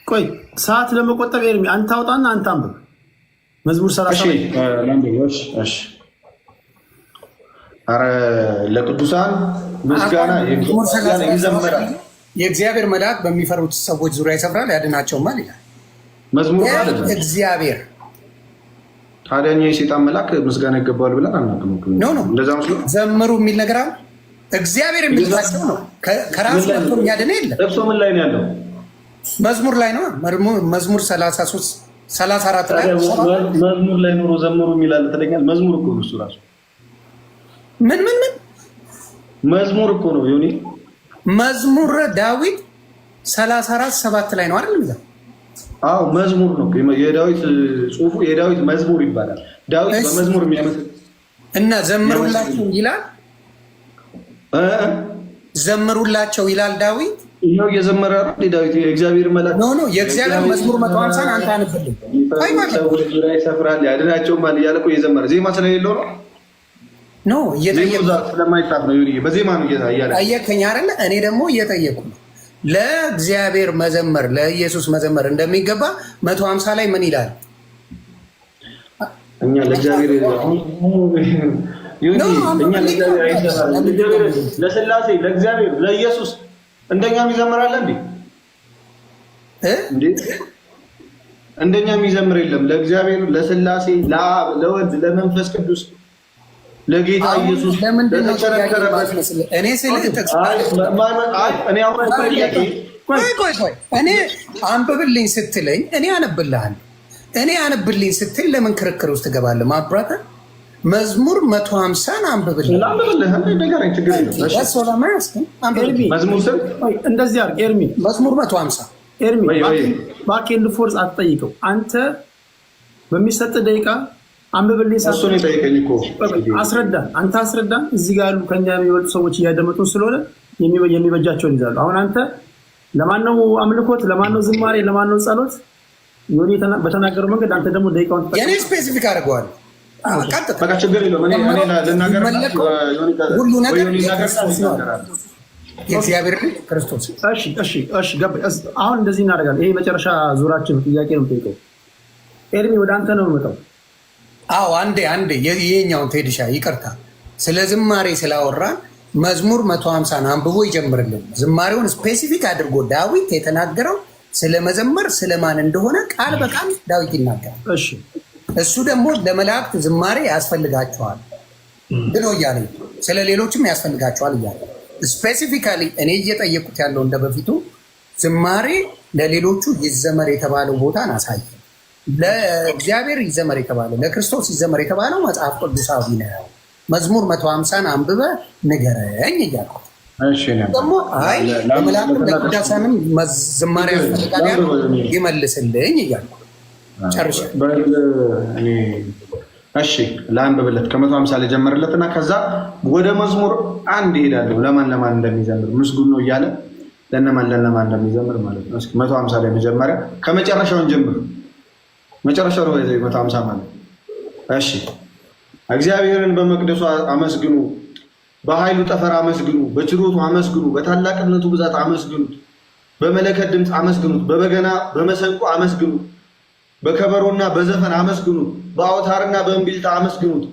ቆይ፣ ሰዓት ለመቆጠብ ኤርሚ አንተ አውጣና አንተ አንብብ። መዝሙር 30። ኧረ ለቅዱሳን ምስጋና ይዘመራል። የእግዚአብሔር መልአክ በሚፈሩት ሰዎች ዙሪያ ይሰፍራል ያድናቸውማል ይላል። መዝሙር ማለት ነው። እግዚአብሔር ታዲያ እኛ የሴጣን መልአክ ምስጋና ይገባዋል ብለን አናውቅም። No፣ እንደዛ መስሎ ዘምሩ የሚል ነገር አለ። እግዚአብሔር የሚልባቸው ነው። ከራሱ መጥቶ የሚያድን የለም። ለብሶ ምን ላይ ነው ያለው? መዝሙር ላይ ነው። መዝሙር 33፣ 34 ላይ። መዝሙር ላይ ኑሮ ዘምሩ የሚላለ ትለኛል። መዝሙር እኮ ነው እሱ ራሱ። ምን ምን ምን? መዝሙር እኮ ነው ዮኒ። መዝሙረ ዳዊት 34:7 ላይ ነው አይደል የሚለው? አዎ፣ መዝሙር ነው። የዳዊት ጽሁፉ የዳዊት መዝሙር ይባላል። ዳዊት በመዝሙር የሚያመስ እና ዘምሩላቸው ይላል። ዘምሩላቸው ይላል ዳዊት። ይኸው እየዘመረ አይደል ዳዊት? የእግዚአብሔር መልአክ። No, የእግዚአብሔር መዝሙር 150ን አንተ አንብልኝ። ሰዎች ዙሪያ ይሰፍራል ያድናቸውማል እያለ እኮ እየዘመረ፣ ዜማ ስለሌለው ነው። No፣ እየጠየኩ ስለማይጻፍ ነው። በዜማ ነው እያለ ጠየከኝ አይደለ? እኔ ደግሞ እየጠየኩ ነው። ለእግዚአብሔር መዘመር፣ ለኢየሱስ መዘመር እንደሚገባ 150 ላይ ምን ይላል? እኛ ለእግዚአብሔር፣ እኛ ለእግዚአብሔር፣ ለስላሴ፣ ለእግዚአብሔር፣ ለኢየሱስ እንደኛ የሚዘምር አለ እንዴ? እንዴ? እንደኛ የሚዘምር የለም። ለእግዚአብሔር፣ ለስላሴ፣ ለአብ፣ ለወልድ፣ ለመንፈስ ቅዱስ፣ ለጌታ ኢየሱስ። ለተቸነከረበት እኔ ስልህ እኔ አሁን ቆይ ቆይ ቆይ፣ እኔ አንብብልኝ ስትለኝ እኔ አነብልሃለሁ። እኔ አንብልኝ ስትል ለምን ክርክር ውስጥ ትገባለህ? My brother፣ መዝሙር 150ን አንብብልኝ። መዝሙር ስንት? እንደዚህ አድርግ ኤርሚ። መዝሙር 150። ኤርሚ፣ back and forth አትጠይቀው። አንተ በሚሰጥ ደቂቃ አንብብልኝ። እሱን የጠየቀኝ እኮ። አስረዳ፣ አንተ አስረዳ። እዚህ ጋር ያሉ ከኛ የሚበልጡ ሰዎች እያደመጡ ስለሆነ የሚበጃቸውን ይዛሉ። አሁን አንተ ለማነው አምልኮት፣ ለማነው ዝማሬ፣ ለማነው ጸሎት? ዮኒ በተናገረው መንገድ አንተ ደግሞ ደቂቃውን የኔ specific አድርገዋል። በቃ ችግር የለውም። እኔ ልናገር። ሁሉ ነገር የእግዚአብሔር ልጅ ክርስቶስ። እሺ፣ ገባኝ። አሁን እንደዚህ እናደርጋለን። ይሄ መጨረሻ ዙራችን ጥያቄ ነው የምጠይቀው። ኤርሚ፣ ወደ አንተ ነው የምመጣው። አዎ፣ አንዴ አንዴ ይሄኛውን ቴዲሻ ይቅርታ፣ ስለ ዝማሬ ስላወራን መዝሙር 150ን አንብቦ ይጀምርልን። ዝማሬውን specific አድርጎ ዳዊት የተናገረው ስለ መዘመር ስለማን እንደሆነ ቃል በቃል ዳዊት ይናገራል። እሱ ደግሞ ለመላእክት ዝማሬ ያስፈልጋቸዋል ብሎ እያለ፣ ስለ ሌሎችም ያስፈልጋቸዋል እያለ፣ specifically እኔ እየጠየቁት ያለው እንደ በፊቱ ዝማሬ ለሌሎቹ ይዘመር የተባለው ቦታን አሳየ። ለእግዚአብሔር ይዘመር የተባለው፣ ለክርስቶስ ይዘመር የተባለው መጽሐፍ ቅዱሳዊ ነው። መዝሙር 150ን አንብበ ንገረኝ እያልኩት ደግሞ አይ ለመላእክትም ለቅዱሳንም ዝማሬ ያስፈልጋል ያለው ይመልስልኝ እያልኩ ጨርሻለሁ። እሺ፣ ለአንብብለት፣ ከ150 ልጀምርለት እና ከዛ ወደ መዝሙር 1 ይሄዳለሁ። ለማን ለማን እንደሚዘምር፣ ምስጉን ነው እያለ ለነማን ለነማን እንደሚዘምር ማለት ነው። እስኪ 150 ላይ መጀመሪያ ከመጨረሻውን ጀምር። መጨረሻው ነው 150 ማለት። እሺ፣ እግዚአብሔርን በመቅደሱ አመስግኑ፣ በኃይሉ ጠፈር አመስግኑ፣ በችሮቱ አመስግኑ፣ በታላቅነቱ ብዛት አመስግኑት፣ በመለከት ድምፅ አመስግኑት፣ በበገና በመሰንቆ አመስግኑት፣ በከበሮና በዘፈን አመስግኑት፣ በአውታርና በእምቢልታ አመስግኑት።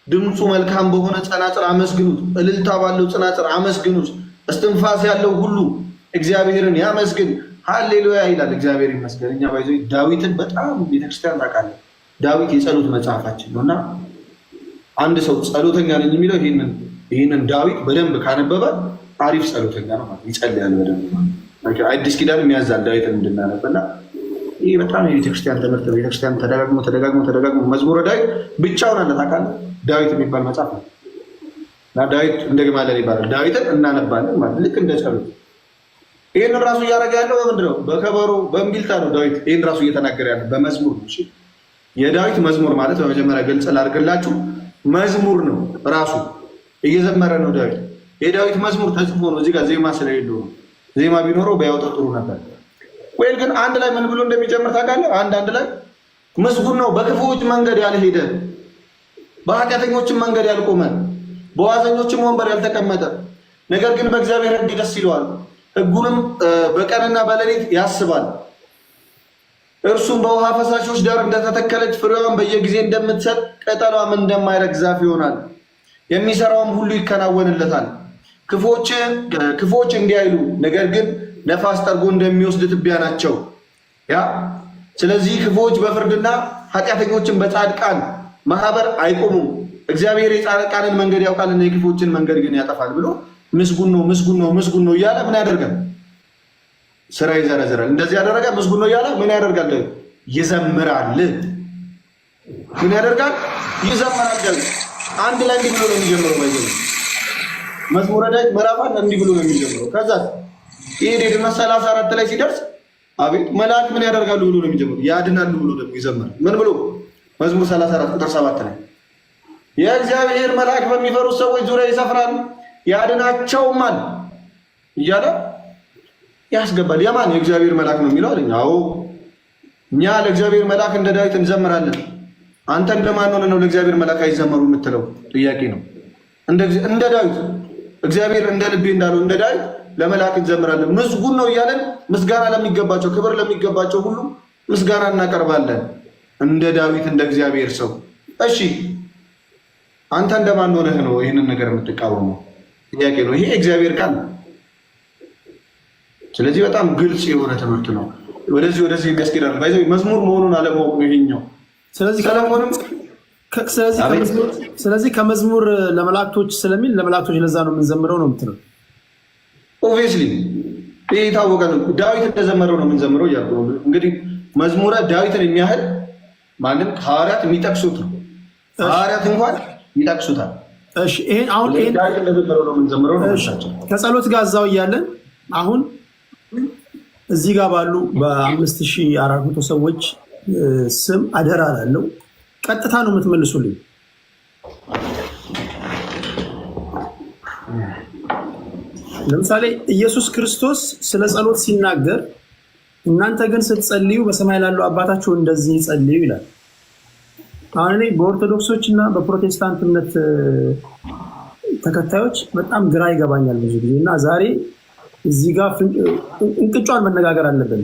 ድምፁ መልካም በሆነ ጸናጽል አመስግኑት፣ እልልታ ባለው ጸናጽል አመስግኑት። እስትንፋስ ያለው ሁሉ እግዚአብሔርን ያመስግን፣ ሃሌሉያ ይላል። እግዚአብሔር ይመስገን። እኛ by the way ዳዊትን በጣም ቤተክርስቲያን ታውቃለህ፣ ዳዊት የጸሎት መጽሐፋችን ነው እና አንድ ሰው ጸሎተኛ ነኝ የሚለው ይህንን ዳዊት በደንብ ካነበበ አሪፍ ጸሎተኛ ነው ማለት፣ ይጸልያል በደንብ ማለት። አዲስ ኪዳን የሚያዛል ዳዊትን እንድናነብ እና ይህ በጣም የቤተክርስቲያን ትምህርት ነው። ቤተክርስቲያን ተደጋግሞ ተደጋግሞ ተደጋግሞ መዝሙረ ዳዊት ብቻውን አለ፣ ታውቃለህ። ዳዊት የሚባል መጽሐፍ ነው እና ዳዊት እንደግማለን ይባላል። ዳዊትን እናነባለን ማለት ልክ እንደ ጸሎት። ይህንን ራሱ እያደረገ ያለው በምንድን ነው? በከበሮ በእምቢልታ ነው። ዳዊት ይህን ራሱ እየተናገረ ያለው በመዝሙር ነው። የዳዊት መዝሙር ማለት በመጀመሪያ ግልጽ ላድርግላችሁ፣ መዝሙር ነው። ራሱ እየዘመረ ነው ዳዊት። የዳዊት መዝሙር ተጽፎ ነው። እዚህ ጋር ዜማ ስለሌለው ነው። ዜማ ቢኖረው ቢያወጣ ጥሩ ነበር። ወይል ግን አንድ ላይ ምን ብሎ እንደሚጀምር ታውቃለህ? አንድ አንድ ላይ ምስጉን ነው በክፉዎች መንገድ ያልሄደ፣ በኃጢአተኞችም መንገድ ያልቆመ፣ በዋዘኞችም ወንበር ያልተቀመጠ፣ ነገር ግን በእግዚአብሔር ሕግ ደስ ይለዋል፣ ሕጉንም በቀንና በሌሊት ያስባል። እርሱም በውሃ ፈሳሾች ዳር እንደተተከለች፣ ፍሬዋን በየጊዜ እንደምትሰጥ፣ ቅጠሏም እንደማይረግፍ ዛፍ ይሆናል። የሚሰራውም ሁሉ ይከናወንለታል። ክፉዎች እንዲህ አይሉ፣ ነገር ግን ነፋስ ጠርጎ እንደሚወስድ ትቢያ ናቸው። ያ ስለዚህ ክፉዎች በፍርድና ኃጢአተኞችን በጻድቃን ማህበር አይቆሙም። እግዚአብሔር የጻድቃንን መንገድ ያውቃልና የክፉዎችን መንገድ ግን ያጠፋል ብሎ ምስጉን ነው፣ ምስጉን ነው፣ ምስጉን ነው እያለ ምን ያደርጋል? ስራ ይዘረዝራል። እንደዚህ ያደረገ ምስጉን ነው እያለ ምን ያደርጋል? ይዘምራል። ምን ያደርጋል? ይዘምራል። አንድ ላይ እንዲህ ብሎ ነው የሚጀምረው። መዝሙረ ዳዊት ምዕራፍ 1 እንዲህ ብሎ ነው የሚጀምረው። ከዛ ይሄድና 34 ላይ ሲደርስ አቤት መልአክ ምን ያደርጋሉ ብሎ ነው የሚጀምረው። ያድናሉ ብሎ ደግሞ ይዘምራል። ምን ብሎ? መዝሙር 34 ቁጥር 7 ላይ የእግዚአብሔር መልአክ በሚፈሩት ሰዎች ዙሪያ ይሰፍራል ያድናቸውማል እያለ ያስገባል። የማን የእግዚአብሔር መልአክ ነው የሚለው አለኝ። አዎ፣ እኛ ለእግዚአብሔር መልአክ እንደ ዳዊት እንዘምራለን። አንተ እንደማን ሆነህ ነው ለእግዚአብሔር መልአክ አይዘመሩ የምትለው? ጥያቄ ነው። እንደ ዳዊት፣ እግዚአብሔር እንደ ልቤ እንዳለው እንደ ዳዊት ለመልአክ እንዘምራለን። ምስጉን ነው እያለን ምስጋና ለሚገባቸው፣ ክብር ለሚገባቸው ሁሉ ምስጋና እናቀርባለን። እንደ ዳዊት፣ እንደ እግዚአብሔር ሰው። እሺ፣ አንተ እንደማን ሆነህ ነው ይህንን ነገር የምትቃወመው? ጥያቄ ነው። ይሄ እግዚአብሔር ቃል ነው። ስለዚህ በጣም ግልጽ የሆነ ትምህርት ነው። ወደዚህ ወደዚህ የሚያስኬድ by the way መዝሙር መሆኑን አለማወቅ ነው ይሄኛው። ሰለሞንም ስለዚህ ከመዝሙር ለመላእክቶች ስለሚል ለመላእክቶች ለዛ ነው የምንዘምረው ነው የምትለው? Obviously ይህ የታወቀ ነው። ዳዊት እንደዘመረው ነው የምንዘምረው እያልኩ ነው። እንግዲህ መዝሙረ ዳዊትን የሚያህል ማንም፣ ሐዋርያት የሚጠቅሱት ነው። ሐዋርያት እንኳን ይጠቅሱታል። አሁን ዳዊት እንደዘመረው ነው የምንዘምረው ነው። ከጸሎት ጋር እዛው እያለን አሁን እዚህ ጋር ባሉ በ5400 ሰዎች ስም አደራ ላለው ቀጥታ ነው የምትመልሱልኝ። ለምሳሌ ኢየሱስ ክርስቶስ ስለ ጸሎት ሲናገር እናንተ ግን ስትጸልዩ በሰማይ ላለው አባታችሁ እንደዚህ ጸልዩ ይላል። አሁን እኔ በኦርቶዶክሶች እና በፕሮቴስታንት እምነት ተከታዮች በጣም ግራ ይገባኛል ብዙ ጊዜ። እና ዛሬ እዚህ ጋር እንቅጯን መነጋገር አለብን።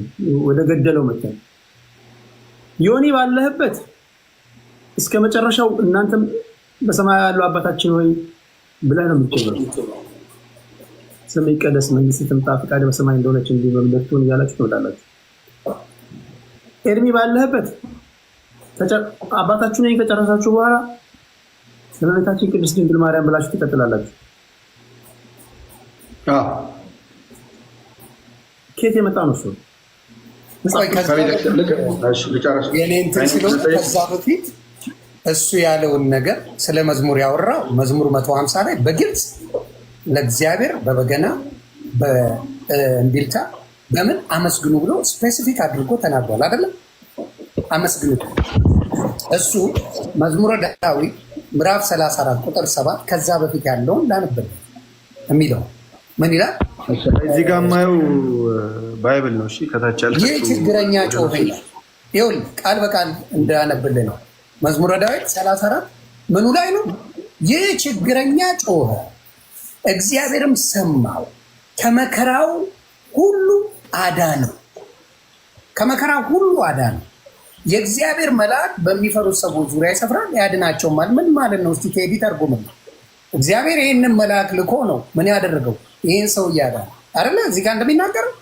ወደ ገደለው መተን ዮኒ ባለህበት እስከ መጨረሻው እናንተም በሰማይ ያለው አባታችን ሆይ ብለህ ነው የምትጀምረው። ስምህ ይቀደስ፣ መንግስትህ ትምጣ፣ ፈቃድህ በሰማይ እንደሆነች እንዲሁ በምድር ትሁን እያላችሁ ትወጣላችሁ። ኤርሚ ባለህበት አባታችሁን ከጨረሳችሁ በኋላ እመቤታችን ቅድስት ድንግል ማርያም ብላችሁ ትቀጥላላችሁ። ከየት የመጣ ነው እሱ? የኔ እንትን ስለሆነ ከዛ በፊት እሱ ያለውን ነገር ስለ መዝሙር ያወራው መዝሙር 150 ላይ በግልጽ ለእግዚአብሔር በበገና፣ በእምቢልታ፣ በምን አመስግኑ ብሎ specific አድርጎ ተናግሯል። አይደለም? አመስግኑ። እሱ መዝሙረ ዳዊት ምዕራፍ 34 ቁጥር 7፣ ከዛ በፊት ያለውን ላንብብ፣ የሚለው ምን ይላል? እዚህ ጋር የማየው Bible ነው። እሺ፣ ከታች ያለ ይህ ችግረኛ ጮኸ ይላል። ይኸውልህ፣ ቃል በቃል እንዳነብልህ ነው። መዝሙረ ዳዊት 34 ምኑ ላይ ነው? ይህ ችግረኛ ጮኸ፣ እግዚአብሔርም ሰማው፣ ከመከራው ሁሉ አዳነው። ከመከራው ሁሉ አዳነው። የእግዚአብሔር መልአክ በሚፈሩት ሰዎች ዙሪያ ይሰፍራል፣ ያድናቸውማል። ምን ማለት ነው? እስቲ ቴዲ ተርጉምልን። እግዚአብሔር ይህንን መልአክ ልኮ ነው ምን ያደረገው? ይህን ሰው እያዳነ አይደለ? እዚህ ጋር እንደሚናገረው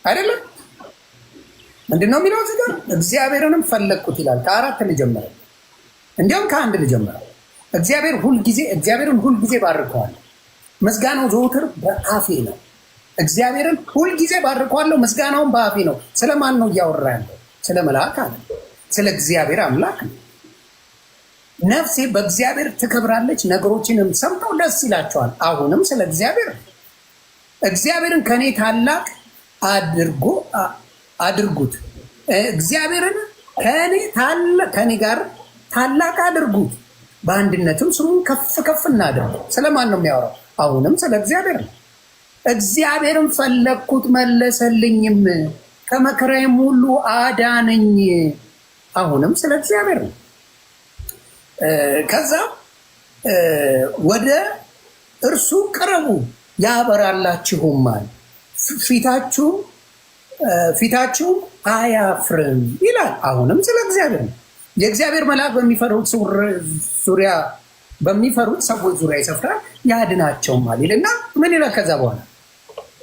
አይደለም? ምንድን ነው የሚለው እዚህ ጋር? እግዚአብሔርንም ፈለግኩት ይላል። ከአራት ልጀምረው፣ እንዲያውም ከአንድ ልጀምረው። እግዚአብሔር ሁልጊዜ እግዚአብሔርን ሁልጊዜ ባርከዋለሁ፣ ምስጋናው ዘውትር በአፌ ነው። እግዚአብሔርን ሁልጊዜ ባርከዋለሁ፣ ምስጋናውን በአፌ ነው። ስለማን ነው እያወራ ያለው? ስለ መልአክ አለ፣ ስለ እግዚአብሔር አምላክ ነው። ነፍሴ በእግዚአብሔር ትከብራለች፣ ነገሮችንም ሰምተው ደስ ይላቸዋል። አሁንም ስለ እግዚአብሔር። እግዚአብሔርን ከኔ ታላቅ አድርጎ አድርጉት፣ እግዚአብሔርን ከኔ ጋር ታላቅ አድርጉት፣ በአንድነትም ስሙን ከፍ ከፍ እናድርግ። ስለማን ነው የሚያወራው? አሁንም ስለ እግዚአብሔር ነው። እግዚአብሔርን ፈለግኩት መለሰልኝም፣ ከመከራዬም ሁሉ አዳነኝ። አሁንም ስለ እግዚአብሔር ነው። ከዛ ወደ እርሱ ቅረቡ ያበራላችሁማል፣ ፊታችሁም አያፍርም ይላል። አሁንም ስለ እግዚአብሔር ነው። የእግዚአብሔር መልአክ በሚፈሩት ሰዎች ዙሪያ ይሰፍራል ያድናቸውማል ይልና ምን ይላል? ከዛ በኋላ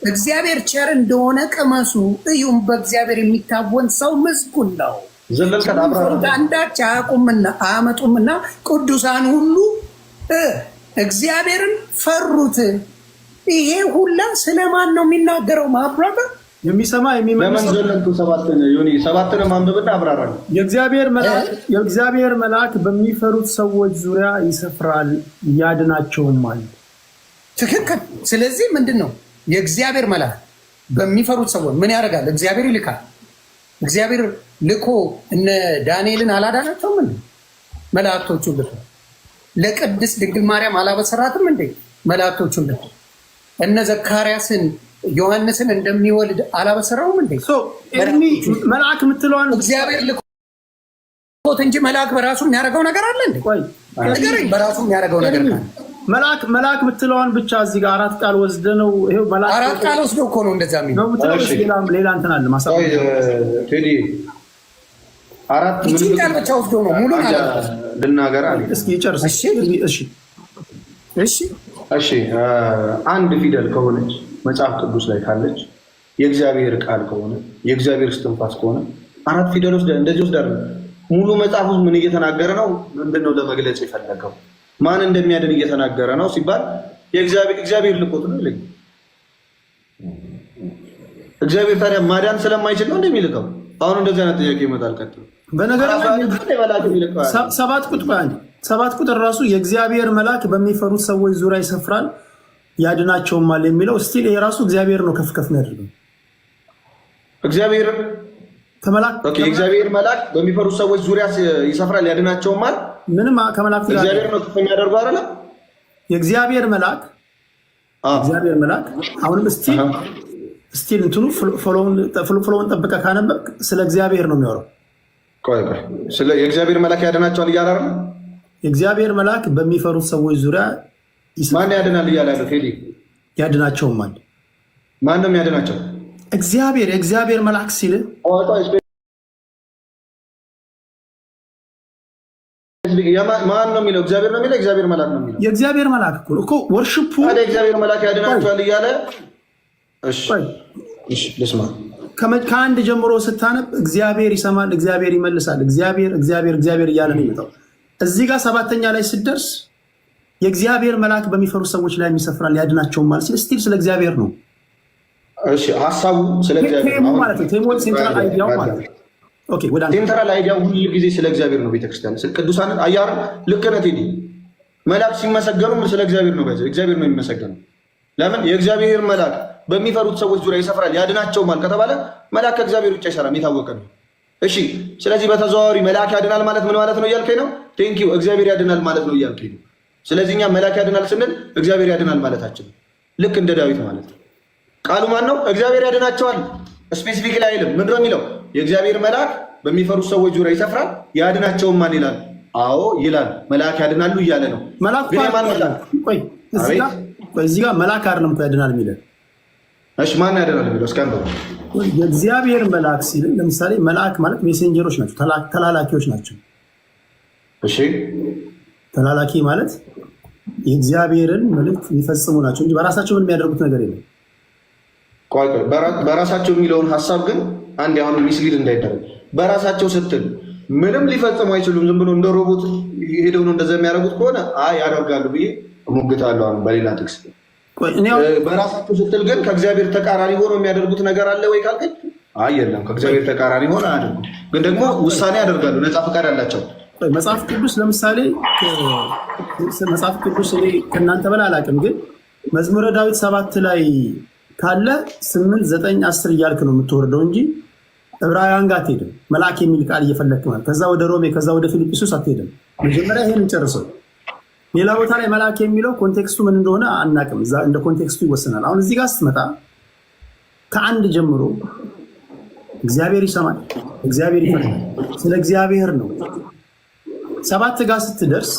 እግዚአብሔር ቸር እንደሆነ ቅመሱ እዩም፣ በእግዚአብሔር የሚታወን ሰው ምስጉን ነው። አንዳች አያውቁምና አያመጡምና ቅዱሳን ሁሉ እግዚአብሔርን ፈሩት። ይሄ ሁላ ስለማን ነው የሚናገረው? ማብራሪያ የሚሰማ የሚመልስ። ለምን ዘለልኩ? ሰባትን ዮኒ፣ ሰባትን ማንበብና አብራራል። የእግዚአብሔር መልአክ በሚፈሩት ሰዎች ዙሪያ ይሰፍራል ያድናቸውማል። ትክክል። ስለዚህ ምንድን ነው፣ የእግዚአብሔር መልአክ በሚፈሩት ሰዎች ምን ያደርጋል? እግዚአብሔር ይልካል። እግዚአብሔር ልኮ እነ ዳንኤልን አላዳናቸውም እንዴ? መላእክቶቹን ልኮ ለቅድስት ድንግል ማርያም አላበሰራትም እንዴ? መላእክቶቹን ልኮ እነ ዘካርያስን ዮሐንስን እንደሚወልድ አላበሰረውም እንዴ? ኤርሚ መልአክ የምትለዋን እግዚአብሔር ልኮት እንጂ መልአክ በራሱ የሚያደርገው ነገር አለ እንዴ? ንገረኝ። በራሱ የሚያደርገው ነገር ካለ መልአክ የምትለዋን ብቻ እዚህ ጋር አራት ቃል ወስደ ነው። ይኸው መልአክ አራት ቃል ወስዶ እኮ ነው እንደዛ የሚለው ነው የምትለው። ሌላ እንትን አለ ማሳብ ቴዲ አራት ይህችን ቃል ብቻ ወስዶ ነው ሙሉ ልናገር አለ። እስኪ ይጨርስ። እሺ እሺ እሺ። አንድ ፊደል ከሆነች መጽሐፍ ቅዱስ ላይ ካለች የእግዚአብሔር ቃል ከሆነ የእግዚአብሔር እስትንፋስ ከሆነ አራት ፊደል ወስደ እንደዚህ ወስደ ሙሉ መጽሐፍ ውስጥ ምን እየተናገረ ነው? ምንድን ነው ለመግለጽ የፈለገው? ማን እንደሚያድን እየተናገረ ነው ሲባል እግዚአብሔር ልኮት ነው ይለኝ። እግዚአብሔር ታዲያ ማዳን ስለማይችል ነው እንደሚልከው? አሁን እንደዚህ አይነት ጥያቄ ይመጣል። ቀጥሎ በነገር 7 ቁጥር ራሱ የእግዚአብሔር መልአክ በሚፈሩት ሰዎች ዙሪያ ይሰፍራል ያድናቸውማል የሚለው still ይሄ ራሱ እግዚአብሔር ነው ከፍ ከፍ የሚያደርገው። እግዚአብሔር የእግዚአብሔር መልአክ በሚፈሩት ሰዎች ዙሪያ ይሰፍራል ያድናቸውማል። ምንም ከመላእክት ጋር እግዚአብሔር ነው ከፍ የሚያደርገው አይደለ? የእግዚአብሔር መልአክ አሁንም still እንትኑ flow ውን ጠብቀህ ካነበብክ ስለ እግዚአብሔር ነው የሚያወራው። ቆይ ቆይ፣ ስለ የእግዚአብሔር መልአክ ያድናቸዋል እያለ አይደል? የእግዚአብሔር መልአክ በሚፈሩት ሰዎች ዙሪያ ማን ያድናል እያለ ያለው ቴዲ? ያድናቸውማል። ማን ነው የሚያድናቸው? እግዚአብሔር። የእግዚአብሔር መልአክ ሲል ማን ነው የሚለው? እግዚአብሔር ነው የሚለው? እግዚአብሔር መልአክ ነው የሚለው? የእግዚአብሔር መልአክ እኮ እኮ worship ኡ ታዲያ እግዚአብሔር መልአክ ያድናቸዋል እያለ እሺ፣ እሺ፣ ልስማ። ከአንድ ጀምሮ ስታነብ እግዚአብሔር ይሰማል፣ እግዚአብሔር ይመልሳል፣ እግዚአብሔር እግዚአብሔር እግዚአብሔር እያለ ነው የሚመጣው። እዚህ ጋር ሰባተኛ ላይ ስትደርስ የእግዚአብሔር መልአክ በሚፈሩ ሰዎች ላይ ይሰፍራል ያድናቸውማል ማለት ሲል still ስለ እግዚአብሔር ነው። እሺ፣ ሀሳቡ ስለ እግዚአብሔር theme ኡ ማለት ነው። theme ኡ central idea ው ማለት ነው። Okay፣ ወደ አንተ። Central idea ው ሁል ጊዜ ስለ እግዚአብሔር ነው። ቤተክርስቲያን ቅዱሳንን አያር ልክ ነህ ቴዲ። መልአክ ሲመሰገኑ ስለ እግዚአብሔር ነው። እግዚአብሔር ነው የሚመሰገነው። ለምን? የእግዚአብሔር መልአክ በሚፈሩት ሰዎች ዙሪያ ይሰፍራል ያድናቸውማል ከተባለ መልአክ ከእግዚአብሔር ውጭ አይሰራም፣ የታወቀ ነው። እሺ፣ ስለዚህ በተዘዋዋሪ መልአክ ያድናል ማለት ምን ማለት ነው እያልከኝ ነው? Thank you። እግዚአብሔር ያድናል ማለት ነው እያልከኝ ነው። ስለዚህ እኛ መልአክ ያድናል ስንል እግዚአብሔር ያድናል ማለታችን ነው። ልክ እንደ ዳዊት ማለት ነው። ቃሉ ማን ነው? እግዚአብሔር ያድናቸዋል። Specific ላይ አይልም። ምንድነው የሚለው? የእግዚአብሔር መልአክ በሚፈሩት ሰዎች ዙሪያ ይሰፍራል ያድናቸውማል ይላል። አዎ ይላል። መልአክ ያድናሉ እያለ ነው። መልአክ ግን የማን መልአክ? ቆይ፣ እዚህ ጋር መልአክ አይደለም እኮ ያድናል የሚለው። እሺ፣ ማን ያድናል የሚለው? እስኪ አንብበው። የእግዚአብሔር መልአክ ሲል ለምሳሌ መልአክ ማለት messenger ኦች ናቸው፣ ተላላኪዎች ናቸው። እሺ። ተላላኪ ማለት የእግዚአብሔርን መልእክት የሚፈጽሙ ናቸው እንጂ በራሳቸው ምን የሚያደርጉት ነገር የለም። ቆይ ቆይ፣ በራሳቸው የሚለውን ሀሳብ ግን አንድ አሁን mislead እንዳይደረግ፣ በራሳቸው ስትል ምንም ሊፈጽሙ አይችሉም። ዝም ብሎ እንደ ሮቦት ሄደው ነው እንደዛ የሚያደርጉት ከሆነ አይ ያደርጋሉ ብዬ እሞግታለሁ። አሁን በሌላ ጥቅስ በራሳቸው ስትል ግን ከእግዚአብሔር ተቃራኒ ሆኖ የሚያደርጉት ነገር አለ ወይ ካልከኝ አይ የለም፣ ከእግዚአብሔር ተቃራኒ ሆነ አያደርጉም። ግን ደግሞ ውሳኔ ያደርጋሉ፣ ነፃ ፈቃድ አላቸው። መጽሐፍ ቅዱስ ለምሳሌ መጽሐፍ ቅዱስ እኔ ከእናንተ በላይ አላውቅም፣ ግን መዝሙረ ዳዊት 7 ላይ ካለ 8፣ 9፣ 10 እያልክ ነው የምትወርደው እንጂ ዕብራውያን ጋር አትሄድም። መልአክ የሚል ቃል እየፈለግክ ማለት ከዛ ወደ ሮሜ ከዛ ወደ ፊልጵስዩስ አትሄድም። መጀመሪያ ይሄን ጨርሰው። ሌላ ቦታ ላይ መልአክ የሚለው context ኡ ምን እንደሆነ አናውቅም። እንደ context ኡ ይወሰናል። አሁን እዚህ ጋር ስትመጣ ከአንድ ጀምሮ እግዚአብሔር ይሰማል፣ እግዚአብሔር ይፈርዳል። ስለ እግዚአብሔር ነው። 7 ጋር ስትደርስ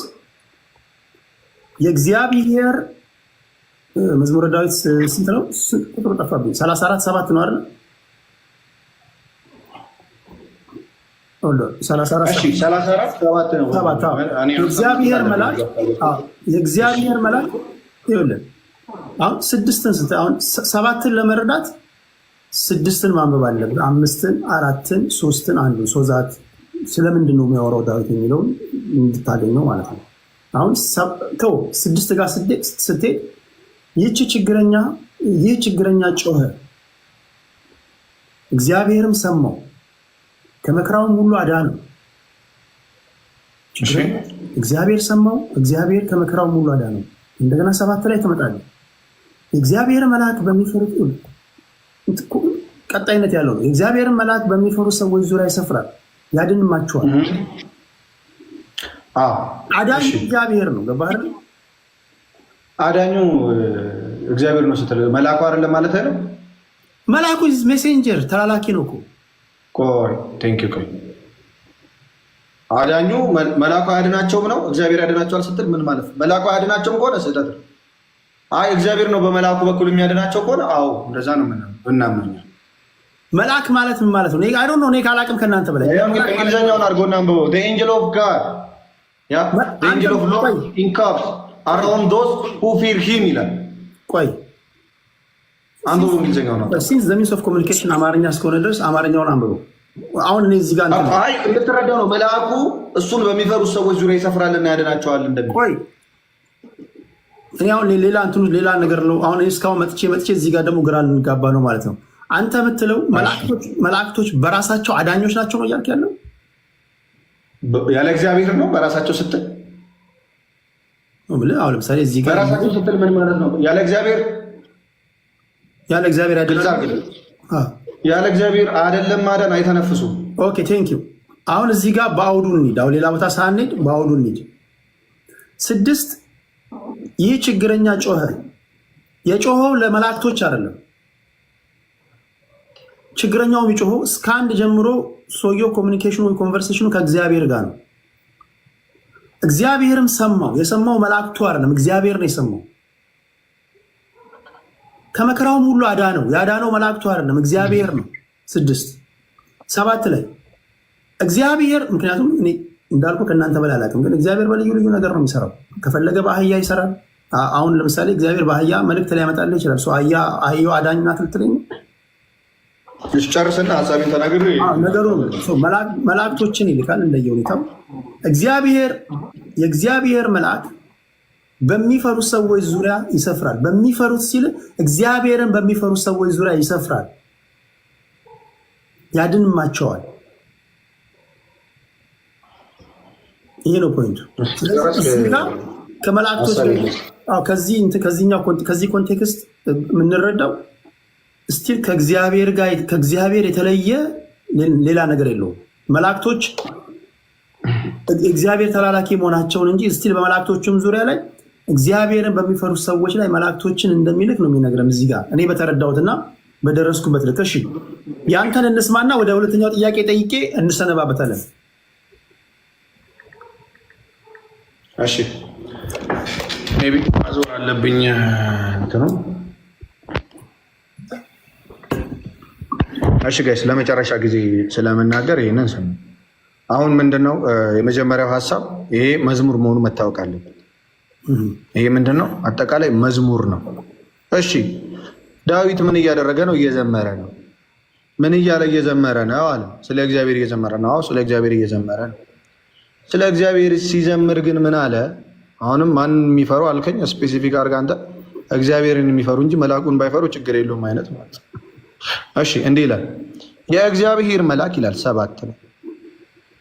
የእግዚአብሔር መዝሙረ ዳዊት ስንት ነው? ቁጥሩ ጠፋብኝ። 34:7 ነው አይደል? 34:7 ነው። የእግዚአብሔር መልአክ ይኸውልህ፣ አሁን ስድስትን ስንት አሁን ሰባትን ለመረዳት ስድስትን ማንበብ አለብን። አምስትን፣ አራትን፣ ሶስትን፣ አንዱን so that ስለምንድን ነው የሚያወራው ዳዊት የሚለውን እንድታገኘው ማለት ነው። አሁን ተው፣ 6 ጋር ስትሄድ ይህ ችግረኛ ጮኸ፣ እግዚአብሔርም ሰማው፣ ከመከራውም ሁሉ አዳነው። እግዚአብሔር ሰማው፣ እግዚአብሔር ከመከራውም ሁሉ አዳነው። እንደገና 7 ላይ ትመጣለህ። የእግዚአብሔር መልአክ በሚፈሩት ቀጣይነት ያለው ነው። የእግዚአብሔር መልአክ በሚፈሩ ሰዎች ዙሪያ ይሰፍራል፣ ያድንማቸዋል። አዳኙ እግዚአብሔር ነው። ገባህ አይደል? አዳኙ እግዚአብሔር ነው ስትል መልአኩ አይደለም ማለት ነው። መልአኩ messenger ተላላኪ ነው እኮ። ቆይ፣ thank you። ቆይ፣ አዳኙ መልአኩ አያድናቸውም ነው? እግዚአብሔር ያድናቸዋል ስትል ምን ማለት ነው? መልአኩ አያድናቸውም ከሆነ ስህተት ነው። አይ፣ እግዚአብሔር ነው በመልአኩ በኩል የሚያድናቸው ከሆነ አዎ፣ እንደዛ ነው ምናምነው። መልአክ ማለት ምን ማለት ነው? I don't know፣ እኔ ካላቅም ከእናንተ በላይ። እንግሊዝኛውን አድርጎና አንብበው። Angel of God, yeah, angel of Lord encamps around those who fear him ይላል። ቆይ። አንብበው እንግሊዝኛውን ነው። Since the means of communication አማርኛ እስከሆነ ድረስ አማርኛውን አንብበው። አሁን እኔ እዚህ ጋር አይ፣ እንድትረዳው ነው። መልአኩ እሱን በሚፈሩት ሰዎች ዙሪያ ይሰፍራልና ያድናቸዋል እንደሚል። ቆይ፣ እኔ አሁን ሌላ እንትኑ ሌላ ነገር ነው። አሁን እስካሁን መጥቼ መጥቼ እዚህ ጋር ደግሞ ግራ ልንጋባ ነው ማለት ነው። አንተ የምትለው መላእክቶች በራሳቸው አዳኞች ናቸው ነው እያልክ ያለው? ያለ እግዚአብሔር ነው በራሳቸው ስትል አሁን ለምሳሌ እዚህ ጋር በራሳቸው ስትል ምን ማለት ነው? ያለ እግዚአብሔር ያለ እግዚአብሔር ግልጽ ያለ እግዚአብሔር አይደለም፣ ማዳን አይተነፍሱም። Okay, thank you። አሁን እዚህ ጋር በአውዱ እንሂድ። አሁን ሌላ ቦታ ሳንሄድ በአውዱ እንሂድ። 6፣ ይህ ችግረኛ ጮኸ። የጮኸው ለመላእክቶች አይደለም። ችግረኛው የሚጮኸው እስከ 1 ጀምሮ ሰውየው communication ኑ ወይ conversation ኑ ከእግዚአብሔር ጋር ነው። እግዚአብሔርም ሰማው። የሰማው መላእክቱ አይደለም፣ እግዚአብሔር ነው የሰማው። ከመከራውም ሁሉ አዳነው። ያዳነው መላእክቱ አይደለም፣ እግዚአብሔር ነው። 6፣ 7 ላይ እግዚአብሔር፣ ምክንያቱም እኔ እንዳልኩ ከእናንተ በላይ አላውቅም፣ ግን እግዚአብሔር በልዩ ልዩ ነገር ነው የሚሰራው። ከፈለገ በአህያ ይሰራል። አሁን ለምሳሌ እግዚአብሔር በአህያ መልእክት ሊያመጣልህ ይችላል። አህያው አዳኝ ናት ልትለኝ ነው? ጨርስና ሀሳቤን ተናግሬ ነገሩ መላእክቶችን ይልካል እንደየሁኔታው። እግዚአብሔር፣ የእግዚአብሔር መልአክ በሚፈሩት ሰዎች ዙሪያ ይሰፍራል። በሚፈሩት ሲል እግዚአብሔርን በሚፈሩት ሰዎች ዙሪያ ይሰፍራል፣ ያድንማቸዋል። ይሄ ነው point ኡ። ስለዚህ ከመላእክቶች ከዚህ context የምንረዳው still ከእግዚአብሔር ጋር ከእግዚአብሔር የተለየ ሌላ ነገር የለውም። መላእክቶች እግዚአብሔር ተላላኪ መሆናቸውን እንጂ still በመላእክቶቹም ዙሪያ ላይ እግዚአብሔርን በሚፈሩት ሰዎች ላይ መላእክቶችን እንደሚልክ ነው የሚነግረን እዚህ ጋር እኔ በተረዳሁትና በደረስኩበት ልክ። እሺ፣ ያንተን እንስማና ወደ ሁለተኛው ጥያቄ ጠይቄ እንሰነባበታለን። እሺ፣ maybe ማዞር አለብኝ እንትኑ። እሺ guys፣ ለመጨረሻ ጊዜ ስለመናገር ይህንን ስሙ። አሁን ምንድነው የመጀመሪያው ሀሳብ? ይሄ መዝሙር መሆኑ መታወቅ አለበት። ይሄ ምንድነው? አጠቃላይ መዝሙር ነው። እሺ፣ ዳዊት ምን እያደረገ ነው? እየዘመረ ነው። ምን እያለ እየዘመረ ነው አለ? ስለ እግዚአብሔር እየዘመረ ነው። አዎ፣ ስለ እግዚአብሔር እየዘመረ ነው። ስለ እግዚአብሔር ሲዘምር ግን ምን አለ? አሁንም ማን የሚፈሩ አልከኝ? Specific አድርገህ አንተ እግዚአብሔርን የሚፈሩ እንጂ መልአኩን ባይፈሩ ችግር የለውም አይነት ማለት ነው። እሺ፣ እንዲህ ይላል፣ የእግዚአብሔር መልአክ ይላል 7 ነው፣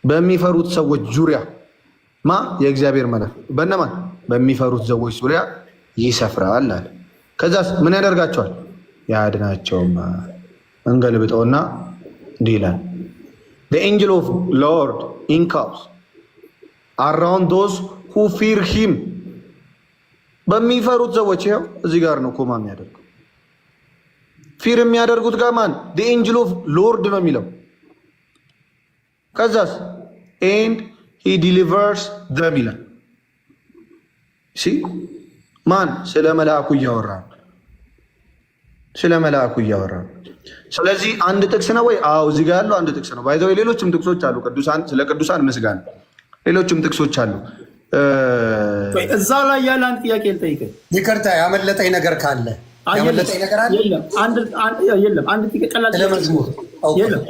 በሚፈሩት ሰዎች ዙሪያ ማ የእግዚአብሔር መልአክ በነማን በሚፈሩት ሰዎች ዙሪያ ይሰፍራል አለ። ከዛስ ምን ያደርጋቸዋል? ያድናቸውም። እንገልብጠውና እንዲህ ይላል፣ angel of Lord encamps around those who fear him፣ በሚፈሩት ሰዎች፣ ይኸው እዚህ ጋር ነው comma የሚያደርገው፣ fear የሚያደርጉት ጋር ማን angel of Lord ነው የሚለው። ከዛስ and he delivers them ይላል። See፣ ማን ስለ መልአኩ እያወራ ነው። ስለ መልአኩ እያወራ ነው። ስለዚህ አንድ ጥቅስ ነው ወይ? አዎ፣ እዚህ ጋር ያለው አንድ ጥቅስ ነው። By the way ሌሎችም ጥቅሶች አሉ። ቅዱሳን ስለ ቅዱሳን ምስጋና ሌሎችም ጥቅሶች አሉ። እዛው ላይ ያለ አንድ ጥያቄ ልጠይቅህ። ይቅርታ፣ ያመለጠኝ ነገር ካለ፣ ያመለጠኝ ነገር አለ? የለም፣ አንድ ጥያቄ ቀላል ስለ መዝሙር የለም።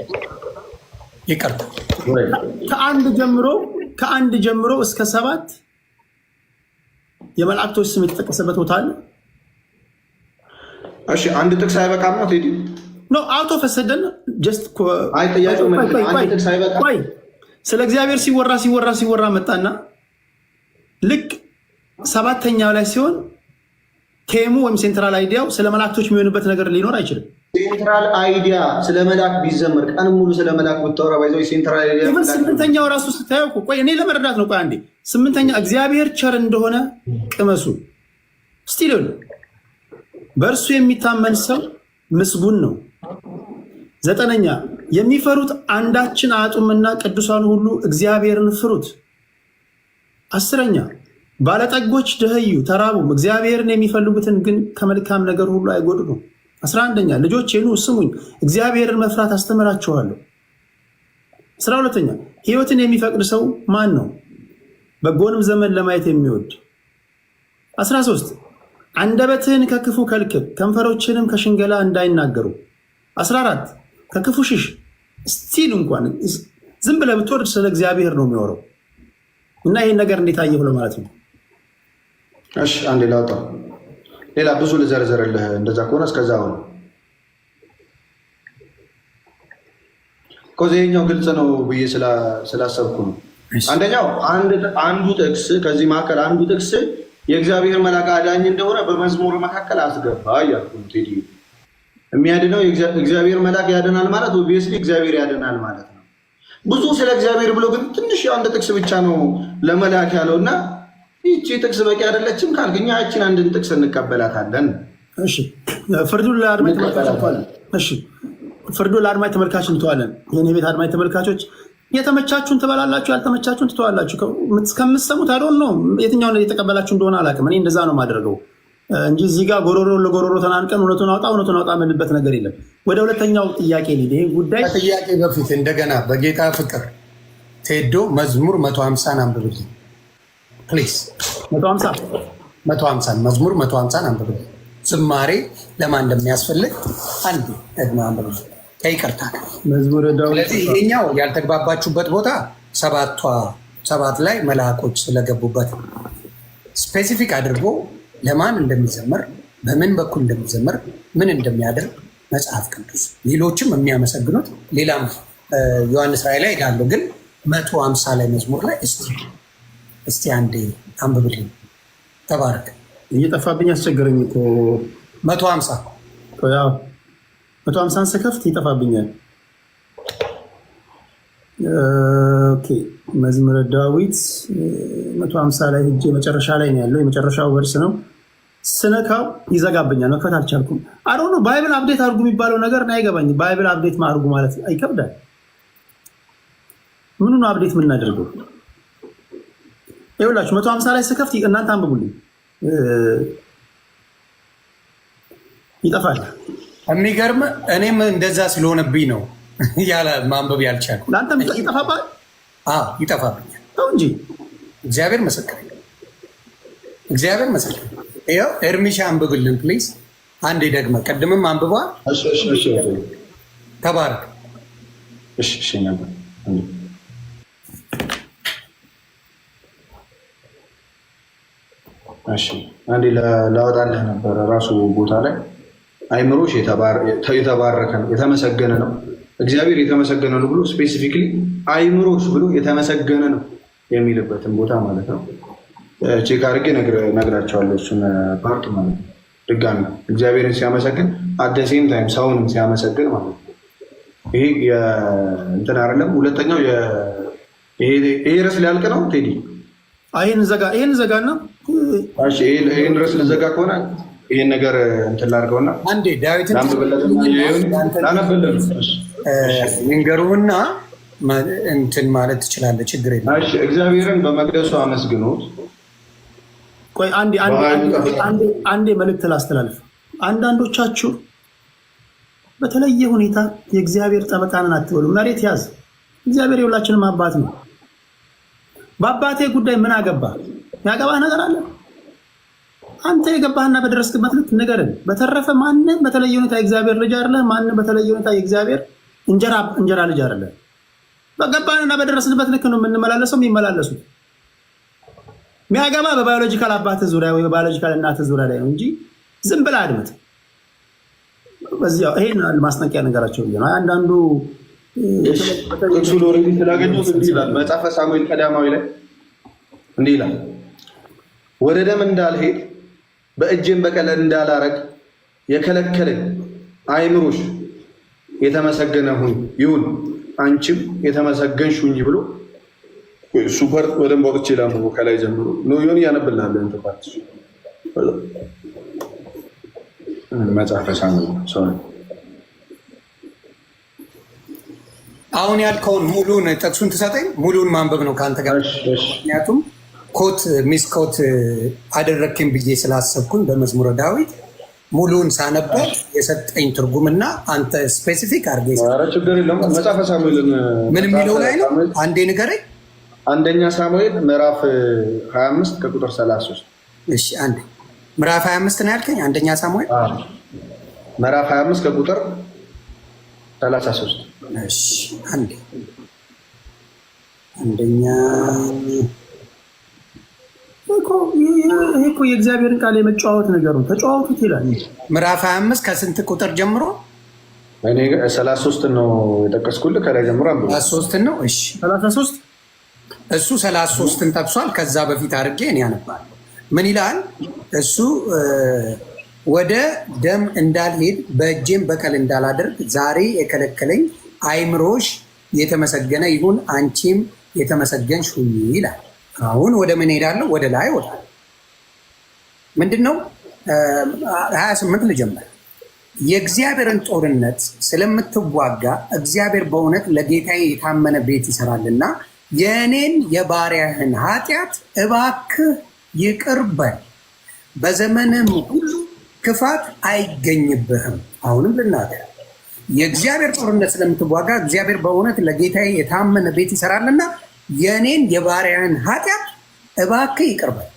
ይቅርታ። ከ1 ጀምሮ እስከ 7 የመላእክቶች ስም የተጠቀሰበት ቦታ አለ? እሺ፣ አንድ ጥቅስ አይበቃም ነው ቴዲ? No, out of sudden just አይ፣ ጥያቄው ምንድን ነው? አንድ ጥቅስ አይበቃም? ቆይ፣ ስለ እግዚአብሔር ሲወራ ሲወራ ሲወራ መጣና ልክ ሰባተኛው ላይ ሲሆን theme ኡ ወይም central idea ው ስለ መላእክቶች የሚሆንበት ነገር ሊኖር አይችልም። Central idea ስለ መልአክ ቢዘመር፣ ቀን ሙሉ ስለ መልአክ ብታወራ by the way central idea even ስምንተኛው ራሱ ስታየው እኮ፣ ቆይ፣ እኔ ለመረዳት ነው። ቆይ አንዴ፣ ስምንተኛ እግዚአብሔር ቸር እንደሆነ ቅመሱ። Still በእርሱ የሚታመን ሰው ምስጉን ነው። ዘጠነኛ የሚፈሩት አንዳችን አያጡምና ቅዱሳን ሁሉ እግዚአብሔርን ፍሩት። አስረኛ ባለጠጎች ደኸዩ ተራቡም፣ እግዚአብሔርን የሚፈልጉትን ግን ከመልካም ነገር ሁሉ አይጎድሉም። 11ኛ ልጆቼ ኑ ስሙኝ፣ እግዚአብሔርን መፍራት አስተምራችኋለሁ። 12ኛ ሕይወትን የሚፈቅድ ሰው ማን ነው? በጎንም ዘመን ለማየት የሚወድ። 13 አንደበትህን ከክፉ ከልክል፣ ከንፈሮችህንም ከሽንገላ እንዳይናገሩ። 14 ከክፉ ሽሽ። Still እንኳን ዝም ብለህ ብትወርድ ስለ እግዚአብሔር ነው የሚወረው እና ይህን ነገር እንዴት አየህ ብሎ ማለት ነው። እሺ አንዴ ላውጣው። ሌላ ብዙ ልዘርዘርልህ። እንደዛ ከሆነ እስከዛ ሆነ 'cause ይሄኛው ግልጽ ነው ብዬ ስላሰብኩ ነው። አንደኛው አንዱ ጥቅስ ከዚህ መካከል አንዱ ጥቅስ የእግዚአብሔር መልአክ አዳኝ እንደሆነ በመዝሙር መካከል አስገባ እያልኩ ነው። ቴዲ የሚያድነው እግዚአብሔር መልአክ ያድናል ማለት obviously እግዚአብሔር ያድናል ማለት ነው። ብዙ ስለ እግዚአብሔር ብሎ ግን ትንሽ አንድ ጥቅስ ብቻ ነው ለመልአክ ያለው እና ይቺ ጥቅስ በቂ አይደለችም ካልክ እኛ ያችን አንድን ጥቅስ እንቀበላታለን። እሺ ፍርዱን ለአድማጭ ተመልካች እንተዋለን። እሺ ፍርዱን ለአድማጭ ተመልካች እንተዋለን። የኔ ቤት አድማጭ ተመልካቾች የተመቻችሁን ትበላላችሁ፣ ያልተመቻችሁን ትተዋላችሁ። ከምትሰሙት I don't know የትኛውን የተቀበላችሁ እንደሆነ አላውቅም። እኔ እንደዛ ነው የማደርገው እንጂ እዚህ ጋር ጎሮሮ ለጎሮሮ ተናንቀን እውነቱን አውጣ እውነቱን አውጣ የምንልበት ነገር የለም። ወደ ሁለተኛው ጥያቄ ልሂድ። ይህ ጉዳይ ከጥያቄ በፊት እንደገና በጌታ ፍቅር ቴዶ መዝሙር 150ን አንብብልኝ please። 150። 150ን፣ መዝሙር 150ን አንብብልኝ። ዝማሬ ለማን እንደሚያስፈልግ አንድ ደግመህ አንብብልኝ ከይቅርታ ጋር። መዝሙረ ዳዊት። ስለዚህ ይሄኛው ያልተግባባችሁበት ቦታ ሰባቷ ሰባት ላይ መልአኮች ስለገቡበት specific አድርጎ ለማን እንደሚዘመር፣ በምን በኩል እንደሚዘመር፣ ምን እንደሚያደርግ መጽሐፍ ቅዱስ ሌሎችም የሚያመሰግኑት ሌላም ዮሐንስ ራእይ ላይ ሄዳለሁ፣ ግን 150 ላይ መዝሙር ላይ እስቲ አንዴ አንብብልኝ። ተባረክ። እየጠፋብኝ አስቸገረኝ እኮ። 150። ያው 150ን ስከፍት ይጠፋብኛል። Okay፣ መዝሙረ ዳዊት 150 ላይ ሄጄ መጨረሻ ላይ ነው ያለው። የመጨረሻው verse ነው። ስነካው ይዘጋብኛል። መክፈት አልቻልኩም። I don't know፣ Bible update አድርጉ የሚባለው ነገር አይገባኝ። Bible update አድርጉ ማለት ይከብዳል። ምኑ ነው update የምናደርገው? ይኸውላችሁ 150 ላይ ስከፍት፣ እናንተ አንብቡልኝ፣ ይጠፋል። የሚገርም እኔም እንደዛ ስለሆነብኝ ነው ያለ ማንበብ ያልቻልኩ። ለአንተም ይጠፋባል? አዎ ይጠፋብኛል። ነው እንጂ። እግዚአብሔር ምስክር፣ እግዚአብሔር ምስክር። ይኸው ኤርሚሻ አንብብልን please። አንዴ ደግመ፣ ቅድምም አንብቧል። ተባረክ። እሺ ነበር። እሺ አንዴ ላወጣልህ ነበረ ራሱ ቦታ ላይ። አይምሮሽ የተባረከ ነው፣ የተመሰገነ ነው፣ እግዚአብሔር የተመሰገነ ነው ብሎ specifically አይምሮሽ ብሎ የተመሰገነ ነው የሚልበትን ቦታ ማለት ነው። Check አድርጌ እነግራቸዋለሁ እሱን part ማለት ነው። ድጋሚ እግዚአብሔርን ሲያመሰግን at the same time ሰውንም ሲያመሰግን ማለት ነው። ይሄ እንትን አይደለም። ሁለተኛው ይሄ ርዕስ ሊያልቅ ነው ቴዲ። ይህን ዘጋ፣ ይህን ዘጋና ይህን ርዕስ ልዘጋ ከሆነ ይህን ነገር እንትን ላድርገውና አንዴ ዳዊትን ላነብልህ። ይንገሩህና እንትን ማለት ትችላለህ። ችግር የለም። እግዚአብሔርን በመቅደሱ አመስግኑት። ቆይ አንዴ መልእክት ላስተላልፍ። አንዳንዶቻችሁ በተለየ ሁኔታ የእግዚአብሔር ጠበቃ ነን አትበሉ። መሬት ያዝ። እግዚአብሔር የሁላችንም አባት ነው። በአባቴ ጉዳይ ምን አገባ? ያገባህ ነገር አለ? አንተ የገባህና በደረስክበት ልክ ንገርን። በተረፈ ማንም በተለየ ሁኔታ የእግዚአብሔር ልጅ አይደለ። ማንም በተለየ ሁኔታ የእግዚአብሔር እንጀራ ልጅ አይደለ። በገባንና በደረስንበት ልክ ነው የምንመላለሰው የሚመላለሱት። የሚያገባ በ biological አባት ዙሪያ ወይ በ biological እናት ዙሪያ ላይ ነው እንጂ ዝም ብለህ አድምጥ። በዚያው ይሄን ማስጠንቀቂያ ነገራቸው ነው። አንዳንዱ ጥቅሱን already ስላገኘሁት እንዲህ ይላል። መጽሐፈ ሳሙኤል ቀዳማዊ ላይ እንዲህ ይላል፣ ወደ ደም እንዳልሄድ በእጄም በቀል እንዳላረግ የከለከለኝ አይምሮሽ የተመሰገነ ሁን ይሁን፣ አንቺም የተመሰገንሽ ሁኚ ብሎ እሱ part በደንብ አውጥቼ ላንብቦ ከላይ ጀምሮ ነው ይሆን እያነብልሃለሁ። እንትን part መጽሐፈ ሳሙኤል፣ sorry። አሁን ያልከውን ሙሉን ጥቅሱን ትሰጠኝ። ሙሉን ማንበብ ነው ከአንተ ጋር፣ ምክንያቱም quote misquote አደረግክኝ ብዬ ስላሰብኩኝ በመዝሙረ ዳዊት ሙሉን ሳነበው የሰጠኝ ትርጉምና አንተ specific አድርገህ ችግር የለውም። መጽሐፈ ሳሙኤልን ምን የሚለው ላይ ነው? አንዴ ንገረኝ። አንደኛ ሳሙኤል ምዕራፍ 25 ከቁጥር 33። እሺ፣ አንዴ፣ ምዕራፍ 25 ነው ያልከኝ? አንደኛ ሳሙኤል ምዕራፍ 25 ከቁጥር 33። እሺ፣ አንዴ፣ አንደኛ ይሄ እኮ የእግዚአብሔርን ቃል የመጨዋወት ነገር ነው። ተጨዋወቱት ይላል። ምዕራፍ 25 ከስንት ቁጥር ጀምሮ? እኔ 33 ነው የጠቀስኩልህ። ከላይ ጀምሮ አንብበው። 33 ነው። እሺ። 33። እሱ 33ን ጠቅሷል። ከዛ በፊት አድርጌ እኔ አነባለሁ። ምን ይላል እሱ? ወደ ደም እንዳልሄድ በእጄም በቀል እንዳላደርግ ዛሬ የከለከለኝ አይምሮሽ የተመሰገነ ይሁን፣ አንቺም የተመሰገንሽ ሁኚ ይላል። አሁን ወደ ምን ሄዳለሁ? ወደ ላይ እወጣለሁ። ምንድን ነው? 28 ልጀምር። የእግዚአብሔርን ጦርነት ስለምትዋጋ እግዚአብሔር በእውነት ለጌታዬ የታመነ ቤት ይሰራልና የእኔን የባሪያህን ኃጢአት እባክህ ይቅር በል፣ በዘመንህም ሁሉ ክፋት አይገኝብህም። አሁንም ልናገር፣ የእግዚአብሔር ጦርነት ስለምትዋጋ እግዚአብሔር በእውነት ለጌታዬ የታመነ ቤት ይሰራልና የእኔን የባሪያህን ኃጢአት እባክህ ይቅር በል።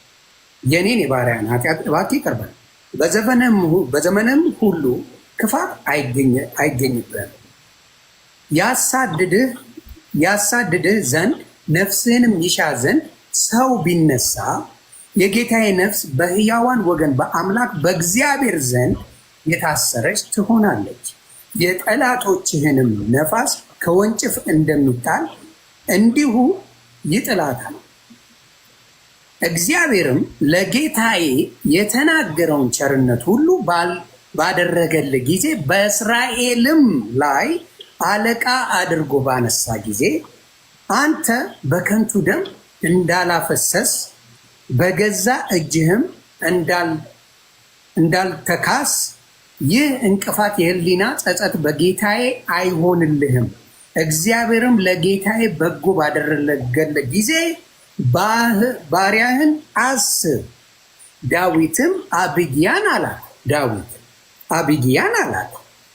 የእኔን የባሪያህን ኃጢአት እባክህ ይቅር በል፣ በዘመንህም ሁሉ ክፋት አይገኝብህም። ያሳድድህ ዘንድ ነፍስህንም ይሻ ዘንድ ሰው ቢነሳ የጌታዬ ነፍስ በሕያዋን ወገን በአምላክ በእግዚአብሔር ዘንድ የታሰረች ትሆናለች። የጠላቶችህንም ነፋስ ከወንጭፍ እንደሚጣል እንዲሁ ይጥላታል። እግዚአብሔርም ለጌታዬ የተናገረውን ቸርነት ሁሉ ባደረገልህ ጊዜ፣ በእስራኤልም ላይ አለቃ አድርጎ ባነሳህ ጊዜ፣ አንተ በከንቱ ደም እንዳላፈሰስህ በገዛ እጅህም እንዳልተካስህ ይህ እንቅፋት የህሊና ጸጸት በጌታዬ አይሆንልህም። እግዚአብሔርም ለጌታዬ በጎ ባደረገለት ጊዜ ባሪያህን አስብ። ዳዊትም አቢግያን አላት። ዳዊት አቢግያን አላት፣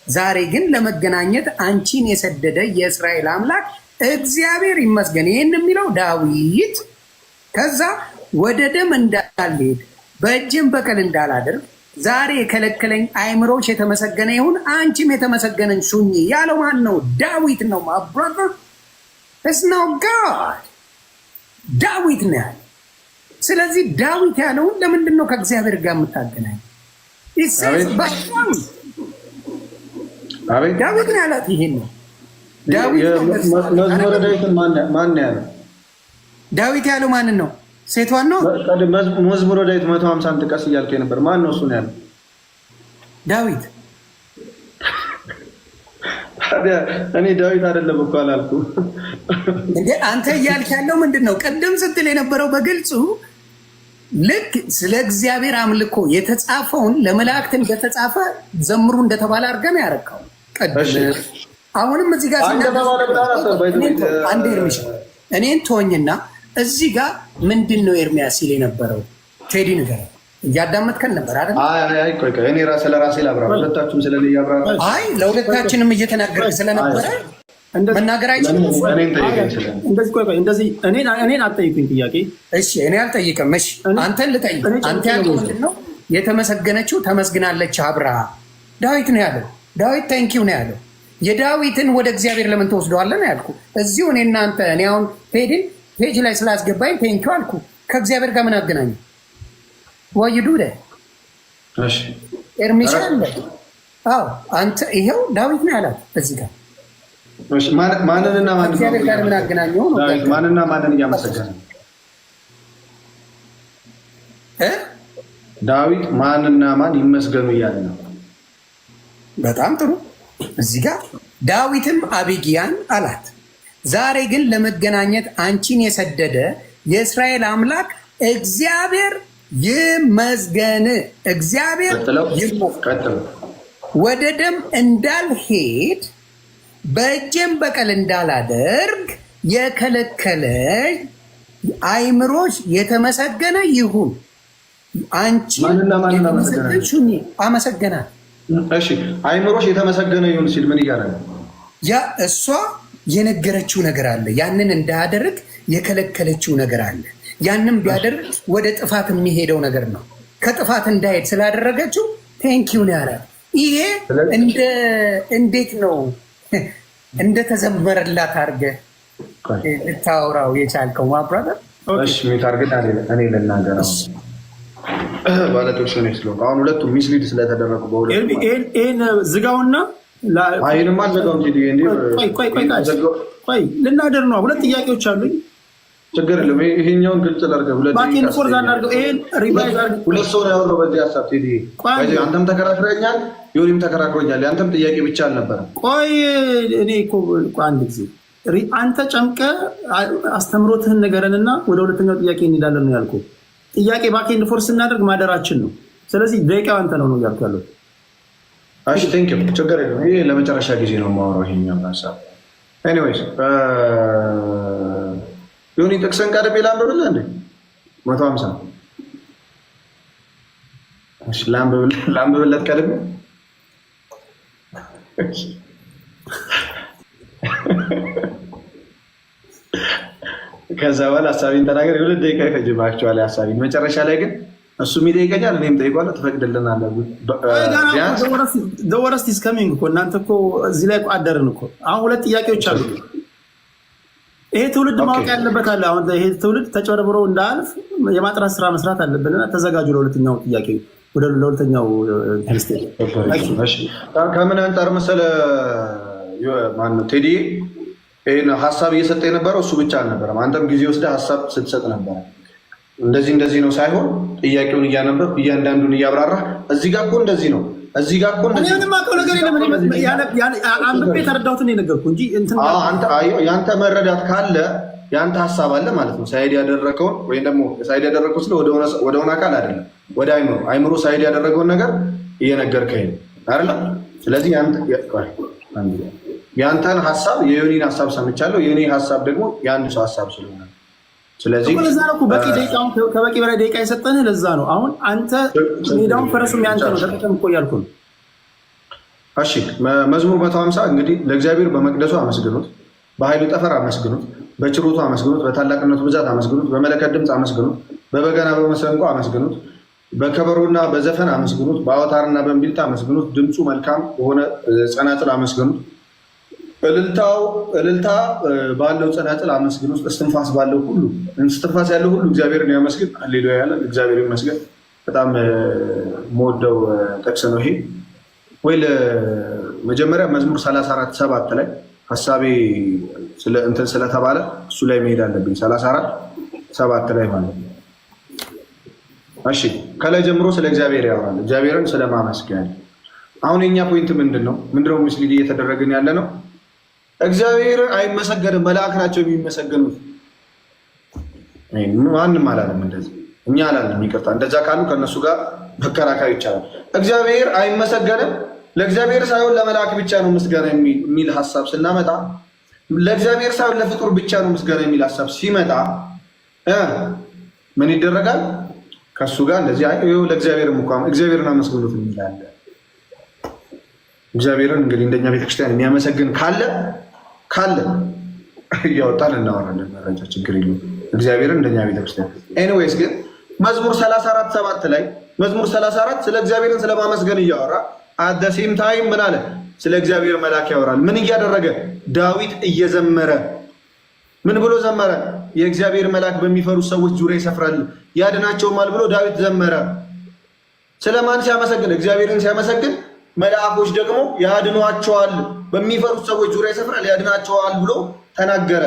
ዛሬ ግን ለመገናኘት አንቺን የሰደደ የእስራኤል አምላክ እግዚአብሔር ይመስገን። ይህን የሚለው ዳዊት፣ ከዛ ወደ ደም እንዳልሄድ በእጅም በቀል እንዳላደርግ ዛሬ የከለከለኝ አይምሮሽ የተመሰገነ ይሁን፣ አንቺም የተመሰገነች ሁኚ ያለው ማን ነው? ዳዊት ነው። My brother, it's not God፣ ዳዊት ነው ያለ። ስለዚህ ዳዊት ያለውን ለምንድን ነው ከእግዚአብሔር ጋር የምታገናኝ? ዳዊት ነው ያላት። ይሄን ነው ዳዊት ነው። መዝሙረ ዳዊትን ማን ያለው? ዳዊት ያለው ማንን ነው? ሴቷን ነው። መዝሙረ ዳዊት 150ን ጥቀስ እያልከኝ ነበር። ማን ነው እሱን ያለው? ዳዊት። ታዲያ እኔ ዳዊት አይደለም እኮ አላልኩም። እንዴ፣ አንተ እያልክ ያለው ምንድን ነው? ቅድም ስትል የነበረው በግልጹ ልክ ስለ እግዚአብሔር አምልኮ የተጻፈውን ለመላእክት እንደተጻፈ ዘምሩ እንደተባለ አድርገህ ነው ያረካው። ቅድም አሁንም እዚህ ጋር አንድ ኤርሚሻ፣ እኔን ተወኝና እዚህ ጋር ምንድን ነው ኤርሚያስ ሲል የነበረው? ቴዲ ንገረው። እያዳመጥከን ነበር አይደል? አይ ቆይ ቆይ፣ እኔ ራሴ ለራሴ ላብራራ፣ ሁለታችሁም ስለኔ እያብራራ አይ፣ ለሁለታችንም እየተናገርክ ስለነበረ መናገር አይችልም። እኔን ጠይቀኝ ስለ እንደዚህ፣ ቆይ ቆይ፣ እንደዚህ እኔን አትጠይቁኝ ጥያቄ። እሺ፣ እኔ አልጠይቅም። እሺ፣ አንተን ልጠይቅ። አንተ ያልከው ምንድን ነው? የተመሰገነችው ተመስግናለች አብራ ዳዊት ነው ያለው። ዳዊት thank you ነው ያለው። የዳዊትን ወደ እግዚአብሔር ለምን ትወስደዋለህ ነው ያልኩ። እዚሁ እኔ እናንተ እኔ አሁን ቴዲን page ላይ ስላስገባኝ thank you አልኩ። ከእግዚአብሔር ጋር ምን አገናኘ? Why you do ኤርሚሻ አለ። አዎ፣ አንተ ይሄው ዳዊት ነው ያላት እዚህ ጋር። ማንንና ማንን እግዚአብሔር ጋር ምን አገናኘው ነው? ማንና ማንን እያመሰገነ ነው? ዳዊት ማንና ማን ይመስገኑ እያለ ነው። በጣም ጥሩ። እዚህ ጋር ዳዊትም አቢጊያን አላት፣ ዛሬ ግን ለመገናኘት አንቺን የሰደደ የእስራኤል አምላክ እግዚአብሔር ይመስገን። እግዚአብሔር ይመስገን። ወደ ደም እንዳልሄድ በእጄም በቀል እንዳላደርግ የከለከለኝ አይምሮሽ የተመሰገነ ይሁን። አንቺ ማንና ማንን አመሰገነ? አመሰገናት። እሺ፣ አይምሮሽ የተመሰገነ ይሁን ሲል ምን እያለ ነው? ያ እሷ የነገረችው ነገር አለ። ያንን እንዳያደርግ የከለከለችው ነገር አለ። ያንን ቢያደርግ ወደ ጥፋት የሚሄደው ነገር ነው። ከጥፋት እንዳይሄድ ስላደረገችው thank you ነው ያላት። ይሄ እንዴት ነው እንደተዘመረላት አድርገህ ልታወራው የቻልከው, my brother? እሺ፣ mute አድርገን እኔ ልናገር። ባለቶች ነው ስለሆንኩ አሁን ሁለቱም mislead ስለተደረጉ በሁለቱ ይሄን ዝጋውና አይንማ አልዘጋውም። ቴዲ እንዴ! ቆይ ቆይ ቆይ፣ ልናደር ነው። ሁለት ጥያቄዎች አሉኝ። ችግር የለም። ይሄኛውን ግልጽ ላድርገህ። ሁለት back and forth አናድርገው። ይሄን revise አድርገው። ሁለት ሰው ነው ያወራው በዚህ ሀሳብ ቴዲ። አንተም ተከራክረኛል፣ ዮኒም ተከራክሮኛል። ያንተም ጥያቄ ብቻ አልነበረም። ቆይ፣ እኔ እኮ አንድ ጊዜ አንተ ጨምቀ አስተምሮትህን ንገረንና ወደ ሁለተኛው ጥያቄ እንሄዳለን ነው ያልኩህ። ጥያቄ back and forth ስናደርግ ማደራችን ነው። ስለዚህ ደቂቃው አንተ ነው ነው እያልኩ ያለሁት። እሺ፣ thank you፣ ችግር የለም። ይሄ ለመጨረሻ ጊዜ ነው የማወራው ይሄኛውን ሀሳብ። Anyways፣ ዮኒ፣ ጥቅስን ቀድሜ ላንብብልህ እንዴ? 150 ላንብብለት ቀድሜ። ከዛ በኋላ ሀሳቢን ተናገር። የ2 ደቂቃ ይፈጅም actually ሀሳቢን። መጨረሻ ላይ ግን እሱም ይጠይቀኛል፣ እኔም ጠይቋለሁ። ትፈቅድልናለህ? The worst is coming እኮ። እናንተ እኮ እዚህ ላይ አደርን እኮ። አሁን ሁለት ጥያቄዎች አሉ። ይሄ ትውልድ ማወቅ ያለበት አለ። አሁን ይሄ ትውልድ ተጨበርብሮ እንዳያልፍ የማጥራት ስራ መስራት አለብንና ተዘጋጁ ለሁለተኛው ጥያቄ፣ ወደ ለሁለተኛው። ከምን አንጻር መሰለህ ማነው ቴዲ ይህን ሀሳብ እየሰጠ የነበረው? እሱ ብቻ አልነበረም። አንተም ጊዜ ወስደህ ሀሳብ ስትሰጥ ነበረ። እንደዚህ እንደዚህ ነው ሳይሆን ጥያቄውን እያነበብ እያንዳንዱን እያብራራህ እዚህ ጋር እኮ እንደዚህ ነው፣ እዚህ ጋር እኮ እንደዚህ ምንም አውቀው ነገር የለም። አንብቤ የተረዳሁትን የነገርኩህ እንጂ የአንተ መረዳት ካለ የአንተ ሀሳብ አለ ማለት ነው። Side ያደረገውን ወይም ደግሞ side ያደረገው ስለ ወደሆነ አካል አይደለም፣ ወደ አይምሮ አይምሮ side ያደረገውን ነገር እየነገርከኝ ነው አይደለም? ስለዚህ የአንተን ሀሳብ፣ የዮኒን ሀሳብ ሰምቻለሁ። የዮኒ ሀሳብ ደግሞ የአንድ ሰው ሀሳብ ስለሆነ ስለዚህ ለዛ ነው እኮ በቂ ደቂቃ፣ ከበቂ በላይ ደቂቃ የሰጠንህ ለዛ ነው። አሁን አንተ ሜዳውን ፈረሱም ያንተ ነው፣ ተጠቀም እኮ እያልኩ ነው። እሺ፣ መዝሙር 150 እንግዲህ ለእግዚአብሔር በመቅደሱ አመስግኑት፣ በኃይሉ ጠፈር አመስግኑት፣ በችሮቱ አመስግኑት፣ በታላቅነቱ ብዛት አመስግኑት፣ በመለከት ድምፅ አመስግኑት፣ በበገና በመሰንቆ አመስግኑት፣ በከበሮና በዘፈን አመስግኑት፣ በአውታርና በእምቢልታ አመስግኑት፣ ድምፁ መልካም በሆነ ጸናጽል አመስግኑት፣ እልልታው እልልታ ባለው ጸናጽል አመስግኑት፣ እስትንፋስ ባለው ሁሉ፣ እስትንፋስ ያለው ሁሉ እግዚአብሔርን ያመስግን። ሃሌሉያ ያለ እግዚአብሔር ይመስገን። በጣም የምወደው ጥቅስ ነው ይሄ። ወይ መጀመሪያ መዝሙር 34:7 ላይ ሀሳቤ እንትን ስለተባለ እሱ ላይ መሄድ አለብኝ። 34:7 ላይ ማለት ነው። እሺ፣ ከላይ ጀምሮ ስለ እግዚአብሔር ያወራል። እግዚአብሔርን ስለማመስገን። አሁን የኛ point ምንድን ነው? ምንድነው mislead እየተደረግን ያለ ነው? እግዚአብሔር አይመሰገንም፣ መልአክ ናቸው የሚመሰገኑት። ማንም አላለም እንደዚህ፣ እኛ አላለም። ይቅርታ፣ እንደዛ ካሉ ከእነሱ ጋር መከራከር ይቻላል። እግዚአብሔር አይመሰገንም፣ ለእግዚአብሔር ሳይሆን ለመልአክ ብቻ ነው ምስጋና የሚል ሀሳብ ስናመጣ፣ ለእግዚአብሔር ሳይሆን ለፍጡር ብቻ ነው ምስጋና የሚል ሀሳብ ሲመጣ ምን ይደረጋል? ከእሱ ጋር እንደዚህ ለእግዚአብሔር እንኳን እግዚአብሔርን አመስግኑት የሚላለ። እግዚአብሔርን እንግዲህ እንደኛ ቤተክርስቲያን የሚያመሰግን ካለ እያወጣን እናወራለን። መረጃ ችግር የለውም። እግዚአብሔርን እንደኛ ቤተክርስቲያን። Anyways ግን መዝሙር 34:7 ላይ፣ መዝሙር 34 ስለ እግዚአብሔርን ስለማመስገን እያወራ at the same time ምን አለ? ስለ እግዚአብሔር መልአክ ያወራል። ምን እያደረገ? ዳዊት እየዘመረ ምን ብሎ ዘመረ? የእግዚአብሔር መልአክ በሚፈሩ ሰዎች ዙሪያ ይሰፍራል ያድናቸውማል ብሎ ዳዊት ዘመረ። ስለማን ሲያመሰግን? እግዚአብሔርን ሲያመሰግን መልአኮች ደግሞ ያድኗቸዋል፣ በሚፈሩት ሰዎች ዙሪያ ይሰፍራል ያድናቸዋል ብሎ ተናገረ።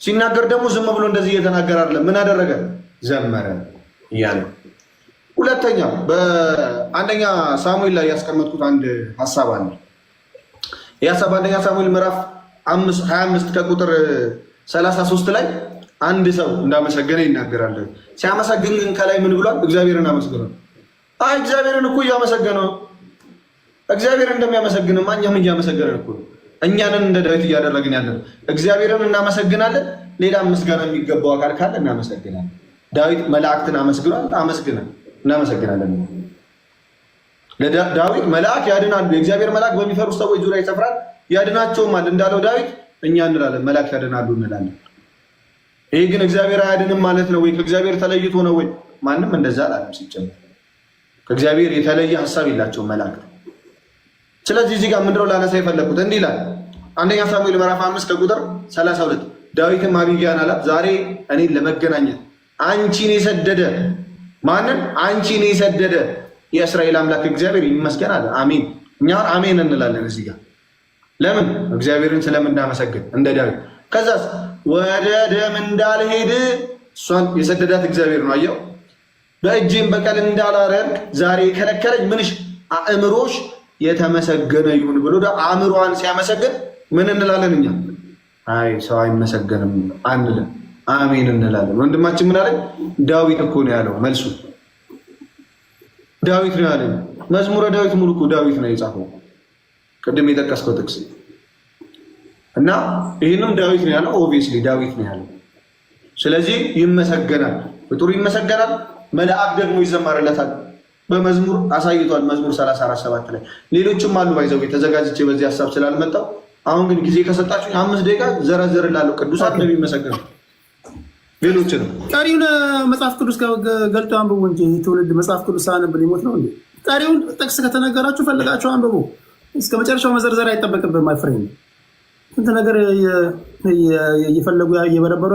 ሲናገር ደግሞ ዝም ብሎ እንደዚህ እየተናገረ አይደለም። ምን አደረገ? ዘመረ እያለ። ሁለተኛ በአንደኛ ሳሙኤል ላይ ያስቀመጥኩት አንድ ሀሳብ አለ። ይህ ሀሳብ አንደኛ ሳሙኤል ምዕራፍ 25 ከቁጥር 33 ላይ አንድ ሰው እንዳመሰገነ ይናገራል። ሲያመሰግን ግን ከላይ ምን ብሏል? እግዚአብሔርን አመስግኗል። አይ፣ እግዚአብሔርን እኮ እያመሰገነው፣ እግዚአብሔር እንደሚያመሰግንማ እኛም እያመሰገነን እኮ ነው። እኛንን እንደ ዳዊት እያደረግን ያለ ነው። እግዚአብሔርን እናመሰግናለን። ሌላ ምስጋና የሚገባው አካል ካለ እናመሰግናለን። ዳዊት መላእክትን አመስግኗል። አመስግናል፣ እናመሰግናለን። ዳዊት መልአክ ያድናሉ፣ የእግዚአብሔር መልአክ በሚፈሩ ሰዎች ዙሪያ ይሰፍራል ያድናቸውማል እንዳለው ዳዊት እኛ እንላለን፣ መልአክ ያድናሉ እንላለን። ይህ ግን እግዚአብሔር አያድንም ማለት ነው ወይ? ከእግዚአብሔር ተለይቶ ነው ወይ? ማንም እንደዛ አላለም። ሲጀመር ከእግዚአብሔር የተለየ ሀሳብ የላቸውም መላእክት። ስለዚህ እዚህ ጋር ምንድነው ላነሳ የፈለግኩት እንዲህ ይላል አንደኛ ሳሙኤል ምዕራፍ 5 ከቁጥር 32። ዳዊትም አቢግያን አላት፣ ዛሬ እኔን ለመገናኘት አንቺን የሰደደ፣ ማንን? አንቺን የሰደደ የእስራኤል አምላክ እግዚአብሔር ይመስገን አለ። አሜን። እኛ አሜን እንላለን እዚህ ጋር። ለምን? እግዚአብሔርን ስለምናመሰግን እንደ ዳዊት። ከዛስ ወደ ደም እንዳልሄድ፣ እሷን የሰደዳት እግዚአብሔር ነው። አየው፣ በእጄም በቀል እንዳላደርግ ዛሬ የከለከለኝ ምንሽ አእምሮሽ የተመሰገነ ይሁን ብሎ አእምሮዋን ሲያመሰግን ምን እንላለን እኛ? አይ ሰው አይመሰገንም አንልም፣ አሜን እንላለን። ወንድማችን ምን አለ? ዳዊት እኮ ነው ያለው። መልሱ ዳዊት ነው ያለኝ። መዝሙረ ዳዊት ሙሉ እኮ ዳዊት ነው የጻፈው፣ ቅድም የጠቀስከው ጥቅስ እና ይህንም ዳዊት ነው ያለው። Obviously ዳዊት ነው ያለው። ስለዚህ ይመሰገናል፣ ፍጡር ይመሰገናል፣ መልአክ ደግሞ ይዘመርለታል። በመዝሙር አሳይቷል። መዝሙር 34:7 ላይ ሌሎችም አሉ። By the way ተዘጋጅቼ በዚህ ሀሳብ ስላልመጣው አሁን ግን ጊዜ ከሰጣችሁ 5 ደቂቃ ዘረዝርላለሁ። ቅዱሳን እንደሚመሰገኑ ሌሎችንም። ቀሪውን መጽሐፍ ቅዱስ ገልጦ አንብቡ እንጂ ትውልድ መጽሐፍ ቅዱስ ሳያነብ ሊሞት ነው እንዴ? ቀሪውን ጥቅስ ከተነገራችሁ ፈልጋችሁ አንብቡ። እስከ መጨረሻው መዘርዘር አይጠበቅብን። My friend፣ ስንት ነገር እየፈለጉ እየበረበሩ።